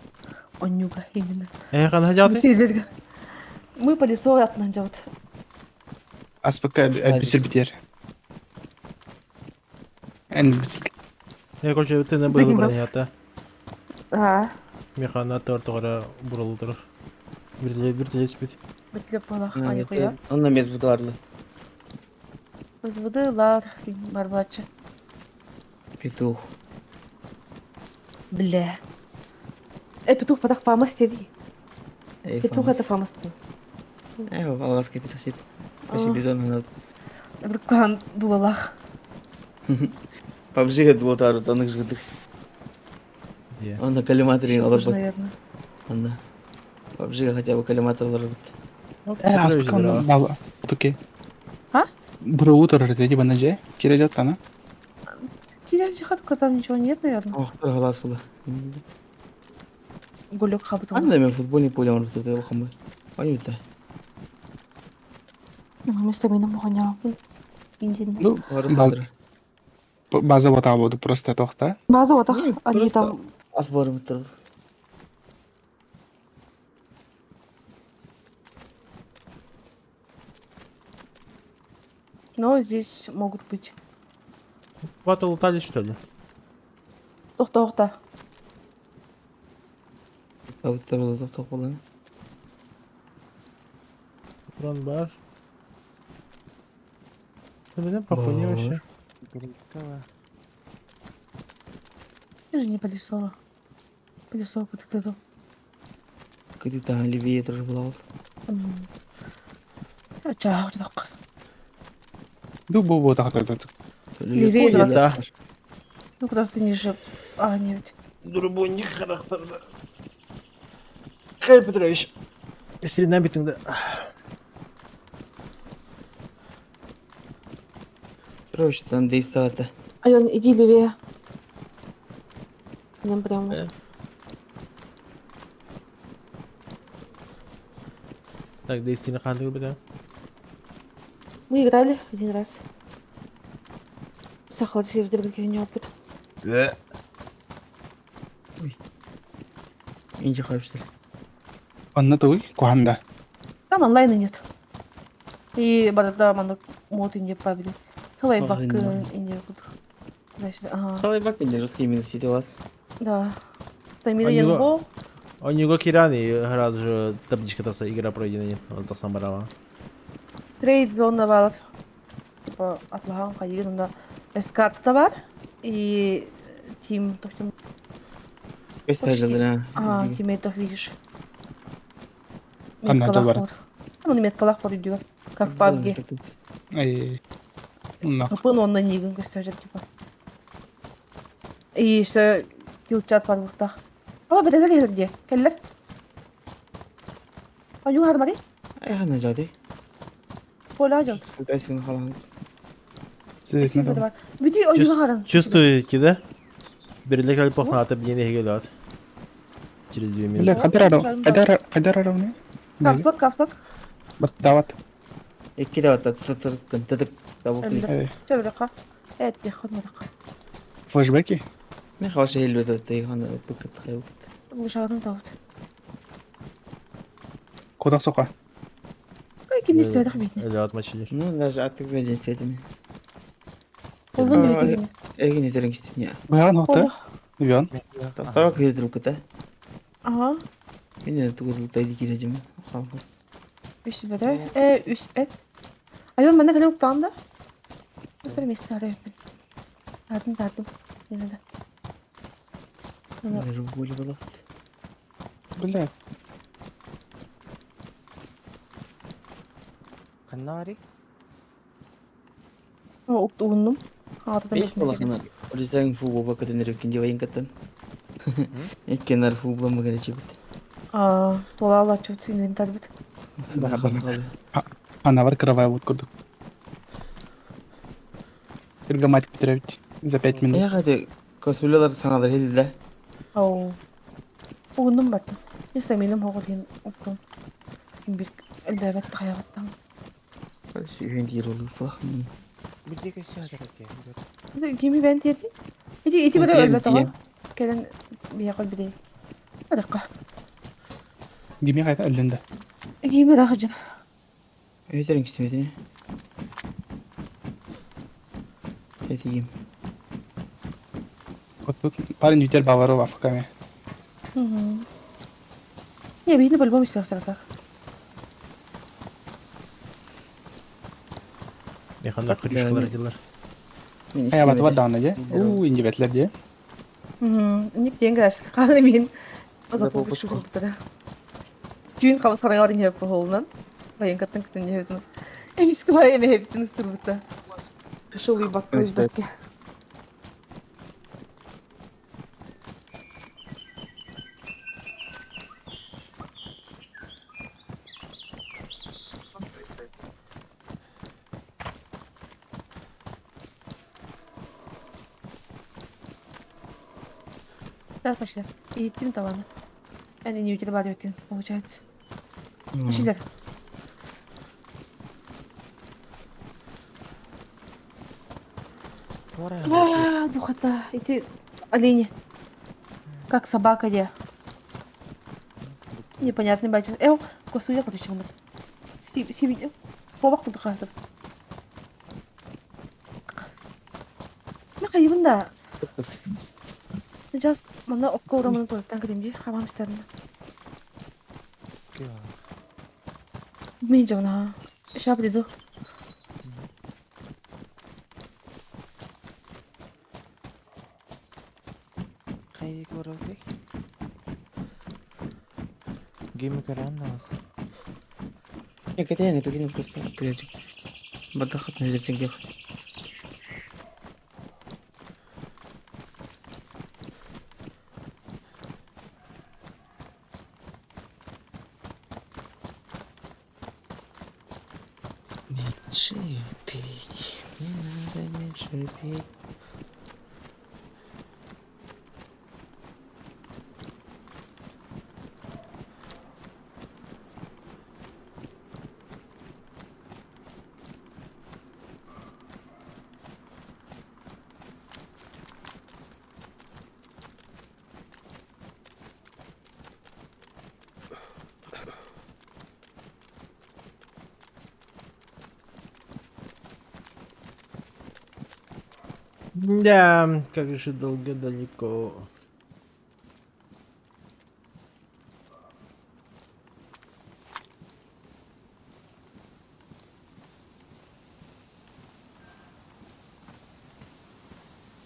Оннюга именно. Э, хана жааты? Мы полисовый атынан жабыт. Аспакка бисер битер. Эн бисер. Я, короче, ты не был Загибал. бронята. А, Механа тортора буралытыр. Вертолет, вертолет спит. битлеп буолах аньыкыйа. Онна мез бутарлы. Взводылар барбачы. Петух. Бля. Э, петух потах фамас теди. Петух это фамас. Э, алгаска петух сит. Вообще бизон надо. Рукан дулалах. Пабжига двотару танык жыдык. Онна коллиматоры алар бат. Наверное. Онна. Пабжига хотя бы коллиматор алар бат. Аспакка бала. Атуки. А? Броутер это типа наже. Кире жаттана. Киря жихатка там ничего нет, наверное. Ох, халас була. Гулек хабыт. Анда мен футбольный поле он тут улахамы. Анюта. Вместо меня муханя. Индин. Ну, база вот буду просто тохта. База вот они там. Ас бар бутыр. Но здесь могут быть. Вата лутали, что ли? Тохта, охта. Тохта Патрон бар. Да блин, похуй не вообще. Я же не полисова. Полисова куда-то. Кыды левее тоже была. Чаһырдак. Ду бу бу так так. Левее Да. Ну просто ниже. А, нет. Дурбонник характерда. Хай Петрович. Средна битіңді. Короче, там действовать. Айон, иди левее. Нам прямо. Так, действительно қандай біті. Мы играли один раз. Сахар сервердерге не опыт. Ой. Инжи хайпстер. Онна туй куханда. Там онлайна нет. И барыта маннык мод инде били. Салайбаккын инде курдук. Ага. Салайбаккын диэн русский минус сити вас. Да. Тамира Янго. У него Киран и сразу же табличка тахса игра пройдена нет. Он тахсан барала. Трейд зона бар. Типа атлахан хайыгын онда эскарта бар. И тим тохтум. Көстө А, тиммейтов видишь. Анна Меткалах бар. Ну, меткалах бар үйдүгөр. Как в PUBG. Эй. На. Хапын онна нигин көстө типа. И еще килчат бар бухтах. Ама бетелер где? Келлер. Аюн хармари? Ай хана жады. Пола жон. Тайсын халан. Бүти аюн харан. Чувствуете, да? Берлек алпахната бнене хегелат. Через 2 минуты. Бля, кайдар кайдар кайдар ровно? Кафлак, кафлак. Дават. Икки дават тытык тытык табук. Чөлрөкка. Эт хот мадак. Флешбеки? Мен хаваша хелбет атты хана букат хайбукат. Бушагын тавут. Куда сока? Ким истедик бит. Элят мачили. Ну, даже аттык вежен истедим. Колун бит. Эгин этерин истим я. Баян хоты. Вион. Тавак хелдер кута. Ага. Мен тугул тайди кирежим. Халка. Үс бере. Э, үс эт. Айон мана калып танда. Бер месте арай. Атын тартып. Не надо. Рубули было. Бля. Канари? О, уктууннум. Беш балахына. Олисаң фу боба кытын репкин деп айын каттан. Эккенар фу була мага чебит. А, тула чут инвентарь бит. Ана бар кровая вот курдук. Иргамать Петрович за 5 минут. Я хады косулялар саңалар хелди Ау. Угундум баттым. Несте меним хогул уктум. Ким бир элбебет хаябаттан. да. Сүйен дир олу балахын. Бирде көстө атат. Кими бен тиерди? Ити ити бир өлбөт ага. Келен бия кол бири. Адакка. Гими кайта өлүндө. Кими рахыжын. Өйтерин кистемети. Этигим. Вот тут парень ютер балары афками. Не, бихни по-любому истер так. Механда хрюшкалар дилар. Ая бат бат дааны же. У инжебетлер же. Ник деньги каны мен Запопочку. Түйін қабыс қараңар не холунан. Баян каттан күтін не хебетин. Эмиски бай эме хебетин ыстырбыта. Шул бакка бакка. Да, пошли. И тим таваны. Они не видели бадюки, получается. Пошли. А, духота. Иди, олени. Как собака где? Непонятный бачит. Эу, косуя, короче, он. Си, си, побак тут хасып. Мен да. Сейчас мана окко урамын туалеттан кирем ди. Хамам истерин. Мен жона. Шап диду. Кайда көрөдүк? Геми көрөн нас. Кетен это кино просто тырежик. Бардахат незерсең дех. Меньше пить, мне надо меньше пить. Да, как же долго далеко.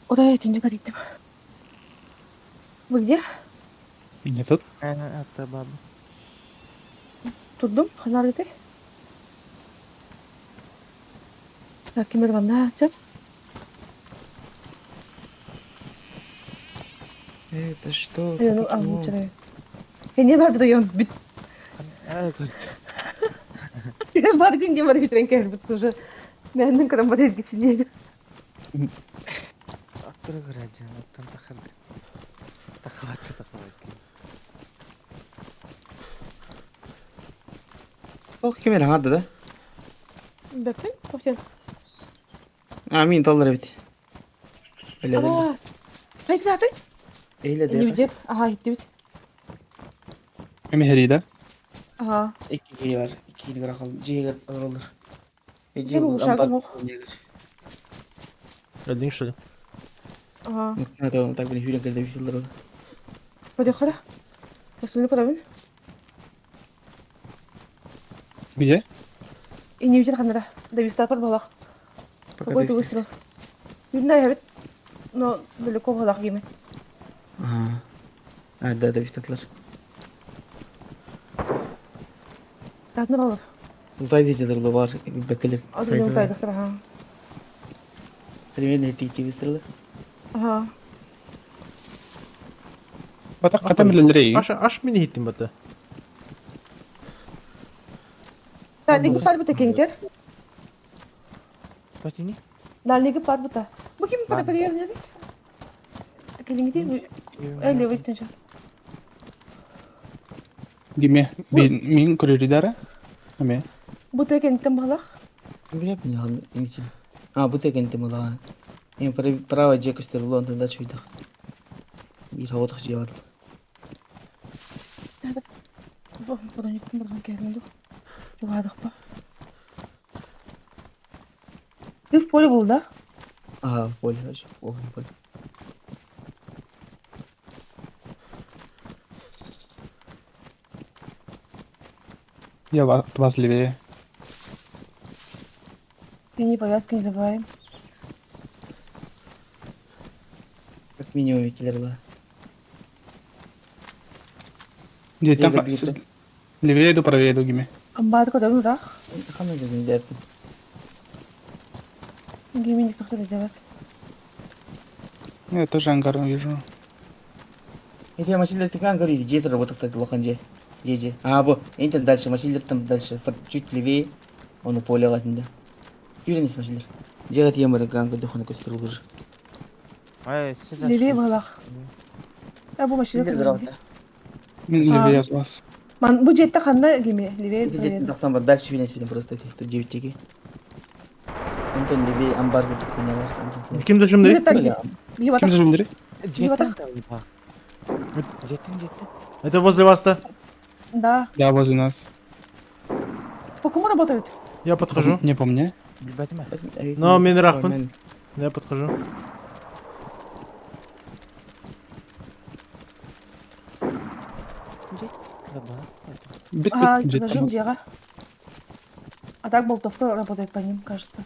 Отой итинник атыттым. Вы где? Не тут. Это баба. Турдум, ханаар этэй? Так, ким манна чат? Это что за Ну, а, покемон? лучше. Я не бар даем бит. Бар күн не бар битрен кәр бит уже. Мәннең кырым бар едгичне. Аттыры граджан, аттан тахар. Тахалат тахалат. Ох, кем эрэ хаада да? Бәппин, тоқтен. А, мин таллар эбит. Биле Аа. Хайт хаты. Эйле Не де. бит. Ага, хитти бит. Эми херида. Ага. Икки киһи бар. Икки киһи көрө хал. Дьиэгэр олороллор. Дьиэ Дьиэ ушагым амбар. ох. Дьиэгэр. Один, что ли? Ага. Так, блин, хүрэн кэлдэ битиллэр ол. Подъехали. Посмотри, куда вы? Где? И не видел ханара. Да вистатор была. Пока Какой ты ты выстрел? Видно, я ведь, но далеко в голах гиме. Ага. А, да, да, вистатлар. Так, ну, Ултай дедилер ол бар. Бекелер. А ты не ултай, доктор, ага. Примерно эти икки выстрелы. Ага. Батак катам билелери. Аш, аш мени хиттим бата. Дальники пар бута кеңтер. Почини? Дальники пар бута. Бу ким пара пара не Келиңити эле виттенче. Гиме. Бин мин көрөридара. Эме. Бута кеңтен балах. Билеп не хал инчи. А, бу текен тем ола. Эм право дьиэ көстөр ол онтон да чуйдах. Бир хаватах дьиэ бар. Бу броникпин барган кэринду. Жугадыкпа. Ты в поле был, да? Ага, поле, о, поле. Я от вас левее. Синие повязки не забываем. Как минимум иккилер да. Где там? Левее, Левее иду, правее иду, гиме. Амбар куда ну да? Ханна дедин дерпин. Гиме никто не делает. Я тоже ангар вижу. Эти машиналар тикан говорит, где это работает лохан же. Же же. А, бу, энтен дальше, машиналар там дальше, чуть левее, он поле гатында. Юренес машиналар. Жегат емір ганга дохона көстөр уже. Ай, сюда. Левее балах. А бу машина Сендер куда? бір алта. Мин левее от вас. Ман бу жетте ханна гиме левее. Эти жеттин тақсан бар, дальше юренес битен просто эти, тут 9 теге. Энтен левее амбар гүтүп хуйня бар. Ким зажимды? Ким зажимдери? Жеттин там, ба. Жеттин, жеттин. Это возле вас-то? Да. Да, возле нас. По кому работают? Я подхожу. Не помню. Билбатима. Но мин рахпын. Я подхожу. Бит А, бит зажим дьяга. А так болтовка работает по ним, кажется.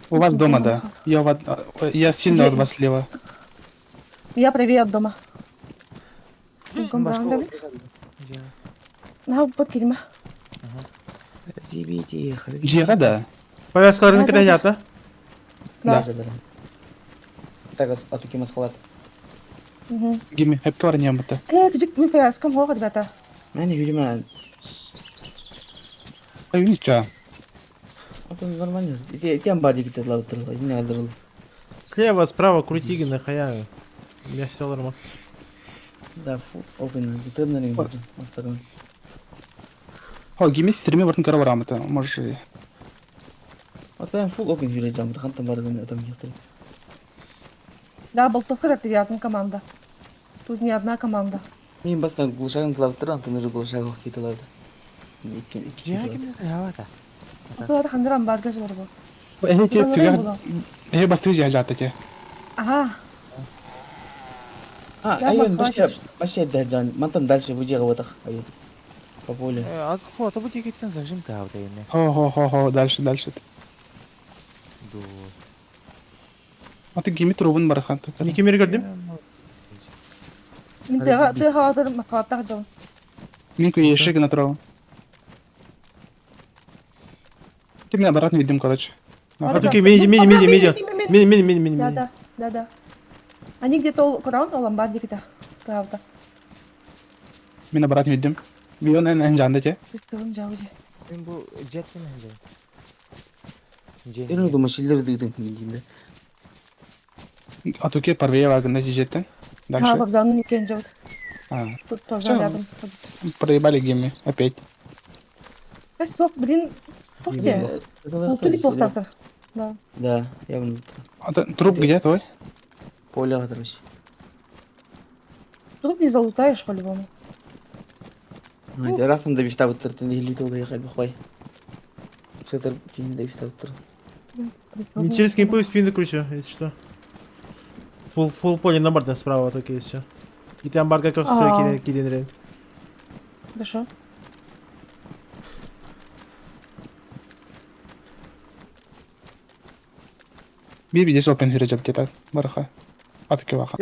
У вас дома, да. Я, я сильно от вас слева. Я правее от дома. На, подкинь. Разъебите их, Дьиэҕэ да. Повязкаларын Да, да, кидайята? Да. Да. Так, атуки масхалат. Угу. Гиме, хепке бар ньямыта. Кыжык ми повязкам хоға, ребята. Мени юрима. Ай, Это нормально. Эти амбар диките лабытырла, не алдырыл. Слева, справа, крути, нахуя. У меня все нормально. Да, фу, open, трудно не мастарын. О, гиме стриме бартын кара барамыта. Можешь и... Атайын фул open юрэ жамыта, хантан бардын адам яктыр. Да, болтовка это приятная команда. Тут не одна команда. Мен бастан глушагын кылабытыр, антон уже глушагы кетелады. Икки Дьиэҕэ ким хавата. Атылар хандыр амбарга жылар бу. Эһи Заларай түгэх була. эһи бастыы дьиэ дьаата те. Ага. А, Я айон Москва башка башка дажан. Мантан дальше бу жега бутах. Айон. По полю. А хо, то бу тикеттен зажим таабыта эми. Хо-хо-хо-хо, дальше, дальше. Ду. А ты гими трубын барахан. Никимери көрдүм. Мин тыаҕа тыаҕа атыр макааттаах дьон. Мин күйеші гына турабын. Ты меня обратно видим, короче. А тут мини, мини, мини, мини, мини, мини, мини, мини. Да, да, да, да. Они где-то ол кураун ол амбар дикита. Правда. Мин обратно видим. Бион эн эн жанды те. Тылым жауди. Мен бу жеттин хэнде. Эн уду машилер дыдын динде. А туке парвея вагында жеттен. Ха, Дальше. вокзалын екен жаут. А, Тут тоже Всё. рядом. проебали гимми опять. Э, сок, блин, тоқте. Ултули тоқтақтыр. Да. Да, я вон А то- труп где твой? поле короче. Тут не залутаешь по-любому. Жарахтан да бишта буттыр тенде хили толды хал бахбай. Сетер кейин да бишта буттыр. Не через кемпы в спину кручу, если что. Фул, фул поле на борт справа только есть все. И там барга как строй А. килин Хорошо. Би здесь опен хире где-то. Бараха. А туке ваха.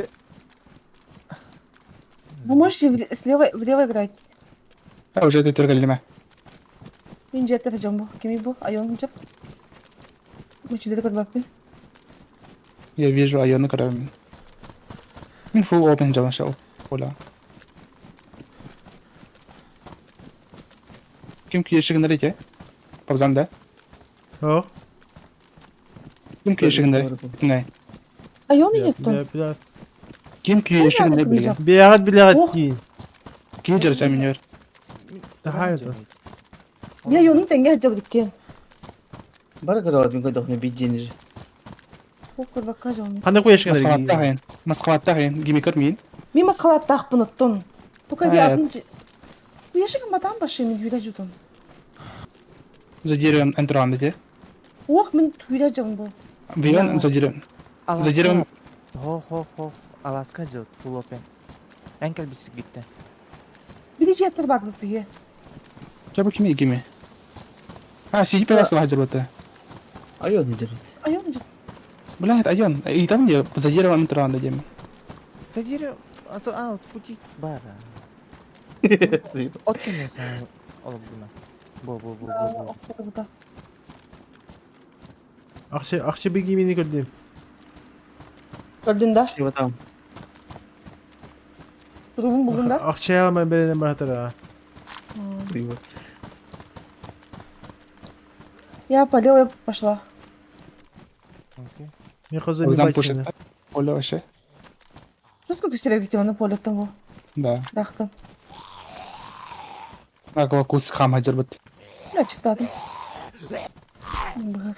Вы можете слева, влево играть. А уже это только Мен жеттер жомбу. Кими бу? Айон жап. Мучилери көрбөппүн. Я вижу айоны карабин. Мин фул опен жаланшал. Оля. Ким күйешігін рете? Пабзан да? О, Ким күйешігін Не. Айон бля, еттон. бля, бля. Ким күйешігін билген? Бягат, бягат, Ох. кин. Ким жарча минер? Давай это. Я айонун теңге жабы диккен. Бар каралат мен кайда бит же. Ох, көрбөккө жолун. Қандай қояшың Москватта қайын. Москватта қайын. Гими көрмейін. Мен масқалаттаақпын оттон. Тука би А, атын Куяшыгын батан башы мен түйрә жутун. За деревом энтран де. Ох, мен түйрә жон бу. Вион за деревом. За деревом Хо хо хо. Аласка жот фул опен. Энкел бисик битте. Бири жеттер бар бу бие. Жабы кими гими? А, сиди пелас хажыр бата. Айон не держит. Айон жут. Блядь, айон. И там где за деревом энтран дем. За деревом а то а пути бара. Оттен са олып буна. Бо бо бо бо. бо. Ақша, ақша беги мені көрдім. Көрдүн да? Чего там? Трубун булдун да? Ақша алмай береден баратыр. Я по левой пошла. Окей. Мен қозы Там мен пушит. Оля вообще. Что сколько стерег на поле там бу? Да. Рахтан. Аква кус хам хажыр бат. Я читадым. Бр.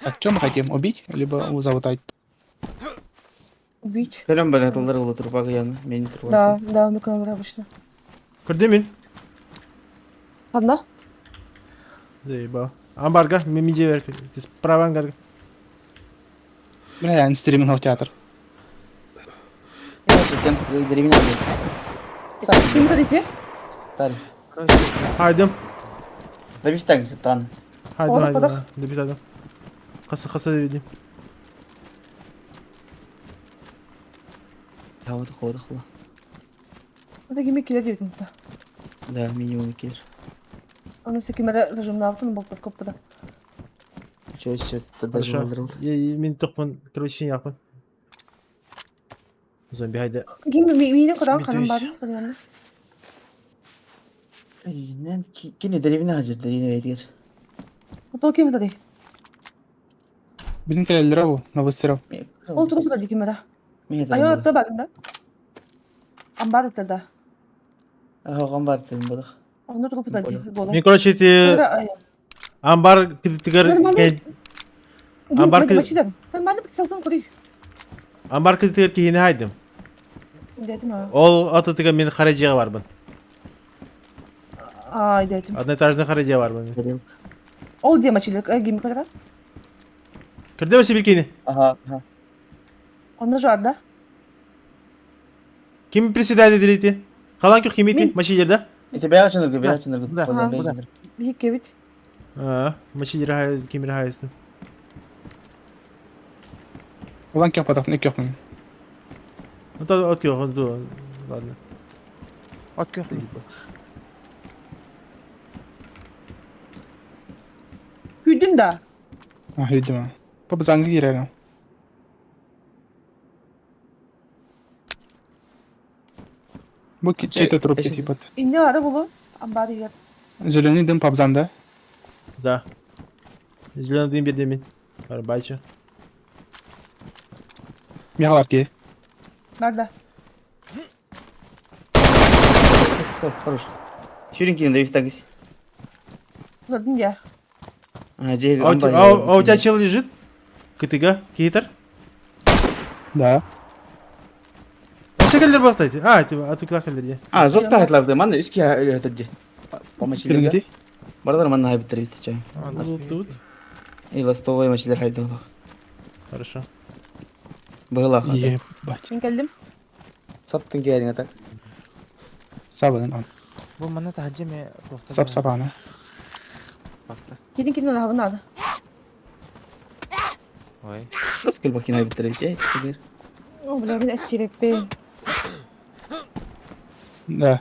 Так, что мы хотим? Убить? Либо залутать? Убить. Берем бараталдар боло турбага яны. Мен турбага. Да, да, ну камера обычно. Көрдім мен. Одна? Заебал. Амбарга, мен мен жебер. Ты справа ангар. Бля, я стриминг театр. Сеттен деревня. Ким говорите? Старый. Хайдым. Да биш так сеттан. Хайдым, Ода, хайдым. ода. Добит адам. Қаса, қаса видим. Хават хават хула. Это кими келе деп да. Да, минимум кир. Оны секимере зажимнавтын болтор көппү Чё сейчас даже Хорошо. Я мен тоқпын, короче, яқпын. Зомби хайда. Ким мени куран канан Метусь. бар билгенде. Нен кини деревня хажыр деревня бейтгер. Ото ким тади? Блин, калелер на выстрел. Ол туру да кимере. Мен Айон атта бар да. Амбар атта да. Ага, бар тем бодох. Оны туру да гола. Мен, короче, ти амбар кидитигер амбар Нормально салкын кури. амбар кидитигер кихини хайдым. Дедим а. Ол атытыга мен харажыга барбын. Ай дедим. Одноэтажный харажыга барбын. Ол диэ мачилик гимми кытара. Көрдө сибиркини? Ага, ага. Онно жуарда. Ким председатель дирити? Халан күх кимити? Мин. Мачилер да? Ити бэйэ чыныргы, бэйэ чыныргы. Да, Позан бэйэ да. чыныргы. Биһиккэбит. А, мачилер кимир хайыстын. Улан кех потох, не кех мен. Ну то от көх, ну ладно. От көх Күйдүн да. А, видимо. Папа киирэр. Бу чей-то труп типа. Инне бары булу. Амбар егер. Зеленый дым пабзан, да? Да. Зеленый дым бердемин. Арбайчы. Михалар ки. Бар да. Хорош. Шүрін да үфтагыс. Ұзадын я. А, же А у те- а у а у тебя чел лежит? КТГ? Кейтер? Да. Шекелдер бақтайды. А, ты, а ты клахелдер А, жестко хайтлавды. Манна үске өлі Помочилер. Киргити. Бардар манна хайбиттер бит чай. Ну, тут. И ластовой мачилер хайдалах. Хорошо. Быгылах. Ебать. Мен келдим. Саптын келин так. Сабын он. Бу манна тахаджа ме Сап сабана. Келин келин алабын ады. Ой. Жестко бакин хайбиттер бит. О, бля, мен әтсиреппен. Да.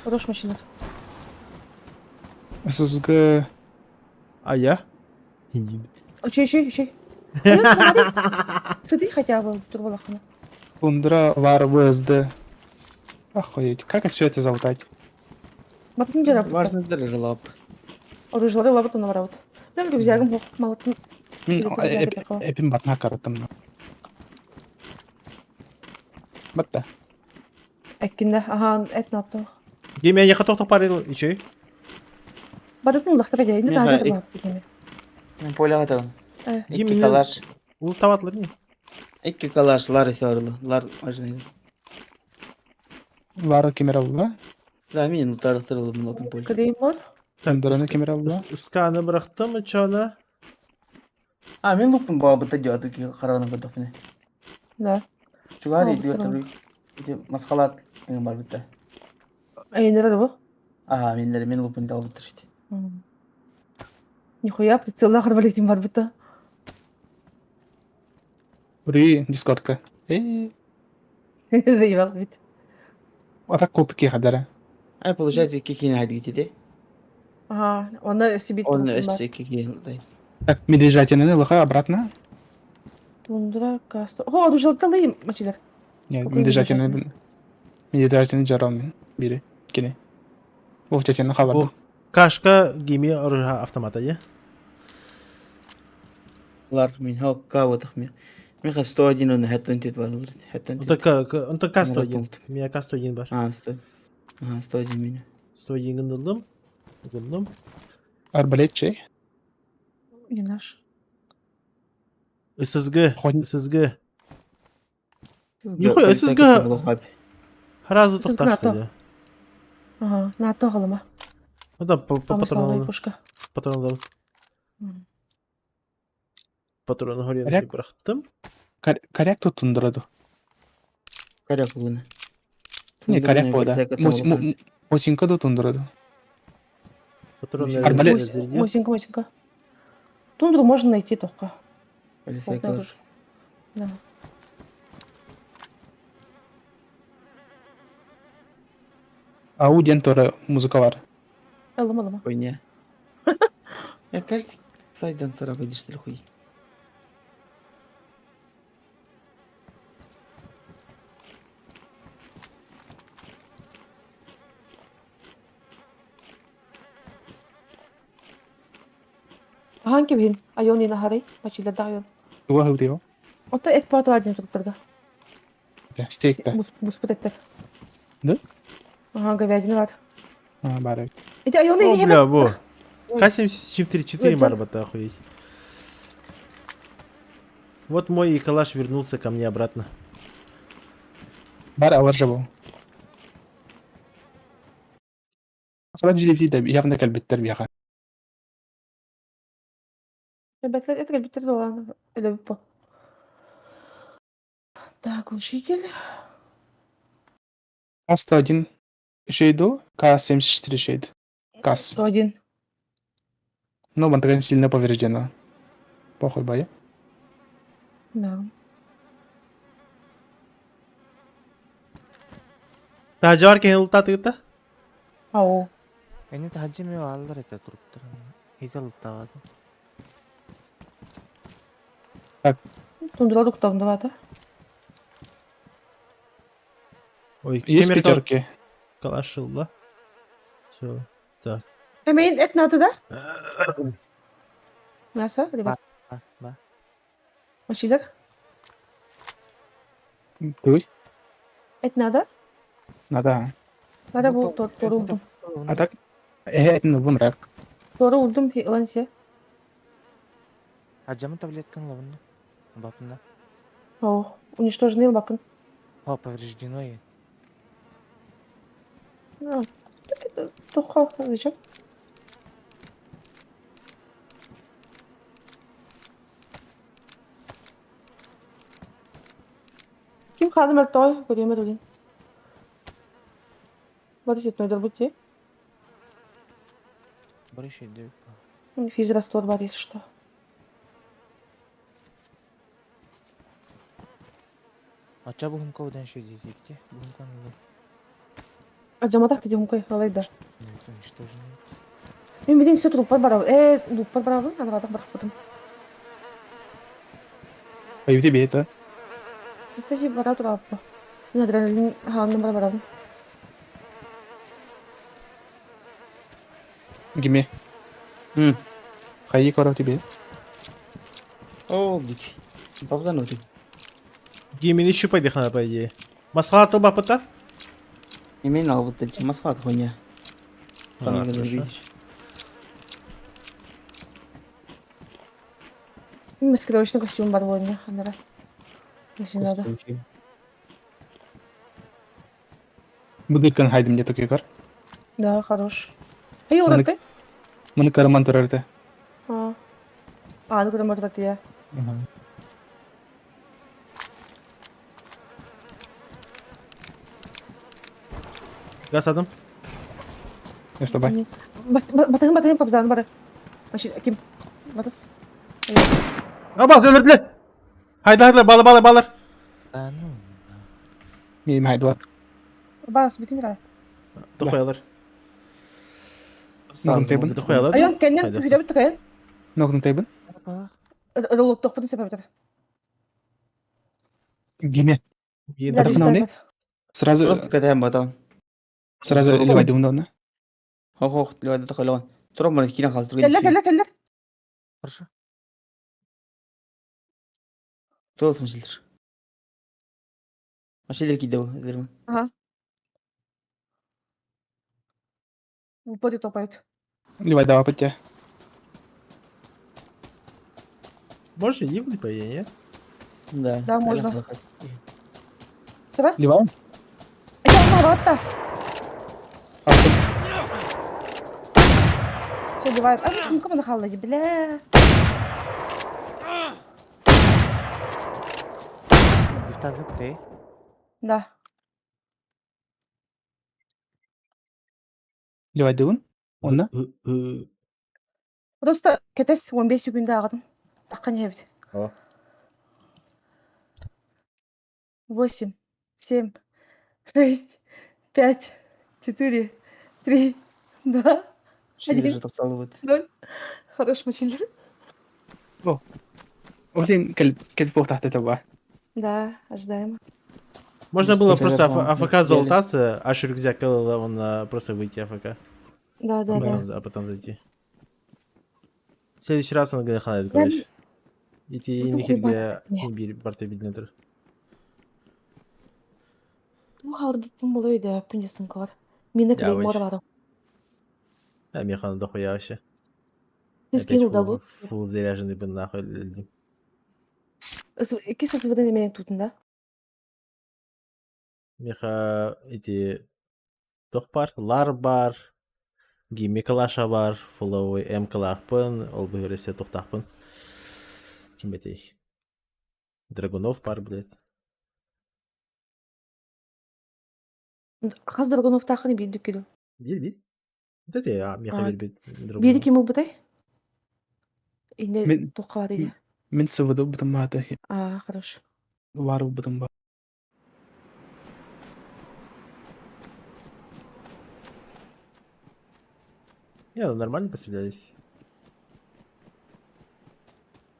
Хорош машина. ССГ. А я? Очей, очей, очей. Сыды хотя бы турбалахана. Тундра, Вар, ВСД. Охуеть. Как все это залутать? Батын жара. Важно даже лап. Оружлары лабы туна барабыт. Мен рюкзагым бу малытын. Мин Или ты такого. эпин барна каратым. Батта. Әккинде, ага, эт наттық. Геме я хотел парил еще. Бадатын лақтыр әдей, енді Мен тағы ха- жар дегеме. Мен поляға табын. Геме Икки калаш. Ул табатлар не? Икки калаш лар есе арылы. Лар важный. Вара кемера була. Да, мен ұлтарықтырылы мен опен поле. Кідейім бар. Тундраны кемера була. Сканы бырақтым, чона. А, мен луппын баға бұта деп ату ки қарағынан көрдік міне. Да. Чугар О, идиот бұтырым. Ити масқалат деген бар бітті. Әйендер бұл. Ага, мендер мен луппын алып бітір. Нихуя, прицелла арбалетим бар бұта. Ури, дискордка. Эй, Заебал бит. а так копики хадара. Ай, получается, кикини хайды кетеді. Ага, оны себе Оны өссе кикини. Так, медвежатины лыха обратно. Тундра, каста. О, оружие мачилер. Нет, Какой медвежатины. медвежатины? Медвежатины жаром бири. Кини. Волчатины хабарды. Бу кашка геме оружие автомата, е? Лар мен хаука отық мен. Мен ха 101 оны хэттон тет бар. Хэттон Он так, он так К101. пункт. Меня К101 бар. А, 100. Ага, 101 меня. 101 гындылдым. Гындым. Арбалет чей. Не наш. ССГ. Хоть- ССГ. Нихуя, ССГ. Сразу ССГ тоқтап НАТО. что Ага, на то ғылыма. Ну да, по Промысловая патрону. пушка. Патрону. Патроны горенки Коряк? бырақтым. Коряк тут тундраду. Коряк буны. Не, коряк пода. Мосинка до тундраду. Патроны Арбалет. разрядил. Мосинка, мосинка. Тундру можно найти только. Полицай Да. Ау ден тора музыка бар. Алым, алым. Хуйня. Я кажется, сайдан сарабы что ли хуй. Ахан кебин. Айон ина харай. Мачилер да айон. Туга хыутио. Ота эт пату адин туттарга. Стейк та. Буспут эттер. Да? Ага, говядина бар. А, бар. Эти айон О, ини бля, бу. К-77 Ой, марбата, охуеть. Вот мой и калаш вернулся ко мне обратно. Бар алар жабу. Сара GDP да явно калбиттер бияха. Эбэтэр это кэлбиттэр дуолаан өлөбүт бу. Так, глушитель. К-101 шейду, К-74 шейд. Кас. 101. Ну, Монтагайм сильно повреждена. Похуй, бай. Да. Таһдьабар киһи лутаатыгыта? Ау. Эни таһырдьа эмиэ бааллар этэ туруктар. Хитэ луттаабатым. Так. Тундула дуктамдавата. Ой, Есть кемер пятерки? калашылла. Все. Так. Эмейин эт надо, да? Мясо, либо Ба, ба. Машилер? Ты? Эт надо? Надо. Надо бу тору урдум. А так? Ну, бун так. Тору урдум лансе. Аджамы таблетканы лабынна. Бапында. О, уничтоженный бакын. О, повреждено и. А, так это тоха, зачем? Ким ханым өлтөй, көрүөмөр үлин. Бары сетнойдор бути. Бары шейде. Физраствор бар, если что. Ача бухумка одан шейде дикте. Бухумканы да. Аджаматах ты дюмкой, алайда. Нет, уничтожено. Мен билин все труппар барабын. Луппар барабын, анабатах барахпытым. Пою тебе это. Это же бара тураппа. Мен адреналин хаанным бара барабын. Гиме. Хайи коров тебе. О, блядь. Бабдан өтү. Гимини щупай дыхана, по идее. Масхала тылба пыта? Именно албытты. Москва хуйня. Сам А, не хорошо. видишь. Маскировочный костюм бар болня, анара. Если надо. Будыккан хайдым где такой кар. Да, хорош. Эй, Маны- уракты? Маны караман турарты. А. А, ну куда можно я. Гасадым. Я с тобой. Батыгын батыгын папзан бары. Машин ким? Батыс. Абаз өлөрдүлөр. Хайда хайда бала бала балар. Да ну. Мейм хайдылар. Бас бүтүн рай. Дохуялар. Ногун тайбын. Дохуялар. Айон кеннен Хайда. хүле бит кайын. Ногун тайбын. Ролок тохпутун сепеп Гиме. Енді Да, финал Сразу, Просто катаем батан. сразу левайды ундавна. Хох хох левайды тохолон. Турам бар кирен халстыр Келлер келлер келлер. Хорошо. Тылыс машилер. Машилер киде бу, эдерме. Ага. Упади топает. Левай давай пытя. Можешь ливнуть, по идее, нет? Да. Да, можно. Давай. Левай? Я ворота. Все, девай. А, ну кому нахалла, бля. Лифтады пытай. Да. Левай дыгун. Онна. Просто кетес 15 секунда ағадым. Таққа не бит. О. 8, 7, 6, 5, 4, 3, 2, Шилер 1, же тохсалыбыт. 0. Хорош мочили. Блин, кел кел тахта таба. Да, ожидаемо. Можно было Сколько просто я помню, АФК делали. залутаться, аж рюкзак он просто выйти АФК. Да, да, А да. потом, а потом зайти. В следующий раз он гнаханает, короче. Ити Ну, нихерге не. не бир барта биднетер. Ту халды бүппін болу еді, пүндесін көр. Мені Я клеймор вообще- бар. А механа дохуя вообще. Ты Опять скинул фул, дабу. фул заряженный бы нахуй. лилдим. Ки сасывыдан емен тутын, да? Меха эти тох бар, лар бар, гимми калаша бар, фуловый М калахпын, ол бүйресе тохтахпын. Ким этэй? Драгунов пар, блядь. Хас Драгуновтааххын биирдик кило. Биир биир. Вот это я миэхэ биэрбит Биири Драгунов. ким ылбытай? Инне Мин туохха баар иде? мин СВД ылбытым баата. А, хорошо. Лар ылбытым ба. Не, ну нормально пострелялись.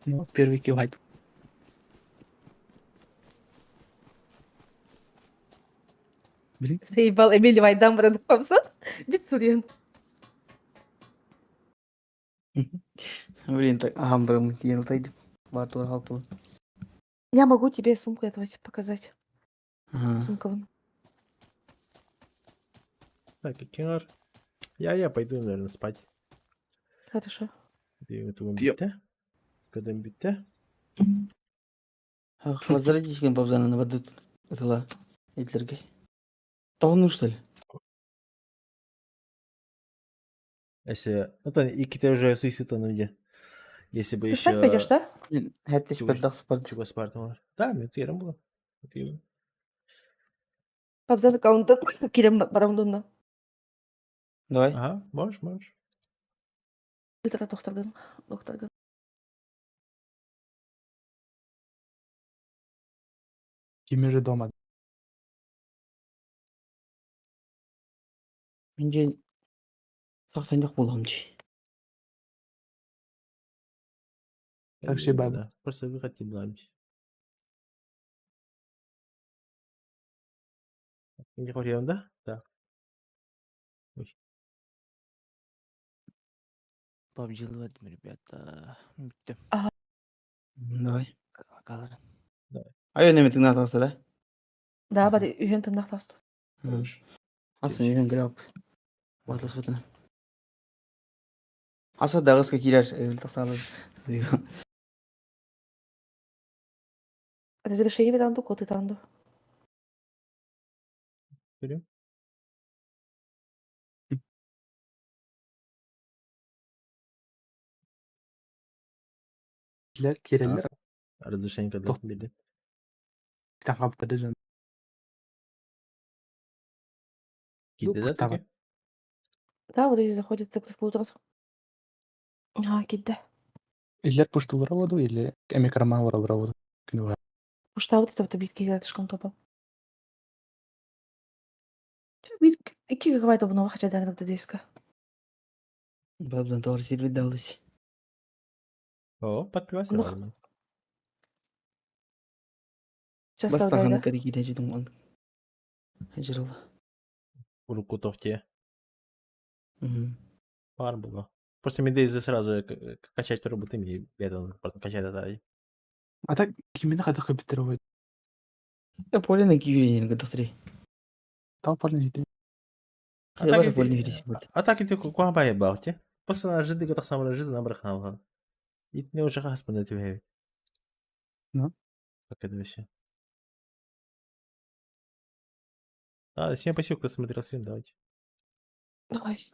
Ну, первый киллайт. Блин, Заебал Эмили Вайдан баран Бит суруйан. Блин, так ахам барамын тиен ылтайды. Бар тура халпылы. Я могу тебе сумку этого показать. Ага. Сумка вон. Так, Кингар. Я пойду, наверное, спать. Хорошо. Тип. Кадым битте. Возродись, бабзана на воду. Это Итлерге. Тону, что ли? Если... Это иките уже суицид где. Если бы Ты спать еще... пойдешь, да? Хәтта спардах спард. Чего спартнулар. Да, мен туерым было. Туерым. Пабзан аккаунта кирем барам донна. Давай. Ага, можешь, можешь. Это докторган. Докторган. Кими же дома. Менде сақтан жоқ боламын дей. Так же баба. Да, просто выход не бламти. Не говорим, да? Да. Ой. PUBG ылбатым, ребята. Бүттүм. Давай. Каларын. Ай, неме тыңнақ тақса да? Да, бады үйен тыңнақ тасту. Асын үйен граб. Батлас бутына. Аса дағысқа кирер, тақсалы. Разрешение беранду, код итанду. Берем. Килер, кирелер. Разрешение когда Тох. били. Там хапта Киде, да, давай. таки? Да, вот здесь заходит цикл А, кидде. Или пуштулар воду, или эмикрама воду. Күнү Ушта вот это вот битки кидатышкан топа. Бит 2 гигабайт обнова хотя да на диска. Бабзан товар сервит далась. О, подпивался Ну, нормально. Сейчас Бастағаны кәрі кире жедің он. Ажыралы. Руку тохте. Пар было. Просто мне сразу качать роботы, мне это просто качать это. А так кимини кайда компьютер ой. Я поле кире дохтри. Тал поле не А Я так база и поле ты- вересий будет. А так и ты куа бай Просто на жиды так само жиды на брахнал. И не уже хаспан это Ну. Как это вообще? А, всем спасибо, кто смотрел стрим, давайте. Давай.